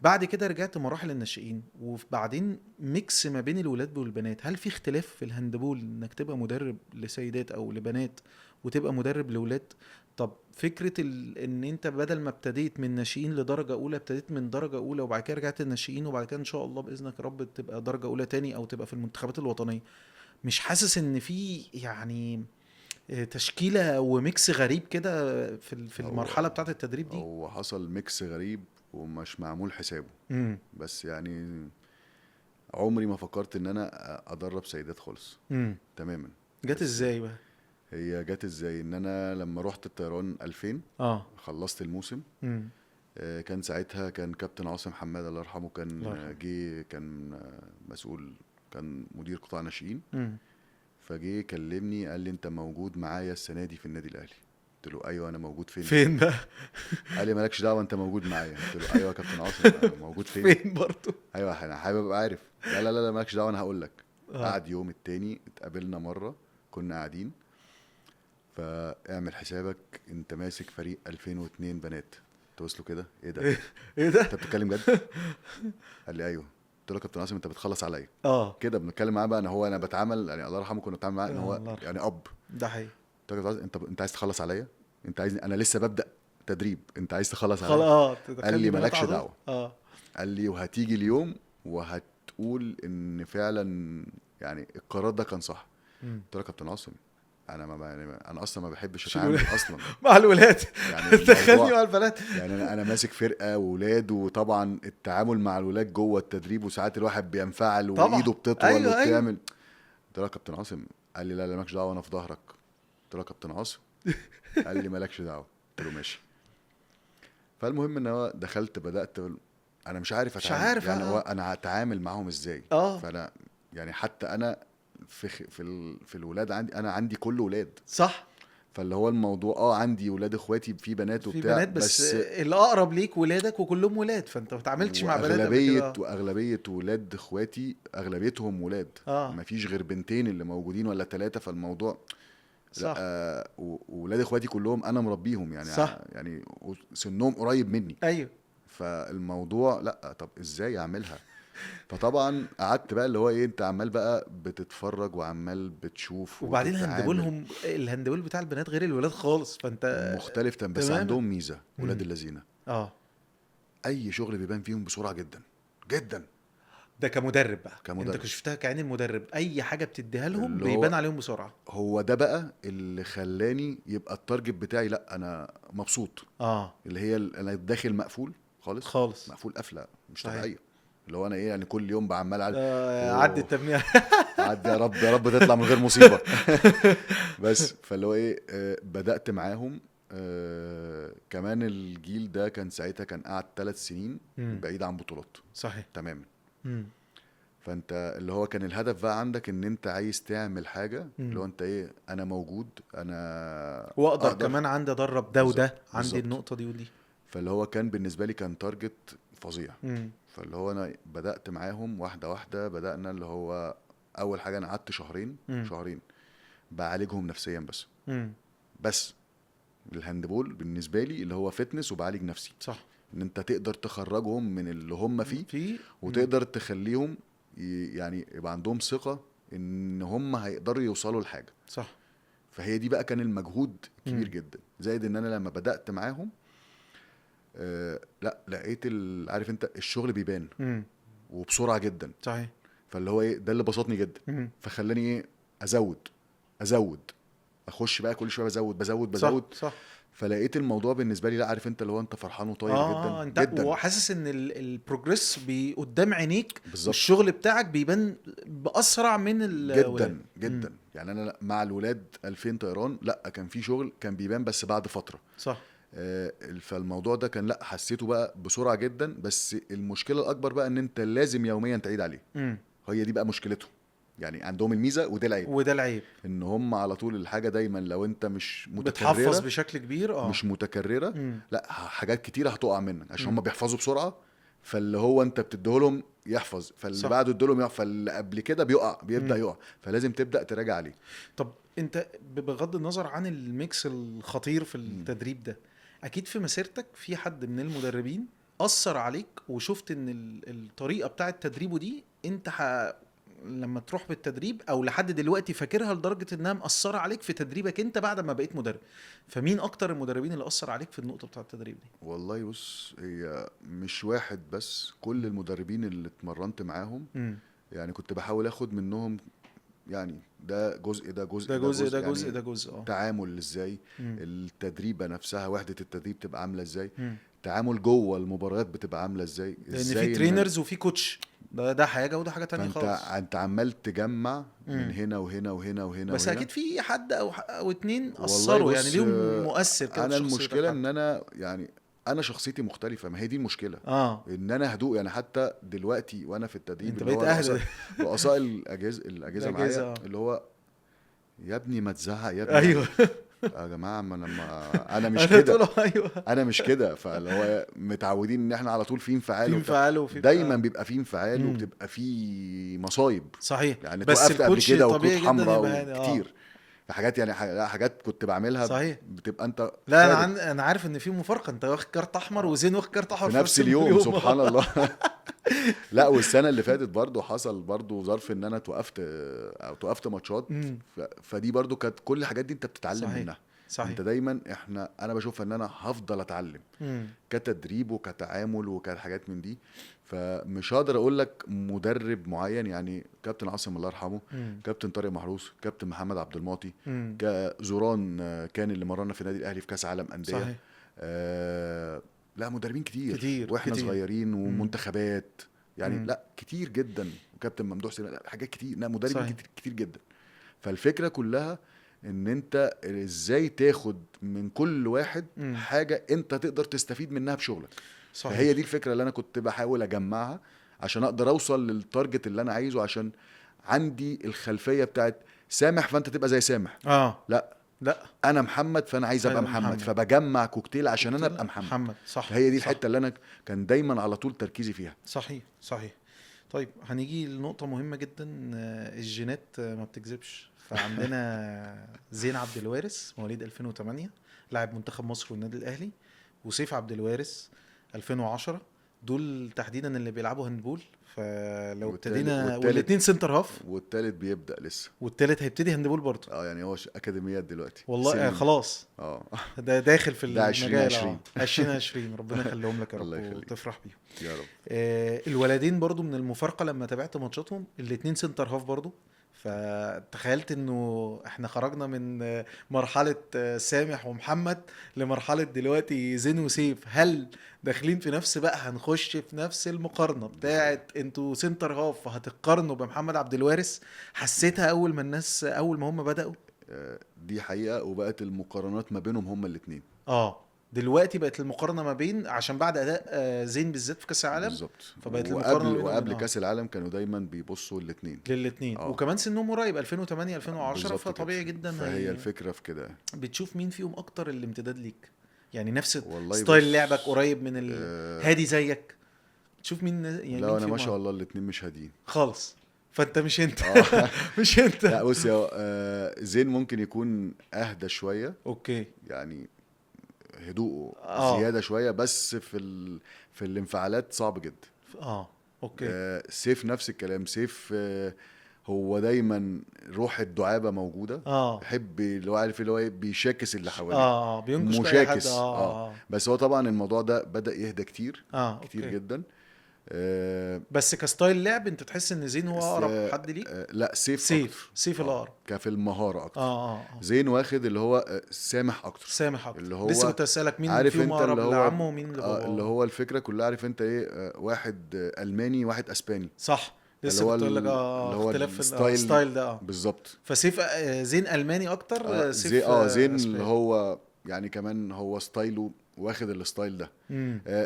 Speaker 1: بعد كده رجعت مراحل الناشئين، وبعدين mix ما بين الولاد والبنات. هل في اختلاف في ال handball انك تبقى مدرب لسيدات او لبنات وتبقى مدرب لولاد؟ طب فكرة ان انت بدل ما ابتديت من ناشئين لدرجة اولى، ابتديت من درجة اولى وبعد كده رجعت الناشئين، وبعد كده ان شاء الله بإذنك يا رب تبقى درجة اولى تاني او تبقى في المنتخبات الوطنية. مش حاسس ان في يعني تشكيلة و mix غريب كده في المرحلة بتاعة التدريب دي؟
Speaker 2: هو حصل mix غريب ومش معمول حسابه. بس يعني عمري ما فكرت ان انا ادرب سيدات خالص. تماما.
Speaker 1: جت ازاي بقى؟
Speaker 2: هي جت ازاي ان انا لما رحت الطيران 2000 خلصت الموسم. كان ساعتها كان كابتن عاصم حماد الله يرحمه، كان جه، كان مسؤول، كان مدير قطاع ناشئين. فجه كلمني قال لي انت موجود معايا السنة دي في النادي الاهلي. قلت له ايوه انا موجود. فين
Speaker 1: بقى؟
Speaker 2: قال لي مالكش دعوه انت موجود معايا. قلت له ايوه يا كابتن عاصم انا موجود فين؟
Speaker 1: فين برضه؟
Speaker 2: ايوه انا حابب ابقى عارف. لا لا لا مالكش دعوه انا هقول لك. قعد يوم التاني اتقابلنا مرة، كنا قاعدين، فاعمل حسابك انت ماسك فريق 2002 بنات. قلت له كده ايه ده؟
Speaker 1: ايه ده؟
Speaker 2: انت بتتكلم جد؟ قال لي ايوه. قلت له كابتن عاصم انت بتخلص عليا. كده بنتكلم معاه بقى ان هو انا بتعامل يعني الله يرحمه كنا بنتعامل معاه ان هو يعني اب.
Speaker 1: ده حقيقي.
Speaker 2: قلت له انت عايز تخلص عليا؟ انت عايزني انا لسه ببدا تدريب، انت عايز تخلص عليا؟
Speaker 1: خلاص.
Speaker 2: قال لي مالكش دعوه. قال لي وهتيجي اليوم وهتقول ان فعلا يعني القرار ده كان صح. قلت له يا كابتن عاصم انا ما يعني انا اصلا ما بحبش اتعامل اصلا
Speaker 1: مع الولاد يعني، دخلني مع البنات
Speaker 2: يعني انا ماسك فرقه وولاد، وطبعا التعامل مع الولاد جوه التدريب وساعات الواحد بينفعل وايده بتطول. أيوة وبتعمل. قلت له يا كابتن عاصم، قال لي لا لا مالكش دعوه انا في ظهرك. قلت له يا كابتن عاصم، قال لي مالكش دعوه. قلت له ماشي. فالمهم ان هو دخلت بدات انا مش عارف اتعامل، مش عارف يعني انا هتعامل معاهم ازاي. فانا يعني حتى انا في في في الولاد عندي، انا عندي كل ولاد
Speaker 1: صح،
Speaker 2: فاللي هو الموضوع عندي ولاد اخواتي في بنات وبتاع، في
Speaker 1: بنات بس الاقرب ليك ولادك وكلهم ولاد، فانت ما بتعاملتش مع بنات قبل كده.
Speaker 2: واغلبيه ولاد اخواتي اغلبيتهم ولاد، ما فيش غير بنتين اللي موجودين ولا ثلاثة، فالموضوع
Speaker 1: صح.
Speaker 2: ولاد اخواتي كلهم انا مربيهم يعني،
Speaker 1: صح.
Speaker 2: يعني سنهم قريب مني.
Speaker 1: ايوه.
Speaker 2: فالموضوع لا طب ازاي اعملها؟ فطبعا قعدت بقى اللي هو ايه، انت عمال بقى بتتفرج وعمال بتشوف،
Speaker 1: وبعدين handball هم ال handball بتاع البنات غير الولاد خالص، فانت
Speaker 2: مختلف تمام. بس عندهم ميزة ولاد اللذينه اي شغل بيبان فيهم بسرعة جدا جدا.
Speaker 1: ده كمدرب بقى، كمدرب. انت شفتها كعين المدرب، اي حاجة بتديها لهم بيبان عليهم بسرعة.
Speaker 2: هو ده بقى اللي خلاني يبقى ال target بتاعي، لا انا مبسوط. اللي هي انا داخل مقفول خالص
Speaker 1: خالص،
Speaker 2: مقفول قفله مش طبيعية، اللي هو انا ايه يعني كل يوم بعمل على
Speaker 1: عدي التمنية
Speaker 2: عدي يا رب يا رب تطلع من غير مصيبة. بس فاللي هو ايه بدات معاهم. كمان الجيل ده كان ساعتها كان قعد 3 سنين بعيد عن بطولات.
Speaker 1: صحيح
Speaker 2: تماما. فانت اللي هو كان الهدف بقى عندك ان انت عايز تعمل حاجة، اللي هو انت ايه، انا موجود، انا
Speaker 1: واقدر كمان عندي ادرب ده وده، عندي النقطة دي ودي.
Speaker 2: فاللي هو كان بالنسبة لي كان target فظيع. فاللي هو انا بدات معاهم واحدة واحدة، بدانا اللي هو اول حاجة انا قعدت شهرين بعالجهم نفسيا بس. بس ال handball بالنسبة لي اللي هو fitness وبعالج نفسي.
Speaker 1: صح.
Speaker 2: ان انت تقدر تخرجهم من اللي هم فيه وتقدر تخليهم يعني يبقى عندهم ثقة ان هم هيقدروا يوصلوا لحاجة.
Speaker 1: صح.
Speaker 2: فهي دي بقى كان المجهود كبير جدا. زائد ان انا لما بدات معاهم لا لقيت عارف انت الشغل بيبان وبسرعة جدا.
Speaker 1: صحيح.
Speaker 2: فاللي هو ايه ده اللي بسطني جدا. فخلاني ايه ازود اخش بقى كل شوية بزود بزود بزود.
Speaker 1: صح.
Speaker 2: فلقيت الموضوع بالنسبة لي لا عارف انت اللي هو انت فرحان وطاير جدا
Speaker 1: انت
Speaker 2: جدا،
Speaker 1: وحاسس ان ال progress قدام عينيك،
Speaker 2: والشغل
Speaker 1: بتاعك بيبان باسرع من
Speaker 2: جدا جدا. يعني انا مع الولاد 2000 طيران لا كان في شغل كان بيبان بس بعد فترة.
Speaker 1: صح.
Speaker 2: فالموضوع ده كان لا حسيته بقى بسرعة جدا. بس المشكلة الاكبر بقى ان انت لازم يوميا تعيد عليه. هي دي بقى مشكلته، يعني عندهم الميزة وده العيب،
Speaker 1: وده العيب
Speaker 2: ان هم على طول الحاجة دايما لو انت مش متكررة
Speaker 1: بتحفظ بشكل كبير
Speaker 2: مش متكررة. لا حاجات كتيرة هتقع منك عشان هم بيحفظوا بسرعة. فاللي هو انت بتديهولهم يحفظ، فاللي بعده اديلهم يحفظ، فاللي قبل كده بيقع بيبدا يقع، فلازم تبدا تراجع عليه.
Speaker 1: طب انت بغض النظر عن ال mix الخطير في التدريب ده، اكيد في مسيرتك في حد من المدربين اثر عليك وشفت ان الطريقة بتاعه تدريبه دي انت لما تروح بالتدريب او لحد دلوقتي فاكرها لدرجة انها مأثره عليك في تدريبك انت بعد ما بقيت مدرب، فمين اكتر المدربين اللي اثر عليك في النقطة بتاعه التدريب دي؟
Speaker 2: والله بص، هي مش واحد بس، كل المدربين اللي اتمرنت معاهم يعني كنت بحاول اخد منهم، يعني ده جزء ده جزء
Speaker 1: ده جزء ده جزء ده جزء،
Speaker 2: تعامل ازاي، التدريبه نفسها، وحده التدريب تبقى عامله ازاي، تعامل جوه المباريات بتبقى عامله ازاي،
Speaker 1: لان في trainers وفي coach، ده حاجة وده حاجة تانية خالص.
Speaker 2: انت عمال تجمع من هنا وهنا وهنا وهنا،
Speaker 1: بس اكيد في حد او اتنين اثروا يعني ليهم مؤثر كده.
Speaker 2: انا المشكلة ان انا يعني انا شخصيتي مختلفة، ما هي دي المشكلة ان انا هدوء يعني. حتى دلوقتي وانا في التدريب
Speaker 1: انت بقيت اهدى،
Speaker 2: رؤساء الاجهزة معايا اللي هو يا ابني ما تزعق يا ابني.
Speaker 1: ايوه
Speaker 2: يا جماعة، ما انا مش كده.
Speaker 1: ايوه
Speaker 2: انا مش كده. فاللي هو متعودين ان احنا على طول في انفعال،
Speaker 1: وفي
Speaker 2: دايما بيبقى في انفعال وبتبقى في مصايب.
Speaker 1: صحيح.
Speaker 2: يعني بس قبل كده وكنت حمراء كتير حاجات، يعني حاجات كنت بعملها.
Speaker 1: صحيح.
Speaker 2: بتبقى انت
Speaker 1: لا انا عارف ان في مفارقه، انت واخد كارت احمر وزين واخد كارت احمر
Speaker 2: في نفس اليوم. سبحان الله. لا والسنة اللي فاتت برضو حصل برضو ظرف ان انا توقفت ماتشات، فدي برضو كانت كل الحاجات دي انت بتتعلم.
Speaker 1: صحيح.
Speaker 2: منها.
Speaker 1: صحيح.
Speaker 2: انت دايما انا بشوف ان انا هفضل اتعلم كتدريب وكتعامل وكحاجات من دي. فمش هقدر اقول لك مدرب معين، يعني كابتن عاصم الله يرحمه، كابتن طارق محروس، كابتن محمد عبد المعطي، زوران كان اللي مرنا في النادي الاهلي في كاس عالم اندية. صحيح. لا مدربين كتير واحنا كتير. صغيرين ومنتخبات يعني لا كتير جدا، وكابتن ممدوح سليمان، حاجات كتير، لا مدربين كتير, كتير جدا. فالفكرة كلها ان انت ازاي تاخد من كل واحد حاجة انت تقدر تستفيد منها بشغلك. صحيح. فهي دي الفكرة اللي انا كنت بحاول اجمعها عشان اقدر اوصل لل target اللي انا عايزه، عشان عندي الخلفية بتاعت سامح فانت تبقى زي سامح. لا انا محمد فانا عايز ابقى محمد، فبجمع كوكتيل عشان انا ابقى محمد. صح. هي دي الحتة اللي انا كان دايما على طول تركيزي فيها.
Speaker 1: صحيح صحيح. طيب هنيجي لنقطة مهمة جدا، الجينات ما بتكذبش. فعندنا زين عبد الوارث مواليد 2008 لاعب منتخب مصر والنادي الاهلي، وسيف عبد الوارث 2010، دول تحديدا اللي بيلعبوا handball. فلو ابتدينا، والاثنين center half،
Speaker 2: والثالث بيبدا لسه،
Speaker 1: والثالث هيبتدي handball برضه.
Speaker 2: يعني هو اكاديميات دلوقتي
Speaker 1: والله. خلاص ده داخل في المجال. 2020 ربنا يخليهم لك يا رب وتفرح بيهم
Speaker 2: يا رب.
Speaker 1: الولدين برضه من المفارقة لما تابعت ماتشاتهم الاثنين center half برضه، فتخيلت انه احنا خرجنا من مرحلة سامح ومحمد لمرحلة دلوقتي زين وسيف. هل داخلين في نفس بقى، هنخش في نفس المقارنة بتاعت انتوا center half هتقارنوا بمحمد عبد الوارث؟ حسيتها اول ما الناس، اول ما هم بدأوا
Speaker 2: دي حقيقة، وبقت المقارنات ما بينهم هم الاثنين.
Speaker 1: دلوقتي بقت المقارنة ما بين، عشان بعد اداء زين بالذات في كاس العالم.
Speaker 2: بالظبط.
Speaker 1: فبقت المقارنة
Speaker 2: وقبل كاس العالم كانوا دايما بيبصوا للاثنين
Speaker 1: للاثنين. وكمان سنهم قريب 2008 2010، فطبيعي جدا.
Speaker 2: فهي الفكرة في كده،
Speaker 1: بتشوف مين فيهم اكتر الامتداد ليك، يعني نفس style لعبك قريب من الهادي زيك، تشوف مين يعني.
Speaker 2: لا انا ما شاء الله الاثنين مش هاديين
Speaker 1: خالص، فانت مش انت. مش انت.
Speaker 2: لا بص يا زين ممكن يكون اهدى شوية.
Speaker 1: okay.
Speaker 2: يعني هدوءه زيادة شوية، بس في الانفعالات صعب جدا.
Speaker 1: okay.
Speaker 2: سيف نفس الكلام. سيف هو دايما روح الدعابة موجودة. يحب اللي هو عارف اللي هو بيشاكس اللي حواليه.
Speaker 1: بينكش
Speaker 2: مشاكس. بس هو طبعا الموضوع ده بدا يهدى كتير. كتير جدا.
Speaker 1: بس ك style لعب انت تحس ان زين هو اقرب حد ليك؟
Speaker 2: لا سيف.
Speaker 1: سيف الاقرب
Speaker 2: كفي المهارة اكتر. زين واخد اللي هو سامح اكتر.
Speaker 1: سامح اكتر اللي هو لسه كنت اسالك مين فيهم اقرب لعمه ومين لباباه.
Speaker 2: اللي هو الفكرة كلها عارف انت ايه، واحد الماني واحد اسباني.
Speaker 1: صح، لسه كنت اقول لك اختلاف ال style ده.
Speaker 2: بالظبط.
Speaker 1: فسيف زين الماني اكتر. سيف
Speaker 2: زين اللي هو يعني كمان هو style ه واخد ال style ده.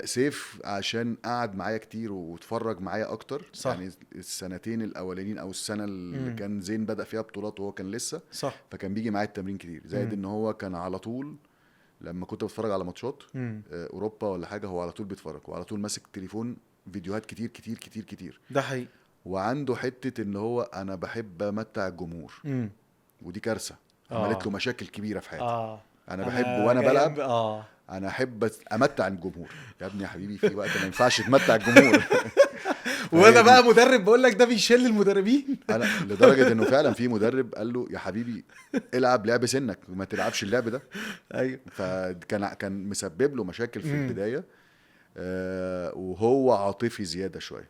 Speaker 2: سيف عشان قعد معايا كتير واتفرج معايا اكتر. صح. يعني السنتين الاولانيين او السنة اللي كان زين بدا فيها بطولات وهو كان لسه.
Speaker 1: صح.
Speaker 2: فكان بيجي معايا التمرين كتير، زائد ان هو كان على طول لما كنت بتفرج على ماتشات اوروبا ولا حاجة هو على طول بيتفرج، وعلى طول ماسك تليفون فيديوهات كتير كتير كتير كتير.
Speaker 1: ده حقيقي.
Speaker 2: وعنده حتة ان هو انا بحب امتع الجمهور. ودي كارثة عملت له مشاكل كبيرة في حياتي. انا بحب وانا بلعب انا احب امتع الجمهور. يا ابني يا حبيبي في وقت ما ينفعش تمتع الجمهور.
Speaker 1: وانا بقى مدرب بقول لك ده بيشل المدربين.
Speaker 2: انا لدرجة انه فعلا في مدرب قال له يا حبيبي العب لعب سنك وما تلعبش اللعب ده.
Speaker 1: ايوه.
Speaker 2: فكان مسبب له مشاكل في البداية. وهو عاطفي زيادة شوية.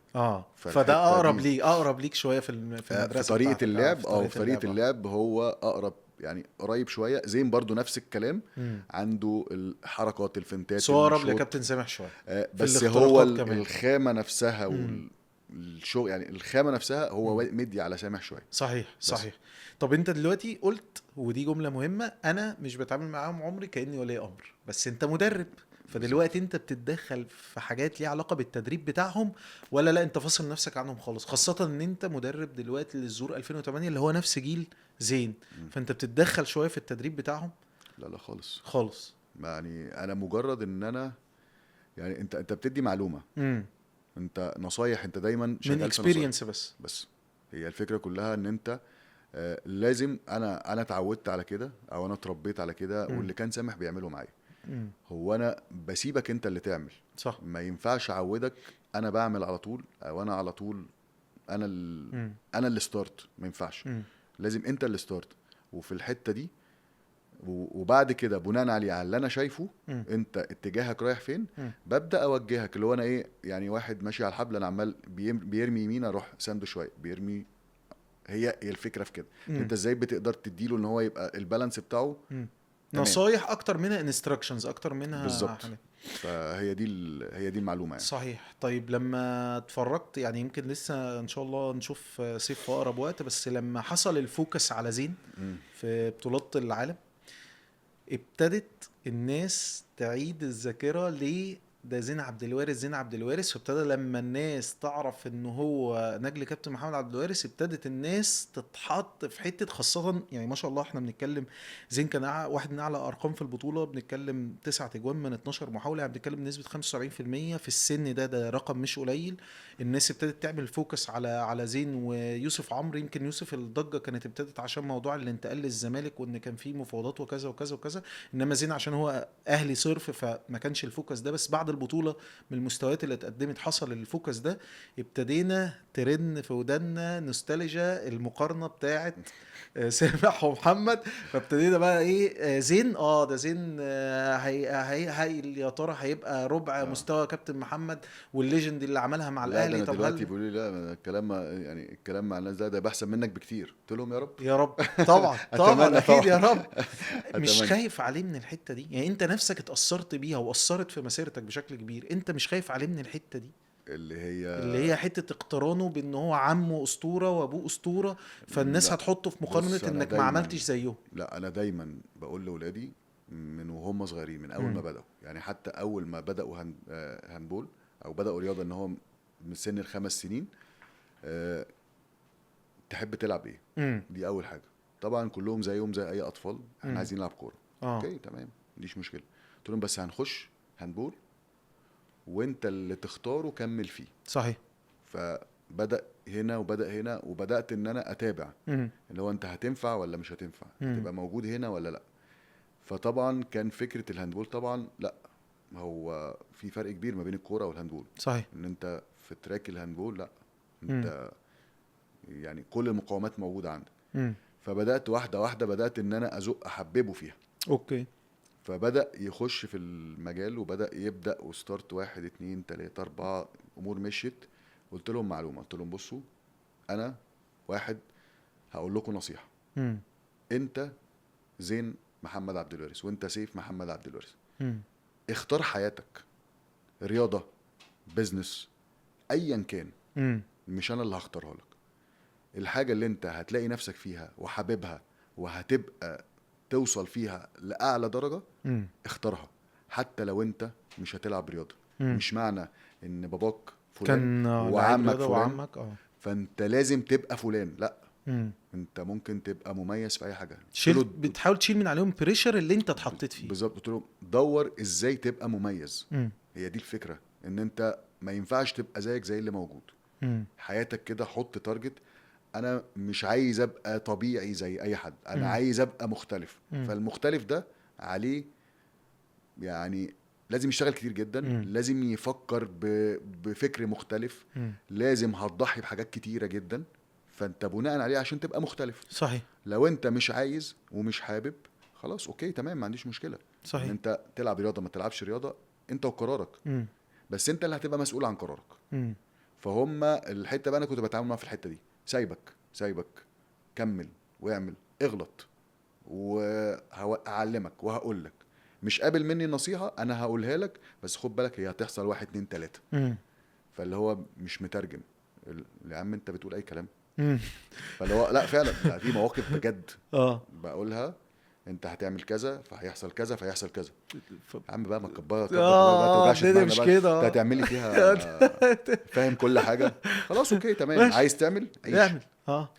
Speaker 1: فده اقرب ليك، اقرب ليك شوية في المدرسة،
Speaker 2: في طريقه اللعب. في طريقه اللعب هو اقرب، يعني قريب شوية. زين برضو نفس الكلام. عنده الحركات الفنتات،
Speaker 1: اقرب لكابتن سامح شوية.
Speaker 2: بس هو الخامة نفسها والشغل، يعني الخامة نفسها هو مدي على سامح شوية.
Speaker 1: صحيح صحيح. طب انت دلوقتي قلت، ودي جملة مهمة، انا مش بتعامل معاهم عمري كاني ولي امر، بس انت مدرب، فدلوقتي انت بتتدخل في حاجات ليها علاقة بالتدريب بتاعهم ولا لا انت فاصل نفسك عنهم خالص؟ خاصة ان انت مدرب دلوقتي للزور 2008 اللي هو نفس جيل زين، فانت بتتدخل شوية في التدريب بتاعهم؟
Speaker 2: لا لا خالص
Speaker 1: خالص.
Speaker 2: يعني انا مجرد ان انا يعني انت بتدي معلومة، انت نصايح، انت دايما شغال
Speaker 1: من experience بس
Speaker 2: هي الفكرة كلها ان انت لازم، انا اتعودت على كده او انا اتربيت على كده، واللي كان سامح بيعمله معايا هو انا بسيبك انت اللي تعمل.
Speaker 1: صح.
Speaker 2: ما ينفعش اعودك انا بعمل على طول، او انا على طول انا انا اللي start، ما ينفعش. لازم انت اللي start. وفي الحتة دي وبعد كده بناء عليه على اللي انا شايفه انت اتجاهك رايح فين، ببدا اوجهك. اللي هو انا ايه يعني، واحد ماشي على الحبل انا عمال بيرمي يمين اروح سانده شوية، بيرمي. هي الفكرة في كده. انت ازاي بتقدر تديله ان هو يبقى ال balance بتاعه.
Speaker 1: نصايح اكتر منها instructions، اكتر منها
Speaker 2: بالظبط. فهي دي هي دي المعلومة يعني.
Speaker 1: صحيح. طيب لما اتفرجت يعني، يمكن لسه ان شاء الله نشوف سيف في اقرب وقت، بس لما حصل ال focus على زين في بطولات العالم، ابتدت الناس تعيد الذاكرة ليه ده زين عبد الوارث، زين عبد الوارث. فابتدى لما الناس تعرف ان هو نجل كابتن محمد عبد الوارث، ابتدت الناس تتحط في حتة، خاصة يعني ما شاء الله احنا بنتكلم زين كان واحد من اعلى ارقام في البطولة، بنتكلم 9 اجوان من 12 محاولة، يعني بنتكلم بنسبة 75% في السن ده، ده رقم مش قليل. الناس ابتدت تعمل focus على زين ويوسف عمرو. يمكن يوسف الضجة كانت ابتدت عشان موضوع الانتقال للزمالك وان كان فيه مفاوضات وكذا وكذا وكذا، انما زين عشان هو اهلي صرف فما كانش ال focus ده. بس بعد البطولة من المستويات اللي اتقدمت حصل ال focus ده، ابتدينا ترن في ودنا نوستالجيا المقارنة بتاعت سامح ومحمد. فابتدينا بقى ايه، زين ده زين هي هي يا ترى هيبقى ربع مستوى كابتن محمد وال legend اللي عملها مع الاهلي؟
Speaker 2: طب دلوقتي بيقولوا لي لا الكلام يعني الكلام مع الناس ده بحسن منك بكتير. قلت لهم يا رب
Speaker 1: يا رب طبعا طبعا اكيد يا رب. مش خايف عليه من الحتة دي يعني؟ انت نفسك اتاثرت بيها واثرت في مسيرتك بشكل كبير، انت مش خايف عليه من الحتة دي اللي هي حتة اقترانه بان هو عمه اسطورة وابوه اسطورة، فالناس هتحطه في مقارنة انك ما عملتش زيه؟
Speaker 2: لا انا دايما بقول لاولادي من وهم صغيرين، من اول ما بداوا يعني، حتى اول ما بداوا handball او بداوا رياضة، ان هو من سن 5 سنين، تحب تلعب ايه؟ دي اول حاجة. طبعا كلهم زيهم زي اي اطفال، احنا عايزين نلعب كورة. okay تمام، ما عنديش مشكلة. قلت لهم بس هنخش handball وانت اللي تختاره كمل فيه.
Speaker 1: صحيح.
Speaker 2: فبدأ هنا وبدأ هنا، وبدأت ان انا اتابع اللي هو انت هتنفع ولا مش هتنفع، هتبقى موجود هنا ولا لا. فطبعا كان فكرة ال handball طبعا لا، هو في فرق كبير ما بين الكورة وال handball.
Speaker 1: صحيح.
Speaker 2: ان انت في track ال handball لا، انت يعني كل المقومات موجودة عندك. فبدأت واحدة واحدة، بدأت ان انا ازق احببه فيها.
Speaker 1: okay.
Speaker 2: فبدأ يخش في المجال وبدأ يبدأ و start 1 2 3 4، أمور مشيت. قلت لهم معلومة، قلت لهم بصوا أنا واحد هقول لكم نصيحة. أنت زين محمد عبد الوارث وأنت سيف محمد عبد الوارث، اختار حياتك، رياضة، business، أيا كان، مش أنا اللي هختارها لك. الحاجة اللي أنت هتلاقي نفسك فيها وحاببها وهتبقى توصل فيها لأعلى درجة، اختارها، حتى لو انت مش هتلعب رياضة. مش معنى ان باباك فلان وعمك فلان وعمك فانت لازم تبقى فلان، لا. انت ممكن تبقى مميز في اي حاجة.
Speaker 1: بتحاول تشيل من عليهم pressure اللي انت اتحطيت فيه.
Speaker 2: بالظبط. قلت لهم دور ازاي تبقى مميز. هي دي الفكرة، ان انت ما ينفعش تبقى زيك زي اللي موجود. حياتك كده حط target، انا مش عايز ابقى طبيعي زي اي حد، انا عايز ابقى مختلف. فالمختلف ده عليه يعني لازم يشتغل كتير جدا، لازم يفكر بفكر مختلف، لازم هتضحي بحاجات كتيرة جدا. فانت بناء عليه عشان تبقى مختلف.
Speaker 1: صحيح.
Speaker 2: لو انت مش عايز ومش حابب خلاص okay تمام، ما عنديش مشكلة.
Speaker 1: صحيح.
Speaker 2: ان انت تلعب رياضة ما تلعبش رياضة، انت وقرارك. بس انت اللي هتبقى مسؤول عن قرارك. فهم الحتة بقى انا كنت بتعامل معاها في الحتة دي، سايبك كمل واعمل، اغلط وهعلمك وهقول لك، مش قابل مني النصيحة انا هقولها لك، بس خد بالك هي هتحصل 1 2 3. فاللي هو مش مترجم، يا عم انت بتقول اي كلام. فاللي هو لا فعلا، لا في مواقف بجد بقولها انت هتعمل كذا فهيحصل كذا فهيحصل كذا. يا عم بقى ما تكبرها، بقى توجعش دماغنا بقى، انت هتعملي فيها فاهم كل حاجة. خلاص okay تمام، عايز تعمل عيش،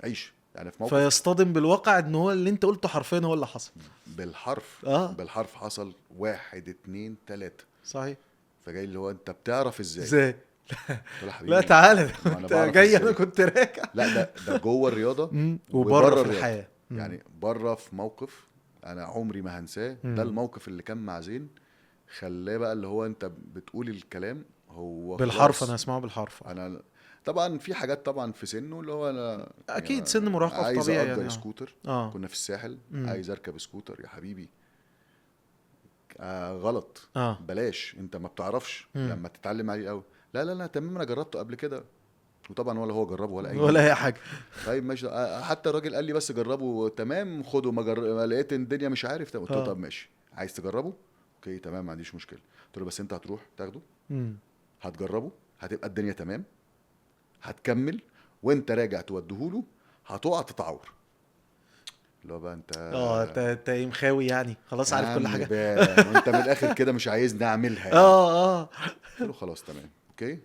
Speaker 2: عيش يعني في موقف.
Speaker 1: فيصطدم بالواقع ان هو اللي انت قلته حرفيا هو اللي حصل
Speaker 2: بالحرف. بالحرف حصل 1 2 3.
Speaker 1: صحيح.
Speaker 2: فجاي اللي هو انت بتعرف ازاي؟
Speaker 1: لا تعالى انت جاي، انا كنت راكع.
Speaker 2: لا ده جوه الرياضة
Speaker 1: وبره في الحياة.
Speaker 2: يعني بره في موقف انا عمري ما هنساه، ده الموقف اللي كان مع زين، خلاه بقى اللي هو انت بتقول الكلام هو
Speaker 1: بالحرف، انا اسمعه بالحرف.
Speaker 2: انا طبعا في حاجات طبعا في سنة اللي هو انا
Speaker 1: اكيد
Speaker 2: يعني
Speaker 1: سن مراهقة
Speaker 2: عايز
Speaker 1: طبيعي
Speaker 2: اجر
Speaker 1: يعني.
Speaker 2: سكوتر. كنا في الساحل، عايز اركب سكوتر يا حبيبي. غلط. بلاش، انت ما بتعرفش. لما تتعلم عليه الاول. لا لا لا تمام، انا جربته قبل كده. وطبعا ولا هو جربه ولا اي
Speaker 1: ولا اي حاجة.
Speaker 2: طيب ماشي، حتى الراجل قال لي بس جربه تمام، خده. ما لقيت الدنيا مش عارف. قلت له طب ماشي، عايز تجربه okay تمام، ما عنديش مشكلة. قلت له بس انت هتروح تاخده، هتجربه، هتبقى الدنيا تمام، هتكمل، وانت راجع توديهوله هتقع تتعور. اللي هو بقى انت
Speaker 1: انت ايه مخاوي يعني، خلاص عارف كل حاجة
Speaker 2: وانت من الاخر كده مش عايزني اعملها يعني. قلت له خلاص تمام، okay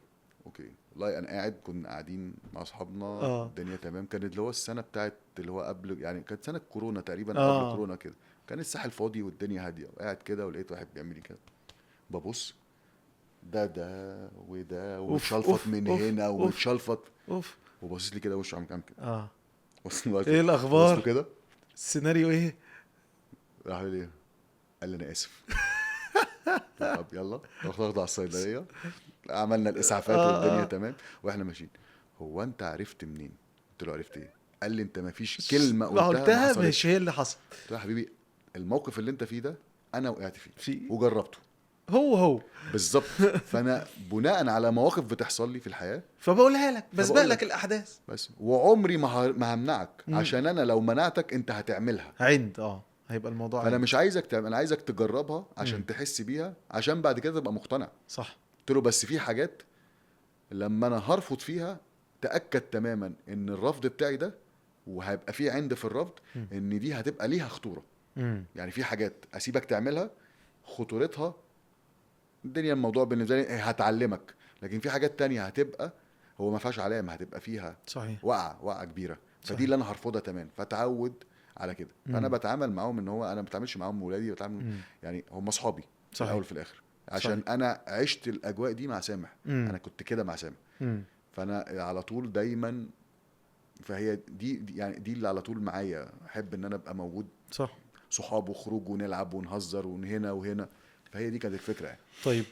Speaker 2: okay. والله انا قاعد، كنا قاعدين مع اصحابنا، الدنيا تمام. كانت اللي هو السنة بتاعت اللي هو قبل يعني، كانت سنة كورونا تقريبا، قبل كورونا كده. كان الساحل فاضي والدنيا هادية، وقاعد كده ولقيت واحد بيعمل لي كده، ببص ده ده وده، ومتشلفط من هنا ومتشلفط، وبصيت لي كده وشه عامل كده.
Speaker 1: ايه الاخبار
Speaker 2: كده؟
Speaker 1: السيناريو ايه؟
Speaker 2: راح لي ايه؟ قال لي انا اسف. طب يلا رحت اخده على الصيدلية، عملنا الاسعافات والدنيا تمام، واحنا ماشيين. هو انت عرفت منين؟ قلت له عرفت ايه؟ قال لي انت ما فيش كلمة قلتها
Speaker 1: مش هي اللي حصلت.
Speaker 2: قلت له يا حبيبي الموقف اللي انت فيه ده انا وقعت فيه وجربته،
Speaker 1: هو
Speaker 2: بالظبط. فانا بناء على مواقف بتحصل لي في الحياة
Speaker 1: فبقولها لك، بسبق لك الاحداث
Speaker 2: بس، وعمري ما همنعك، عشان انا لو منعتك انت هتعملها
Speaker 1: عند هيبقى الموضوع.
Speaker 2: فانا مش عايزك تعمل، انا عايزك تجربها عشان تحس بيها، عشان بعد كده تبقى مقتنع.
Speaker 1: صح.
Speaker 2: قلت له بس في حاجات لما انا هرفض فيها تاكد تماما ان الرفض بتاعي ده، وهيبقى في عند في الرفض، ان دي هتبقى ليها خطورة. يعني في حاجات اسيبك تعملها خطورتها الدنيا الموضوع بالنسبة لي هتعلمك، لكن في حاجات تانية هتبقى هو ما فيهاش علامة، هتبقى فيها
Speaker 1: صحيح
Speaker 2: وقعه كبيرة. فدي اللي انا هرفضها تمام. فتعود على كده. فانا بتعامل معاهم ان هو انا ما بتعاملش معاهم ولادي، بتعامل يعني هم اصحابي في الاول وفي الاخر، عشان صحيح. انا عشت الاجواء دي مع سامح. انا كنت كده مع سامح. فانا على طول دايما، فهي دي يعني دي اللي على طول معايا. احب ان انا ابقى موجود،
Speaker 1: صح،
Speaker 2: صحاب وخروج ونلعب ونهزر وهنا وهنا. فهي دي كانت الفكرة يعني.
Speaker 1: طيب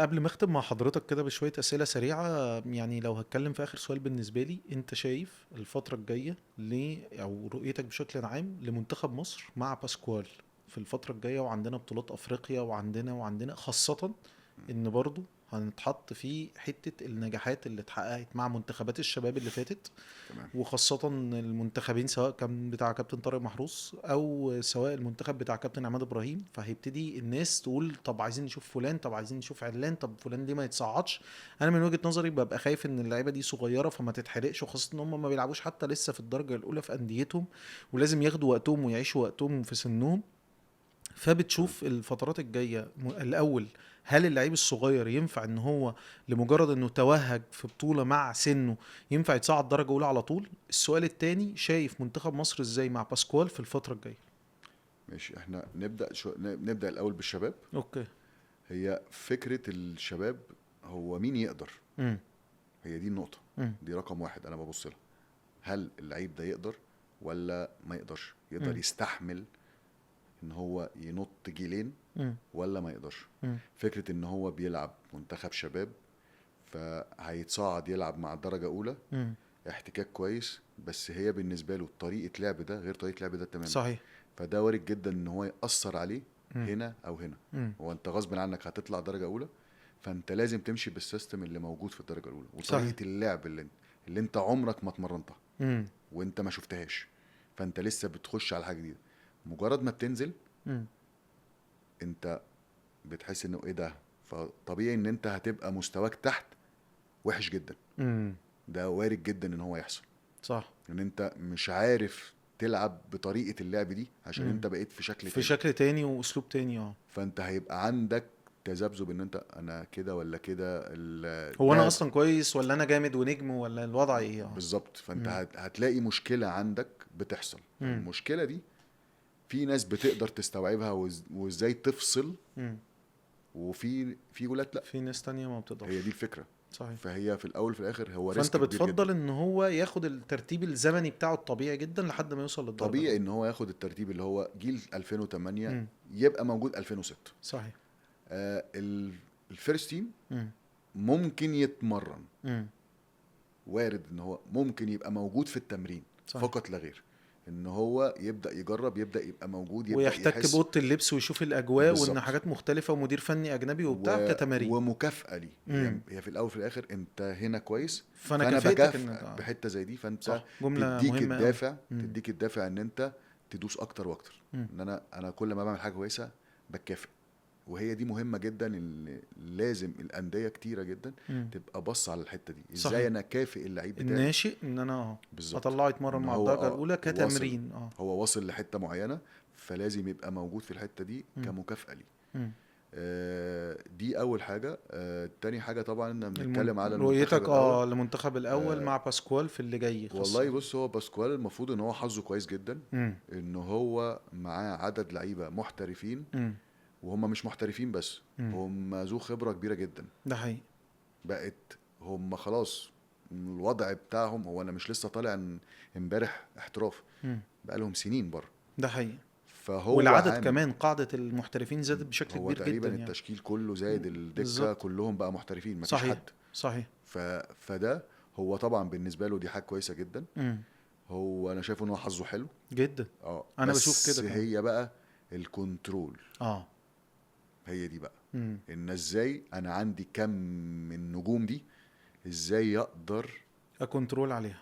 Speaker 1: قبل ما اختم مع حضرتك كده بشوية اسئلة سريعة، يعني لو هتكلم في اخر سؤال بالنسبة لي، انت شايف الفترة الجاية ليه، او رؤيتك بشكل عام لمنتخب مصر مع باسكوال في الفترة الجاية، وعندنا بطولات افريقيا وعندنا خاصة ان برضو هنتحط في حتة النجاحات اللي اتحققت مع منتخبات الشباب اللي فاتت،
Speaker 2: تمام.
Speaker 1: وخاصة المنتخبين سواء كان بتاع كابتن طارق محروس او سواء المنتخب بتاع كابتن عماد ابراهيم. فهيبتدي الناس تقول طب عايزين نشوف فلان، طب عايزين نشوف علان، طب فلان ليه ما يتصعدش؟ انا من وجهة نظري ببقى خايف ان اللعيبة دي صغيرة فما تتحرقش، وخاصة ان هم ما بيلعبوش حتى لسه في الدرجة الاولى في انديتهم، ولازم ياخدوا وقتهم ويعيشوا وقتهم في سنهم. فبتشوف الفترات الجاية الأول، هل اللعيب الصغير ينفع ان هو لمجرد انه توهج في بطولة مع سنة ينفع يتصعد درجة أولى على طول؟ السؤال التاني، شايف منتخب مصر ازاي مع باسكوال في الفترة الجاية؟
Speaker 2: ماشي، احنا نبدأ الأول بالشباب.
Speaker 1: okay.
Speaker 2: هي فكرة الشباب هو مين يقدر، هي دي النقطة. دي رقم واحد انا ببص لها، هل اللعيب ده يقدر ولا ما يقدرش؟ يقدر يستحمل ان هو ينط جيلين ولا ما يقدرش؟ فكرة ان هو بيلعب منتخب شباب فهيتصاعد يلعب مع الدرجة اولى، احتكاك كويس، بس هي بالنسبة له طريقة لعب ده غير طريقة لعب ده تماما.
Speaker 1: صحيح.
Speaker 2: فده وارد جدا ان هو يأثر عليه هنا او هنا. هو انت غصب عنك هتطلع درجة اولى، فانت لازم تمشي بال system اللي موجود في الدرجة الاولى وطريقة اللعب اللي انت عمرك ما اتمرنتها وانت ما شفتهاش، فانت لسه بتخش على حاجة جديدة. مجرد ما بتنزل انت بتحس انه ايه ده، فطبيعي ان انت هتبقى مستواك تحت وحش جدا. ده وارد جدا ان هو يحصل.
Speaker 1: صح.
Speaker 2: ان انت مش عارف تلعب بطريقة اللعب دي عشان انت بقيت في شكل
Speaker 1: في شكل تاني واسلوب تاني.
Speaker 2: فانت هيبقى عندك تذبذب ان انت انا كده ولا كده،
Speaker 1: هو انا اصلا كويس ولا انا جامد ونجم ولا الوضع ايه؟
Speaker 2: بالظبط. فانت هتلاقي مشكلة عندك بتحصل. المشكلة دي في ناس بتقدر تستوعبها وازاي تفصل، وفي ولاد لا،
Speaker 1: في ناس تانية ما بتقدرش.
Speaker 2: هي دي الفكرة.
Speaker 1: صحيح.
Speaker 2: فهي في الاول في الاخر هو risk.
Speaker 1: فانت بتفضل ان هو ياخد الترتيب الزمني بتاعه الطبيعي جدا لحد ما يوصل للدرجة.
Speaker 2: طبيعي ان هو ياخد الترتيب اللي هو جيل 2008 يبقى موجود 2006.
Speaker 1: صحيح.
Speaker 2: ال first team ممكن يتمرن. وارد ان هو ممكن يبقى موجود في التمرين. صحيح. فقط لا غير، ان هو يبدا يجرب، يبدا يبقى موجود، يبدا
Speaker 1: ويحتك باوضه اللبس ويشوف الاجواء. بالزبط. وان حاجات مختلفة ومدير فني اجنبي وبتاع كتمارين
Speaker 2: ومكافاه ليه. يعني هي في الاول وفي الاخر انت هنا كويس، فانا بكافئك بحته زي دي، فانت تديك الدافع، تديك الدافع ان انت تدوس اكتر واكتر. ان انا كل ما بعمل حاجة كويسة بتكافئ، وهي دي مهمة جدا، ان لازم الاندية كتيرة جدا تبقى بص على الحتة دي. ازاي انا كافئ اللعيب بتاعي
Speaker 1: الناشئ ان انا اطلعه يتمرن مع الدرجة الاولى كتمرين.
Speaker 2: هو واصل لحته معينة، فلازم يبقى موجود في الحتة دي كمكافاه ليه. دي اول حاجة. تاني حاجة طبعا ان بنتكلم على
Speaker 1: رؤيتك المنتخب الاول مع باسكوال في اللي جاي.
Speaker 2: والله بص، هو باسكوال المفروض ان هو حظه كويس جدا، ان هو معاه عدد لعيبة محترفين، وهم مش محترفين بس، هم ذو خبرة كبيرة جدا.
Speaker 1: ده حقيقي.
Speaker 2: بقت هم خلاص الوضع بتاعهم، هو انا مش لسه طالع امبارح احتراف، بقى لهم سنين بره.
Speaker 1: ده حقيقي. فهو والعدد كمان، قاعدة المحترفين زادت بشكل كبير جدا.
Speaker 2: تقريبا يعني التشكيل كله زاد، الدكة بالزبط. كلهم بقى محترفين، مفيش حد.
Speaker 1: صحيح.
Speaker 2: فده هو طبعا بالنسبة له دي حاجة كويسة جدا. هو انا شايفه ان هو حظه حلو
Speaker 1: جدا. انا بشوف كده.
Speaker 2: هي بقى ال control، هي دي بقى. ان ازاي انا عندي كم من النجوم دي، ازاي اقدر
Speaker 1: ا control عليها.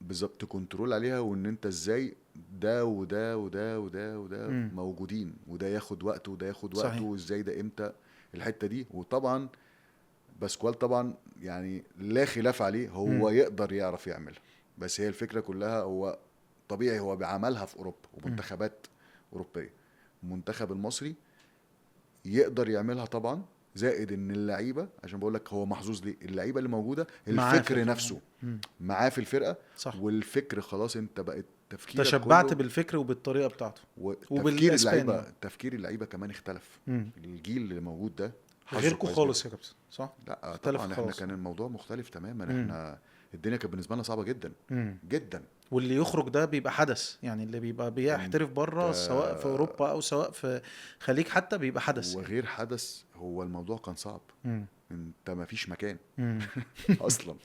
Speaker 2: بالظبط، control عليها، وان انت ازاي ده وده وده وده وده موجودين، وده ياخد وقته وده ياخد وقته، وازاي ده امتى الحتة دي. وطبعا باسكوال طبعا يعني لا خلاف عليه، هو يقدر يعرف يعملها، بس هي الفكرة كلها هو طبيعي هو بيعملها في اوروبا ومنتخبات اوروبية. المنتخب المصري يقدر يعملها طبعا، زائد ان اللعيبة، عشان بقول لك هو محظوظ ليه، اللعيبة اللي موجودة الفكر نفسه معاه في الفرقة. صح. والفكر خلاص انت بقت تفكيرك
Speaker 1: تشبعت بالفكر وبالطريقه بتاعته،
Speaker 2: وتفكير اللعيبة، تفكير اللعيبة كمان اختلف. الجيل اللي موجود ده
Speaker 1: غيركم خالص يا كابتن، صح؟
Speaker 2: لا طبعا احنا كان الموضوع مختلف تماما. احنا الدنيا كانت بالنسبة لنا صعبة جدا جدا،
Speaker 1: واللي يخرج ده بيبقى حدث، يعني اللي بيبقى بيحترف بره سواء في اوروبا او سواء في خليج حتى بيبقى حدث.
Speaker 2: وغير حدث، هو الموضوع كان صعب. انت ما فيش مكان اصلا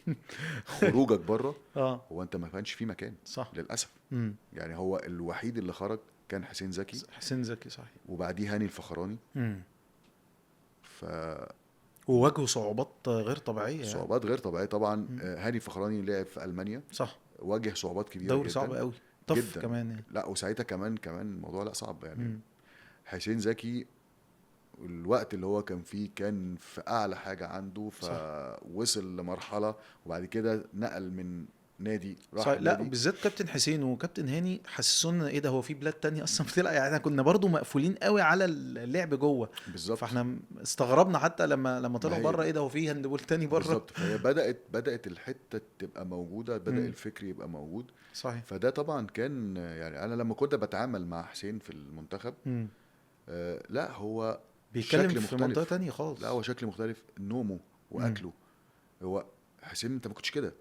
Speaker 2: خروجك بره هو انت ما كانش في مكان. صح. للاسف. يعني هو الوحيد اللي خرج كان حسين زكي.
Speaker 1: حسين زكي صحيح،
Speaker 2: وبعديه هاني الفخراني.
Speaker 1: وواجهوا صعوبات غير طبيعية، يعني.
Speaker 2: صعوبات غير طبيعية طبعا. هاني الفخراني لعب في المانيا. صح. واجه صعوبات كبيرة
Speaker 1: جدا، دوري صعب قوي طف كمان يعني.
Speaker 2: لا وساعتها كمان الموضوع لا صعب يعني. حسين زكي الوقت اللي هو كان فيه كان في اعلى حاجة عنده، فوصل لمرحلة وبعد كده نقل من نادي راح
Speaker 1: لا نادي. بالذات كابتن حسين وكابتن هاني حسسونا ايه ده، هو في بلاد تانية اصلا بتلعب يعني. احنا كنا برضو مقفولين قوي على اللعب جوه. بالظبط. فاحنا استغربنا حتى لما طلعوا بره، ايه ده هو في handball تاني بره.
Speaker 2: بالظبط. فهي بدات الحتة تبقى موجودة، بدا الفكر يبقى موجود.
Speaker 1: صحيح.
Speaker 2: فده طبعا كان يعني انا لما كنت بتعامل مع حسين في المنتخب لا هو
Speaker 1: بيتكلم في منطقة تانية خالص.
Speaker 2: لا هو شكل مختلف، نومه واكله. هو حسين انت ما كنتش كده.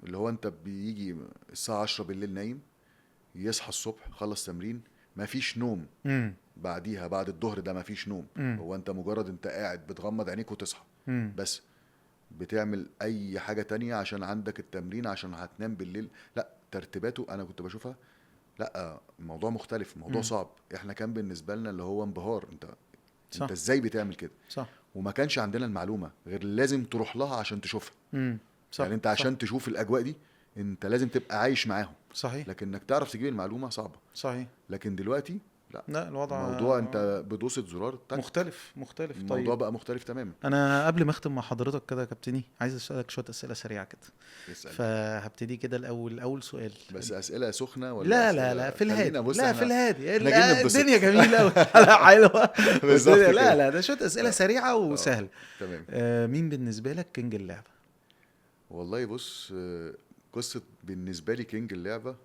Speaker 2: اللي هو انت بيجي الساعة 10 بالليل نايم، يصحى الصبح خلص تمرين، ما فيش نوم. بعديها بعد الظهر ده ما فيش نوم. هو انت مجرد انت قاعد بتغمض عينيك وتصحى. بس بتعمل اي حاجة تانية عشان عندك التمرين، عشان هتنام بالليل. لا ترتيباته انا كنت بشوفها، لا الموضوع مختلف، الموضوع صعب. احنا كان بالنسبة لنا اللي هو انبهار، انت صح. انت ازاي بتعمل كده؟
Speaker 1: صح.
Speaker 2: وما كانش عندنا المعلومة غير لازم تروح لها عشان تشوفها. صح. يعني انت عشان صح. تشوف الاجواء دي انت لازم تبقى عايش معاهم.
Speaker 1: صحيح.
Speaker 2: لكن انك تعرف تجيب المعلومة صعبة.
Speaker 1: صحيح.
Speaker 2: لكن دلوقتي لا
Speaker 1: الوضع
Speaker 2: الموضوع انت بدوسه زرار
Speaker 1: مختلف.
Speaker 2: الموضوع طيب. بقى مختلف تماما.
Speaker 1: انا قبل ما اختم مع حضرتك كده يا كابتني عايز اسالك شوية اسئلة سريعة كده. فهبتدي كده الاول. اول سؤال
Speaker 2: بس اسئلة سخنة ولا
Speaker 1: لا لا لا في الهادي. لا في الهادي، الدنيا جميلة قوي حلوة. لا لا ده شوية اسئلة سريعة وسهلة.
Speaker 2: تمام.
Speaker 1: مين بالنسبة لك king اللعبة؟
Speaker 2: والله بص، قصة بالنسبة لي king اللعبة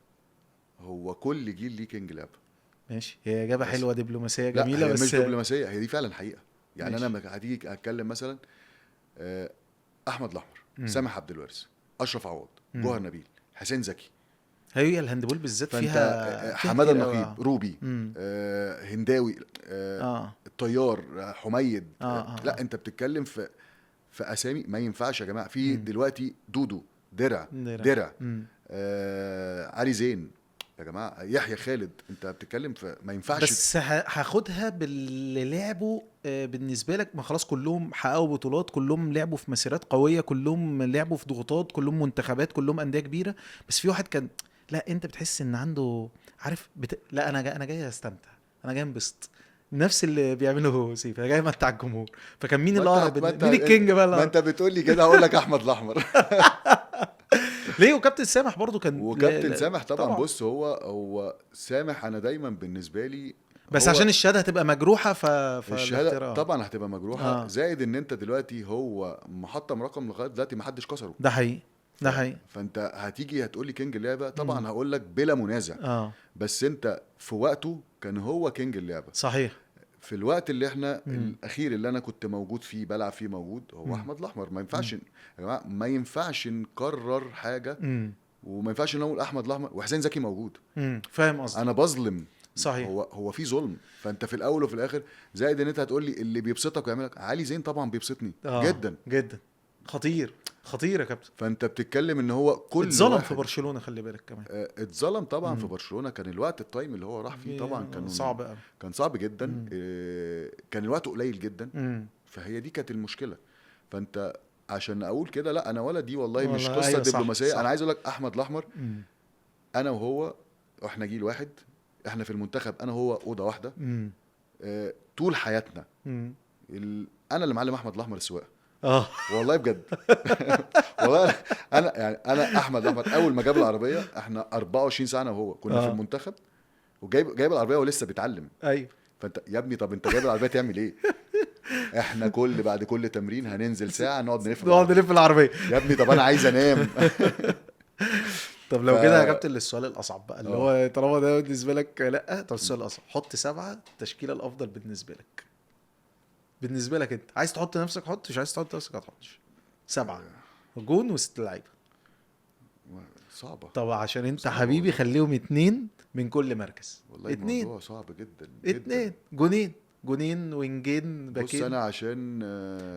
Speaker 2: هو كل جيل ليه king لعبه.
Speaker 1: ماشي، هي اجابه حلوة دبلوماسية جميلة.
Speaker 2: لا
Speaker 1: بس
Speaker 2: مش دبلوماسية، هي دي فعلا حقيقة يعني. ماشي. انا هتيجي اتكلم مثلا احمد الاحمر، سامح عبد الوارث، اشرف عوض، جوهر نبيل، حسين زكي.
Speaker 1: هي ال handball بالذات فيها
Speaker 2: حمادة النقيب، روبي، هنداوي، الطيار، حميد. لا انت بتتكلم في اسامي ما ينفعش يا جماعة. في دلوقتي دودو درع. علي زين يا جماعة، يحيى خالد، انت بتتكلم في ما ينفعش.
Speaker 1: بس هاخدها باللي لعبوا بالنسبة لك، ما خلاص كلهم حققوا بطولات، كلهم لعبوا في مسيرات قوية، كلهم لعبوا في ضغوطات، كلهم منتخبات، كلهم اندية كبيرة. بس في واحد كان لا انت بتحس ان عنده عارف لا انا جاي استمتع، انا جاي انبسط، نفس اللي بيعمله سيف، انا جاي امتع الجمهور. فكان مين اللي اقرب؟ مين ال king بقى؟
Speaker 2: ما انت بتقول لي كده هقول لك احمد الاحمر.
Speaker 1: ليه؟ وكابتن سامح برضو كان،
Speaker 2: وكابتن سامح طبعا. بص هو سامح انا دايما بالنسبة لي،
Speaker 1: بس عشان الشهادة هتبقى مجروحة،
Speaker 2: الشهادة طبعا هتبقى مجروحة. زائد ان انت دلوقتي هو محطم رقم لغاية دلوقتي ما حدش كسره.
Speaker 1: ده حقيقي، ده حقيقي.
Speaker 2: فانت هتيجي هتقول لي king اللعبة، طبعا هقول لك بلا منازع. بس انت في وقته كان هو king اللعبة.
Speaker 1: صحيح.
Speaker 2: في الوقت اللي احنا الاخير اللي انا كنت موجود فيه بلعب فيه موجود هو احمد الاحمر. ما ينفعش يا جماعة، ما ينفعش نكرر حاجة، وما ينفعش نقول احمد الاحمر وحسين زكي موجود.
Speaker 1: فاهم قصدي؟
Speaker 2: انا بظلم.
Speaker 1: صحيح.
Speaker 2: هو في ظلم. فانت في الاول وفي الاخر، زائد ان انت هتقول لي اللي بيبسطك ويعملك علي زين، طبعا بيبسطني جدا
Speaker 1: جدا، خطير خطير يا كابتن.
Speaker 2: فانت بتتكلم ان هو كل
Speaker 1: اتظلم في برشلونة، خلي بالك كمان.
Speaker 2: اتظلم طبعا في برشلونة. كان الوقت ال time اللي هو راح فيه طبعا كان
Speaker 1: صعب قوي،
Speaker 2: كان صعب جدا. كان الوقت قليل جدا. فهي دي كانت المشكلة. فانت عشان اقول كده لا انا ولا دي والله مش قصة. أيوة دبلوماسية. صح. انا عايز اقول لك احمد الاحمر، انا وهو احنا جيل واحد، احنا في المنتخب انا وهو اوضة واحدة طول حياتنا. انا اللي معلم احمد الاحمر السواقة. والله بجد. والله انا يعني انا احمد احمد اول ما جاب العربية احنا 24 ساعة انا وهو كنا في المنتخب، وجايب العربية ولسه بيتعلم.
Speaker 1: ايوه.
Speaker 2: فانت يا ابني طب انت جايب العربية تعمل ايه؟ احنا كل بعد كل تمرين هننزل ساعة نقعد نلف
Speaker 1: العربية.
Speaker 2: يا ابني طب انا عايز انام.
Speaker 1: طب لو كده يا كابتن للسؤال الاصعب بقى، اللي هو طالما ده بالنسبة لك لا، طب السؤال الاصعب، حط 7 التشكيلة الافضل بالنسبة لك. بالنسبة لك انت عايز تحط نفسك حط، مش عايز تحط نفسك ما تحطش. 7 جون و6 لعيبة.
Speaker 2: صعبة.
Speaker 1: طب عشان انت حبيبي خليهم 2 من كل مركز.
Speaker 2: والله الموضوع صعب جدا.
Speaker 1: 2 جونين وينجين باكين.
Speaker 2: بص انا عشان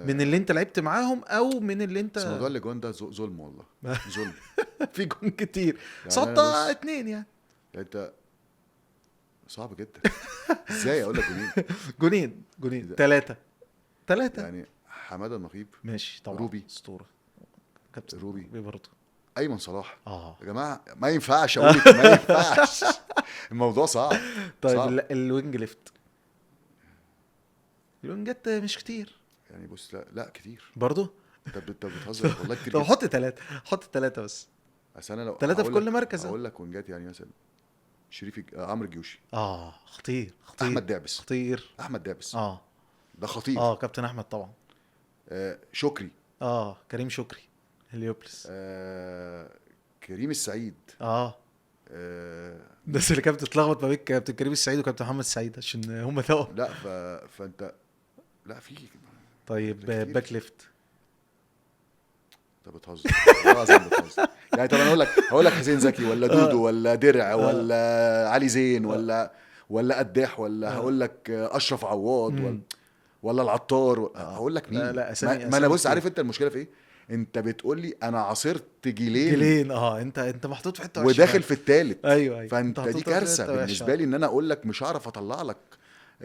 Speaker 1: من اللي انت لعبت معاهم او من اللي انت،
Speaker 2: بس موضوع الجون ده ظلم والله. ظلم.
Speaker 1: في جون كتير يعني. صدق 2 يعني
Speaker 2: انت صعب جدا. ازاي اقول لك
Speaker 1: جونين؟ جونين 3
Speaker 2: يعني حمادة النقيب
Speaker 1: ماشي طبعا،
Speaker 2: روبي
Speaker 1: اسطورة، كابتن
Speaker 2: روبي
Speaker 1: برضه،
Speaker 2: ايمن صلاح. يا جماعة ما ينفعش اقول ما ينفعش. الموضوع صعب.
Speaker 1: طيب صعب. ال wing left، الوينجات مش كتير
Speaker 2: يعني. بص لا كتير
Speaker 1: برضه.
Speaker 2: انت بتهزر والله كتير.
Speaker 1: طب حط 3، حط 3 بس.
Speaker 2: بس انا لو
Speaker 1: 3 في كل مركز.
Speaker 2: اقول لك وينجات يعني مثلا شريف، عمرو الجيوشي.
Speaker 1: خطير خطير.
Speaker 2: احمد دعبس
Speaker 1: خطير.
Speaker 2: احمد دعبس ده خطير.
Speaker 1: كابتن احمد طبعا.
Speaker 2: شكري.
Speaker 1: كريم شكري هليوبلس.
Speaker 2: كريم السعيد.
Speaker 1: بس اللي كانت بتتلخبط ما بين كابتن كريم السعيد وكابتن محمد السعيد عشان هم توأم.
Speaker 2: لا فانت لا في.
Speaker 1: طيب back left.
Speaker 2: انت بتهزر والله بتهزر يعني. طب انا هقول لك حسين زكي ولا دودو ولا درع ولا علي زين ولا قداح ولا هقول لك اشرف عواد ولا العطار. هقول لك مين؟
Speaker 1: لا أسامي
Speaker 2: ما انا بص، عارف انت المشكلة في ايه؟ انت بتقول لي انا عاصرت جيلين.
Speaker 1: انت محطوط في حتة
Speaker 2: وداخل في الثالث.
Speaker 1: ايوه.
Speaker 2: فانت دي كارثة بالنسبة لي ان انا اقول لك مش هعرف اطلع لك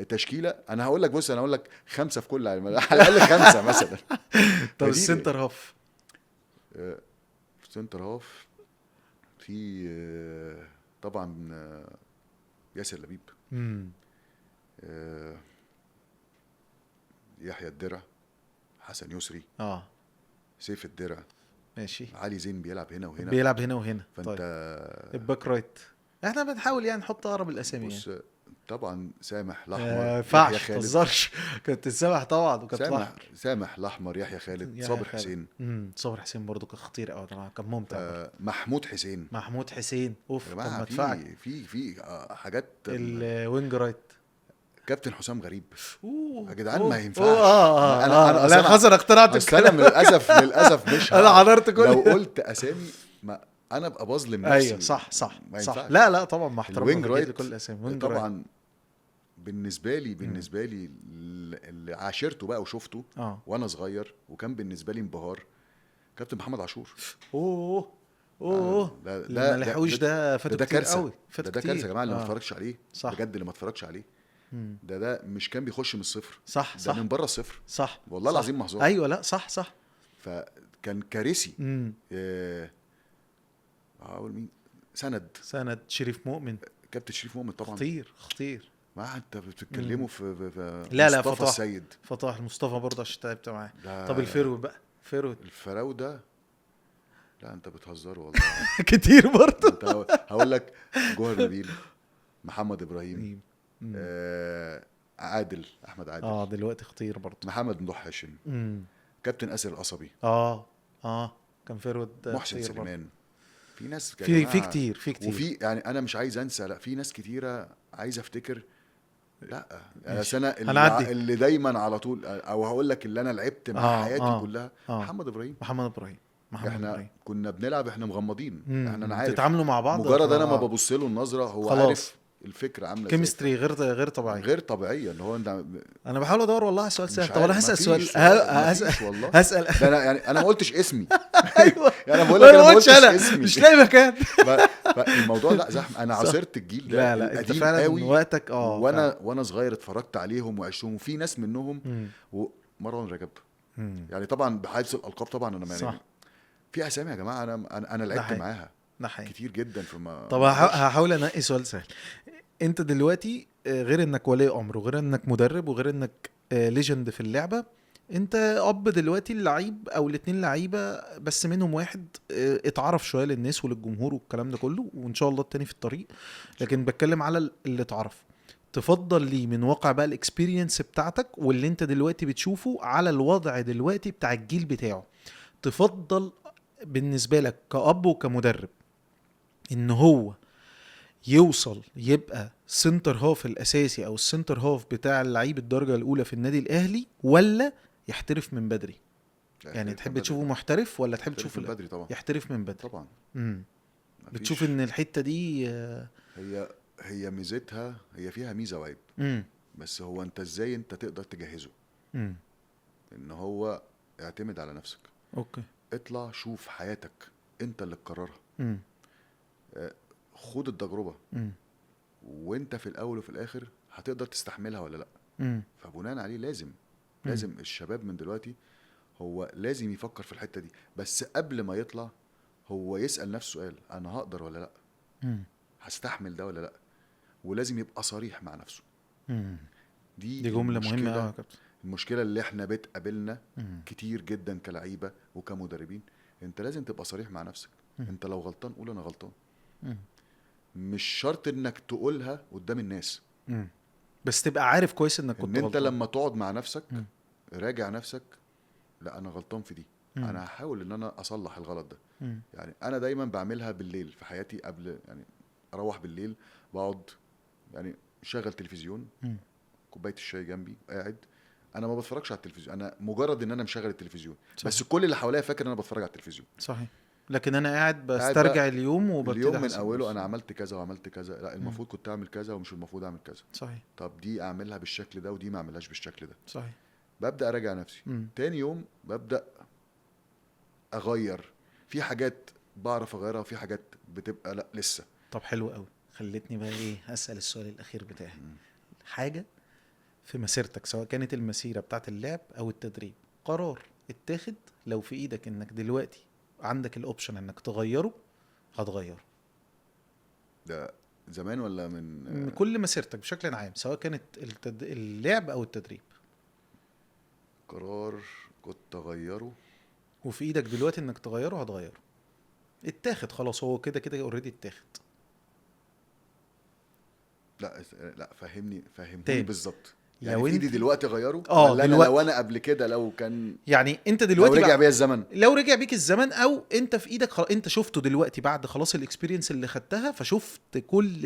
Speaker 2: تشكيله. انا هقول لك بص، انا هقول لك 5 في كل، على الاقل 5 مثلا.
Speaker 1: طب ال center half.
Speaker 2: center half في طبعا ياسر لبيب، يحيى الدرع، حسن يسري، سيف الدرع،
Speaker 1: ماشي،
Speaker 2: علي زين بيلعب هنا وهنا، فانت
Speaker 1: طيب. ال back right احنا بنحاول يعني نحط اقرب الاسامي.
Speaker 2: بص يعني. طبعا سامح الاحمر،
Speaker 1: يحيى خالد، تهزرش، كابتن سامح طبعا، وكابتن
Speaker 2: سامح الاحمر، يحيى خالد، صابر حسين.
Speaker 1: صابر حسين برضو كان خطير قوي طبعا، كان ممتع.
Speaker 2: محمود حسين،
Speaker 1: محمود حسين اوف، كان مدفعك.
Speaker 2: في حاجات.
Speaker 1: ال wing right
Speaker 2: كابتن حسام غريب. يا جدعان ما ينفعش.
Speaker 1: انا لا خسر، اقتنعت.
Speaker 2: انا للاسف مش
Speaker 1: انا حضرت كل،
Speaker 2: لو قلت اسامي ما انا ابقى بظلم نفسي.
Speaker 1: ايوه صح صح صح. لا لا طبعا مع احترامي لكل الاسامي.
Speaker 2: طبعا بالنسبة لي اللي عاشرته بقى وشفته وانا صغير، وكان بالنسبة لي انبهار، كابتن محمد عاشور.
Speaker 1: اوه اوه، ده ما لحقوش، ده فاتوا كتير قوي،
Speaker 2: ده كارثة يا جماعة اللي ما اتفرجش عليه. صح. بجد اللي ما اتفرجش عليه ده مش كان بيخش من الصفر. صح ده صح، من بره الصفر. صح والله العظيم محظوظ.
Speaker 1: ايوه لا صح صح،
Speaker 2: فكان كارثي. اقول مين؟ سند
Speaker 1: شريف مؤمن،
Speaker 2: كابتن شريف مؤمن طبعا،
Speaker 1: خطير خطير.
Speaker 2: ما انت بتتكلموا في
Speaker 1: لا لا، مصطفى السيد، فتح مصطفى برضه عشان تعبت معاه. طب ال forward بقى، forward
Speaker 2: الفراوده، لا انت بتهزروا والله
Speaker 1: كتير برضه.
Speaker 2: انت هقول لك جوهر نبيل، محمد ابراهيم، عادل، احمد عادل
Speaker 1: دلوقتي خطير برضه،
Speaker 2: محمد ممدوح هاشم، كابتن اسر القصبي،
Speaker 1: كان forward،
Speaker 2: محسن سليمان. في ناس
Speaker 1: في كتير، في كتير،
Speaker 2: وفي يعني انا مش عايز انسى، لا في ناس كتيرة عايز افتكر. لا سنة اللي دايما على طول، او هقول لك اللي انا لعبت مع حياتي كلها، محمد ابراهيم. محمد احنا إبراهيم. كنا بنلعب احنا مغمضين، احنا انا عارف
Speaker 1: تتعاملوا مع بعض،
Speaker 2: مجرد انا ما ببص له النظرة هو خلاص. عارف الفكرة عامله
Speaker 1: ازاي، chemistry غير طبيعية،
Speaker 2: غير طبيعية. اللي هو انت،
Speaker 1: انا بحاول ادور والله على سؤال سهل. طب انا هسال سؤال، هسال
Speaker 2: ده انا يعني انا ما قلتش اسمي.
Speaker 1: ايوه
Speaker 2: يعني انا بقول لك انا ما قلتش اسمي،
Speaker 1: مش لاقي مكان.
Speaker 2: فالموضوع لا زحمة، انا عاصرت الجيل ده.
Speaker 1: لا لا انت فعلا قوي وقتك.
Speaker 2: وانا صغير اتفرجت عليهم وعشتهم، وفي ناس منهم ومروان رجب يعني طبعا بحادث الالقاب طبعا انا يعني في اسامي يا جماعة انا لعبت معاها كتير جدا. في ما
Speaker 1: طب هحاول انقي سؤال سهل. انت دلوقتي غير انك ولي امر، وغير انك مدرب، وغير انك legend في اللعبة، انت اب دلوقتي اللعيب او الاتنين لعيبة، بس منهم واحد اتعرف شوية للناس وللجمهور والكلام ده كله، وان شاء الله التاني في الطريق، لكن بتكلم على اللي اتعرف. تفضل لي من واقع بقى ال experience بتاعتك واللي انت دلوقتي بتشوفه على الوضع دلوقتي بتاع الجيل بتاعه، تفضل بالنسبة لك كأب وكمدرب ان هو يوصل يبقى center half الاساسي او ال center half بتاع اللعيب الدرجة الاولى في النادي الاهلي، ولا يحترف من بدري؟ يعني تحب تشوفه محترف ولا تحب تشوفه
Speaker 2: من بدري؟ طبعا
Speaker 1: يحترف من بدري
Speaker 2: طبعا.
Speaker 1: بتشوف ان الحتة دي
Speaker 2: هي ميزتها، هي فيها ميزة وعيب. بس هو انت ازاي انت تقدر تجهزه؟ ان هو اعتمد على نفسك.
Speaker 1: okay،
Speaker 2: اطلع شوف حياتك انت اللي تقررها. خد التجربة. وانت في الاول وفي الاخر هتقدر تستحملها ولا لا. فبناء عليه لازم الشباب من دلوقتي هو لازم يفكر في الحتة دي، بس قبل ما يطلع هو يسأل نفسه سؤال، انا هقدر ولا لا؟ هستحمل ده ولا لا؟ ولازم يبقى صريح مع نفسه. دي
Speaker 1: جملة مهمة يا كابتن.
Speaker 2: المشكلة اللي احنا بتقابلنا كتير جدا كلعيبه وكمدربين، انت لازم تبقى صريح مع نفسك. انت لو غلطان قول انا غلطان. مش شرط انك تقولها قدام الناس،
Speaker 1: بس تبقى عارف كويس انك كنت
Speaker 2: غلطان. انت لما تقعد مع نفسك راجع نفسك، لا انا غلطان في دي، انا هحاول ان انا اصلح الغلط ده. يعني انا دايما بعملها بالليل في حياتي، قبل يعني اروح بالليل بقعد يعني شغل تلفزيون، كوباية الشاي جنبي، قاعد انا ما بتفرجش على التلفزيون، انا مجرد ان انا مشغل التلفزيون. صحيح. بس كل اللي حواليا فاكر ان انا بتفرج على التلفزيون.
Speaker 1: صحيح، لكن انا قاعد بسترجع اليوم وببتدي
Speaker 2: اليوم من اوله، انا عملت كذا وعملت كذا، لا المفروض كنت اعمل كذا ومش المفروض اعمل كذا.
Speaker 1: صحيح.
Speaker 2: طب دي اعملها بالشكل ده ودي ما اعملهاش بالشكل ده.
Speaker 1: صحيح.
Speaker 2: ببدا اراجع نفسي. تاني يوم ببدا اغير في حاجات بعرف اغيرها، وفي حاجات بتبقى لا لسه.
Speaker 1: طب حلو قوي، خلتني بقى ايه اسال السؤال الاخير بتاعي. حاجة في مسيرتك، سواء كانت المسيرة بتاعت اللعب او التدريب، قرار اتاخد لو في ايدك انك دلوقتي عندك ال option انك تغيره، هتغيره؟
Speaker 2: ده زمان ولا من
Speaker 1: كل مسيرتك بشكل عام، سواء كانت اللعب او التدريب؟
Speaker 2: قرار كنت اغيره
Speaker 1: وفي ايدك دلوقتي انك تغيره، هتغيره. اتاخد خلاص، هو كده كده already اتاخد.
Speaker 2: لا لا، فهمني بالظبط. يعني في ايدي دلوقتي غيره ولا أنا لو انا قبل كده، لو كان
Speaker 1: يعني انت دلوقتي
Speaker 2: لو رجع بيا الزمن،
Speaker 1: لو رجع بيك الزمن، او انت في ايدك انت شفته دلوقتي بعد خلاص ال experience اللي خدتها، فشفت كل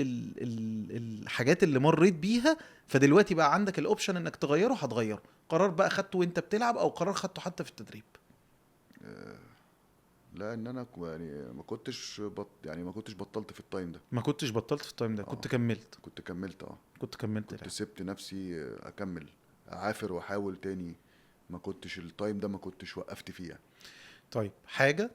Speaker 1: الحاجات اللي مريت بيها، فدلوقتي بقى عندك ال option انك تغيره، هتغيره. قرار بقى خدته وانت بتلعب، او قرار خدته حتى في التدريب.
Speaker 2: لا، ان انا يعني ما كنتش يعني ما كنتش بطلت في ال time ده.
Speaker 1: ما كنتش بطلت في ال time ده. كنت كملت.
Speaker 2: كنت كملت.
Speaker 1: كنت كملت.
Speaker 2: كنت سبت نفسي اكمل، اعافر واحاول تاني. ما كنتش ال time ده ما كنتش وقفت فيه.
Speaker 1: طيب حاجة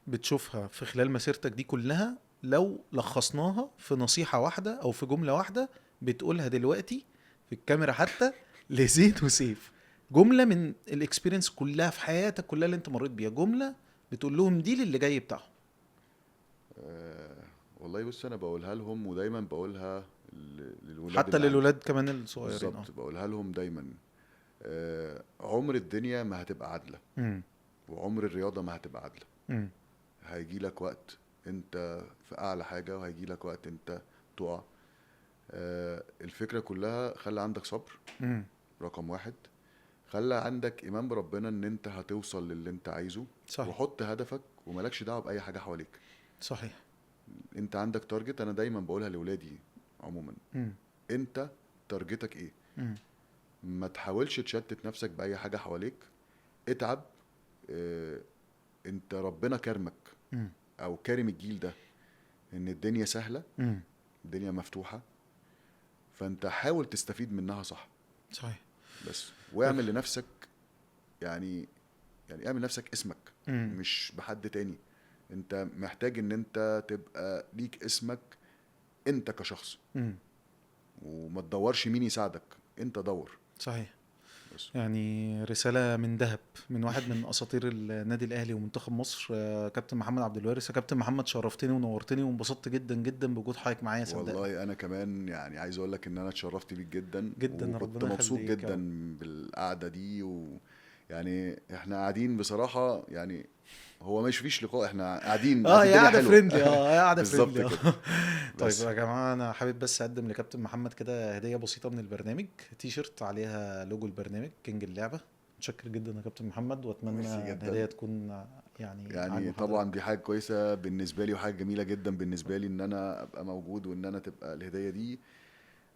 Speaker 1: بتشوفها في خلال مسيرتك دي كلها لو لخصناها في نصيحة واحدة او في جملة واحدة بتقولها دلوقتي في الكاميرا حتى لزيد وسيف، جملة من ال experience كلها في حياتك كلها اللي انت مريت بيها، جملة بتقول لهم دي للي جاي بتاعهم.
Speaker 2: والله بص، انا بقولها لهم ودايما بقولها للولاد،
Speaker 1: حتى للولاد كمان الصغيرين.
Speaker 2: بالظبط، بقولها لهم دايما. عمر الدنيا ما هتبقى عادلة، وعمر الرياضة ما هتبقى عادلة. هيجي لك وقت انت في اعلى حاجة، وهيجي لك وقت انت تقع. الفكرة كلها خلي عندك صبر، رقم واحد. خلي عندك ايمان بربنا ان انت هتوصل للي انت عايزه. صحيح. وحط هدفك ومالكش دعوه باي حاجة حواليك.
Speaker 1: صحيح.
Speaker 2: انت عندك target، انا دايما بقولها لاولادي عموما. انت target ك ايه؟ ما تحاولش تشتت نفسك باي حاجة حواليك. اتعب. انت ربنا كرمك او كارم الجيل ده ان الدنيا سهلة، الدنيا مفتوحة، فانت حاول تستفيد منها. صح.
Speaker 1: صحيح.
Speaker 2: بس واعمل لنفسك، يعني اعمل نفسك اسمك، مش بحد تاني. انت محتاج ان انت تبقى ليك اسمك انت كشخص، وما تدورش مين يساعدك، انت دور.
Speaker 1: صحيح. بس. يعني رسالة من ذهب من واحد من أساطير النادي الأهلي ومنتخب مصر، كابتن محمد عبد الوارث. كابتن محمد، شرفتني ونورتني وانبسطت جدا جدا بوجود حضرتك معايا. صدقني
Speaker 2: والله أنا كمان يعني عايز أقول لك إن أنا اتشرفت بيك جدا
Speaker 1: جدا،
Speaker 2: وكنت مبسوط جدا بالقعدة دي. ويعني إحنا قاعدين بصراحة، يعني هو مش فيش لقاء، احنا قاعدين
Speaker 1: قاعدة friendly. قاعدة friendly. طيب يا جماعة، انا حابب بس اقدم لكابتن محمد كده هديه بسيطة من البرنامج، تي شيرت عليها لوجو البرنامج كينج اللعبة. متشكر جدا يا كابتن محمد، واتمنى الهدية تكون يعني
Speaker 2: طبعا دي حاجة كويسة بالنسبة لي، وحاجه جميلة جدا بالنسبة لي ان انا ابقى موجود، وان انا تبقى الهدية دي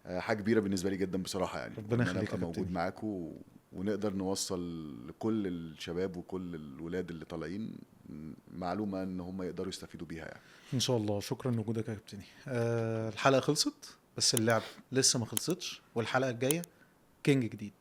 Speaker 2: حاجة كبيرة بالنسبة لي جدا بصراحة. يعني
Speaker 1: ربنا يخليك،
Speaker 2: ابقى موجود معاكم ونقدر نوصل لكل الشباب وكل الولاد اللي طالعين معلومة ان هم يقدروا يستفيدوا بيها يعني.
Speaker 1: ان شاء الله. شكرا لوجودك يا كابتن. الحلقة خلصت، بس اللعب لسه ما خلصتش، والحلقة الجاية king جديد.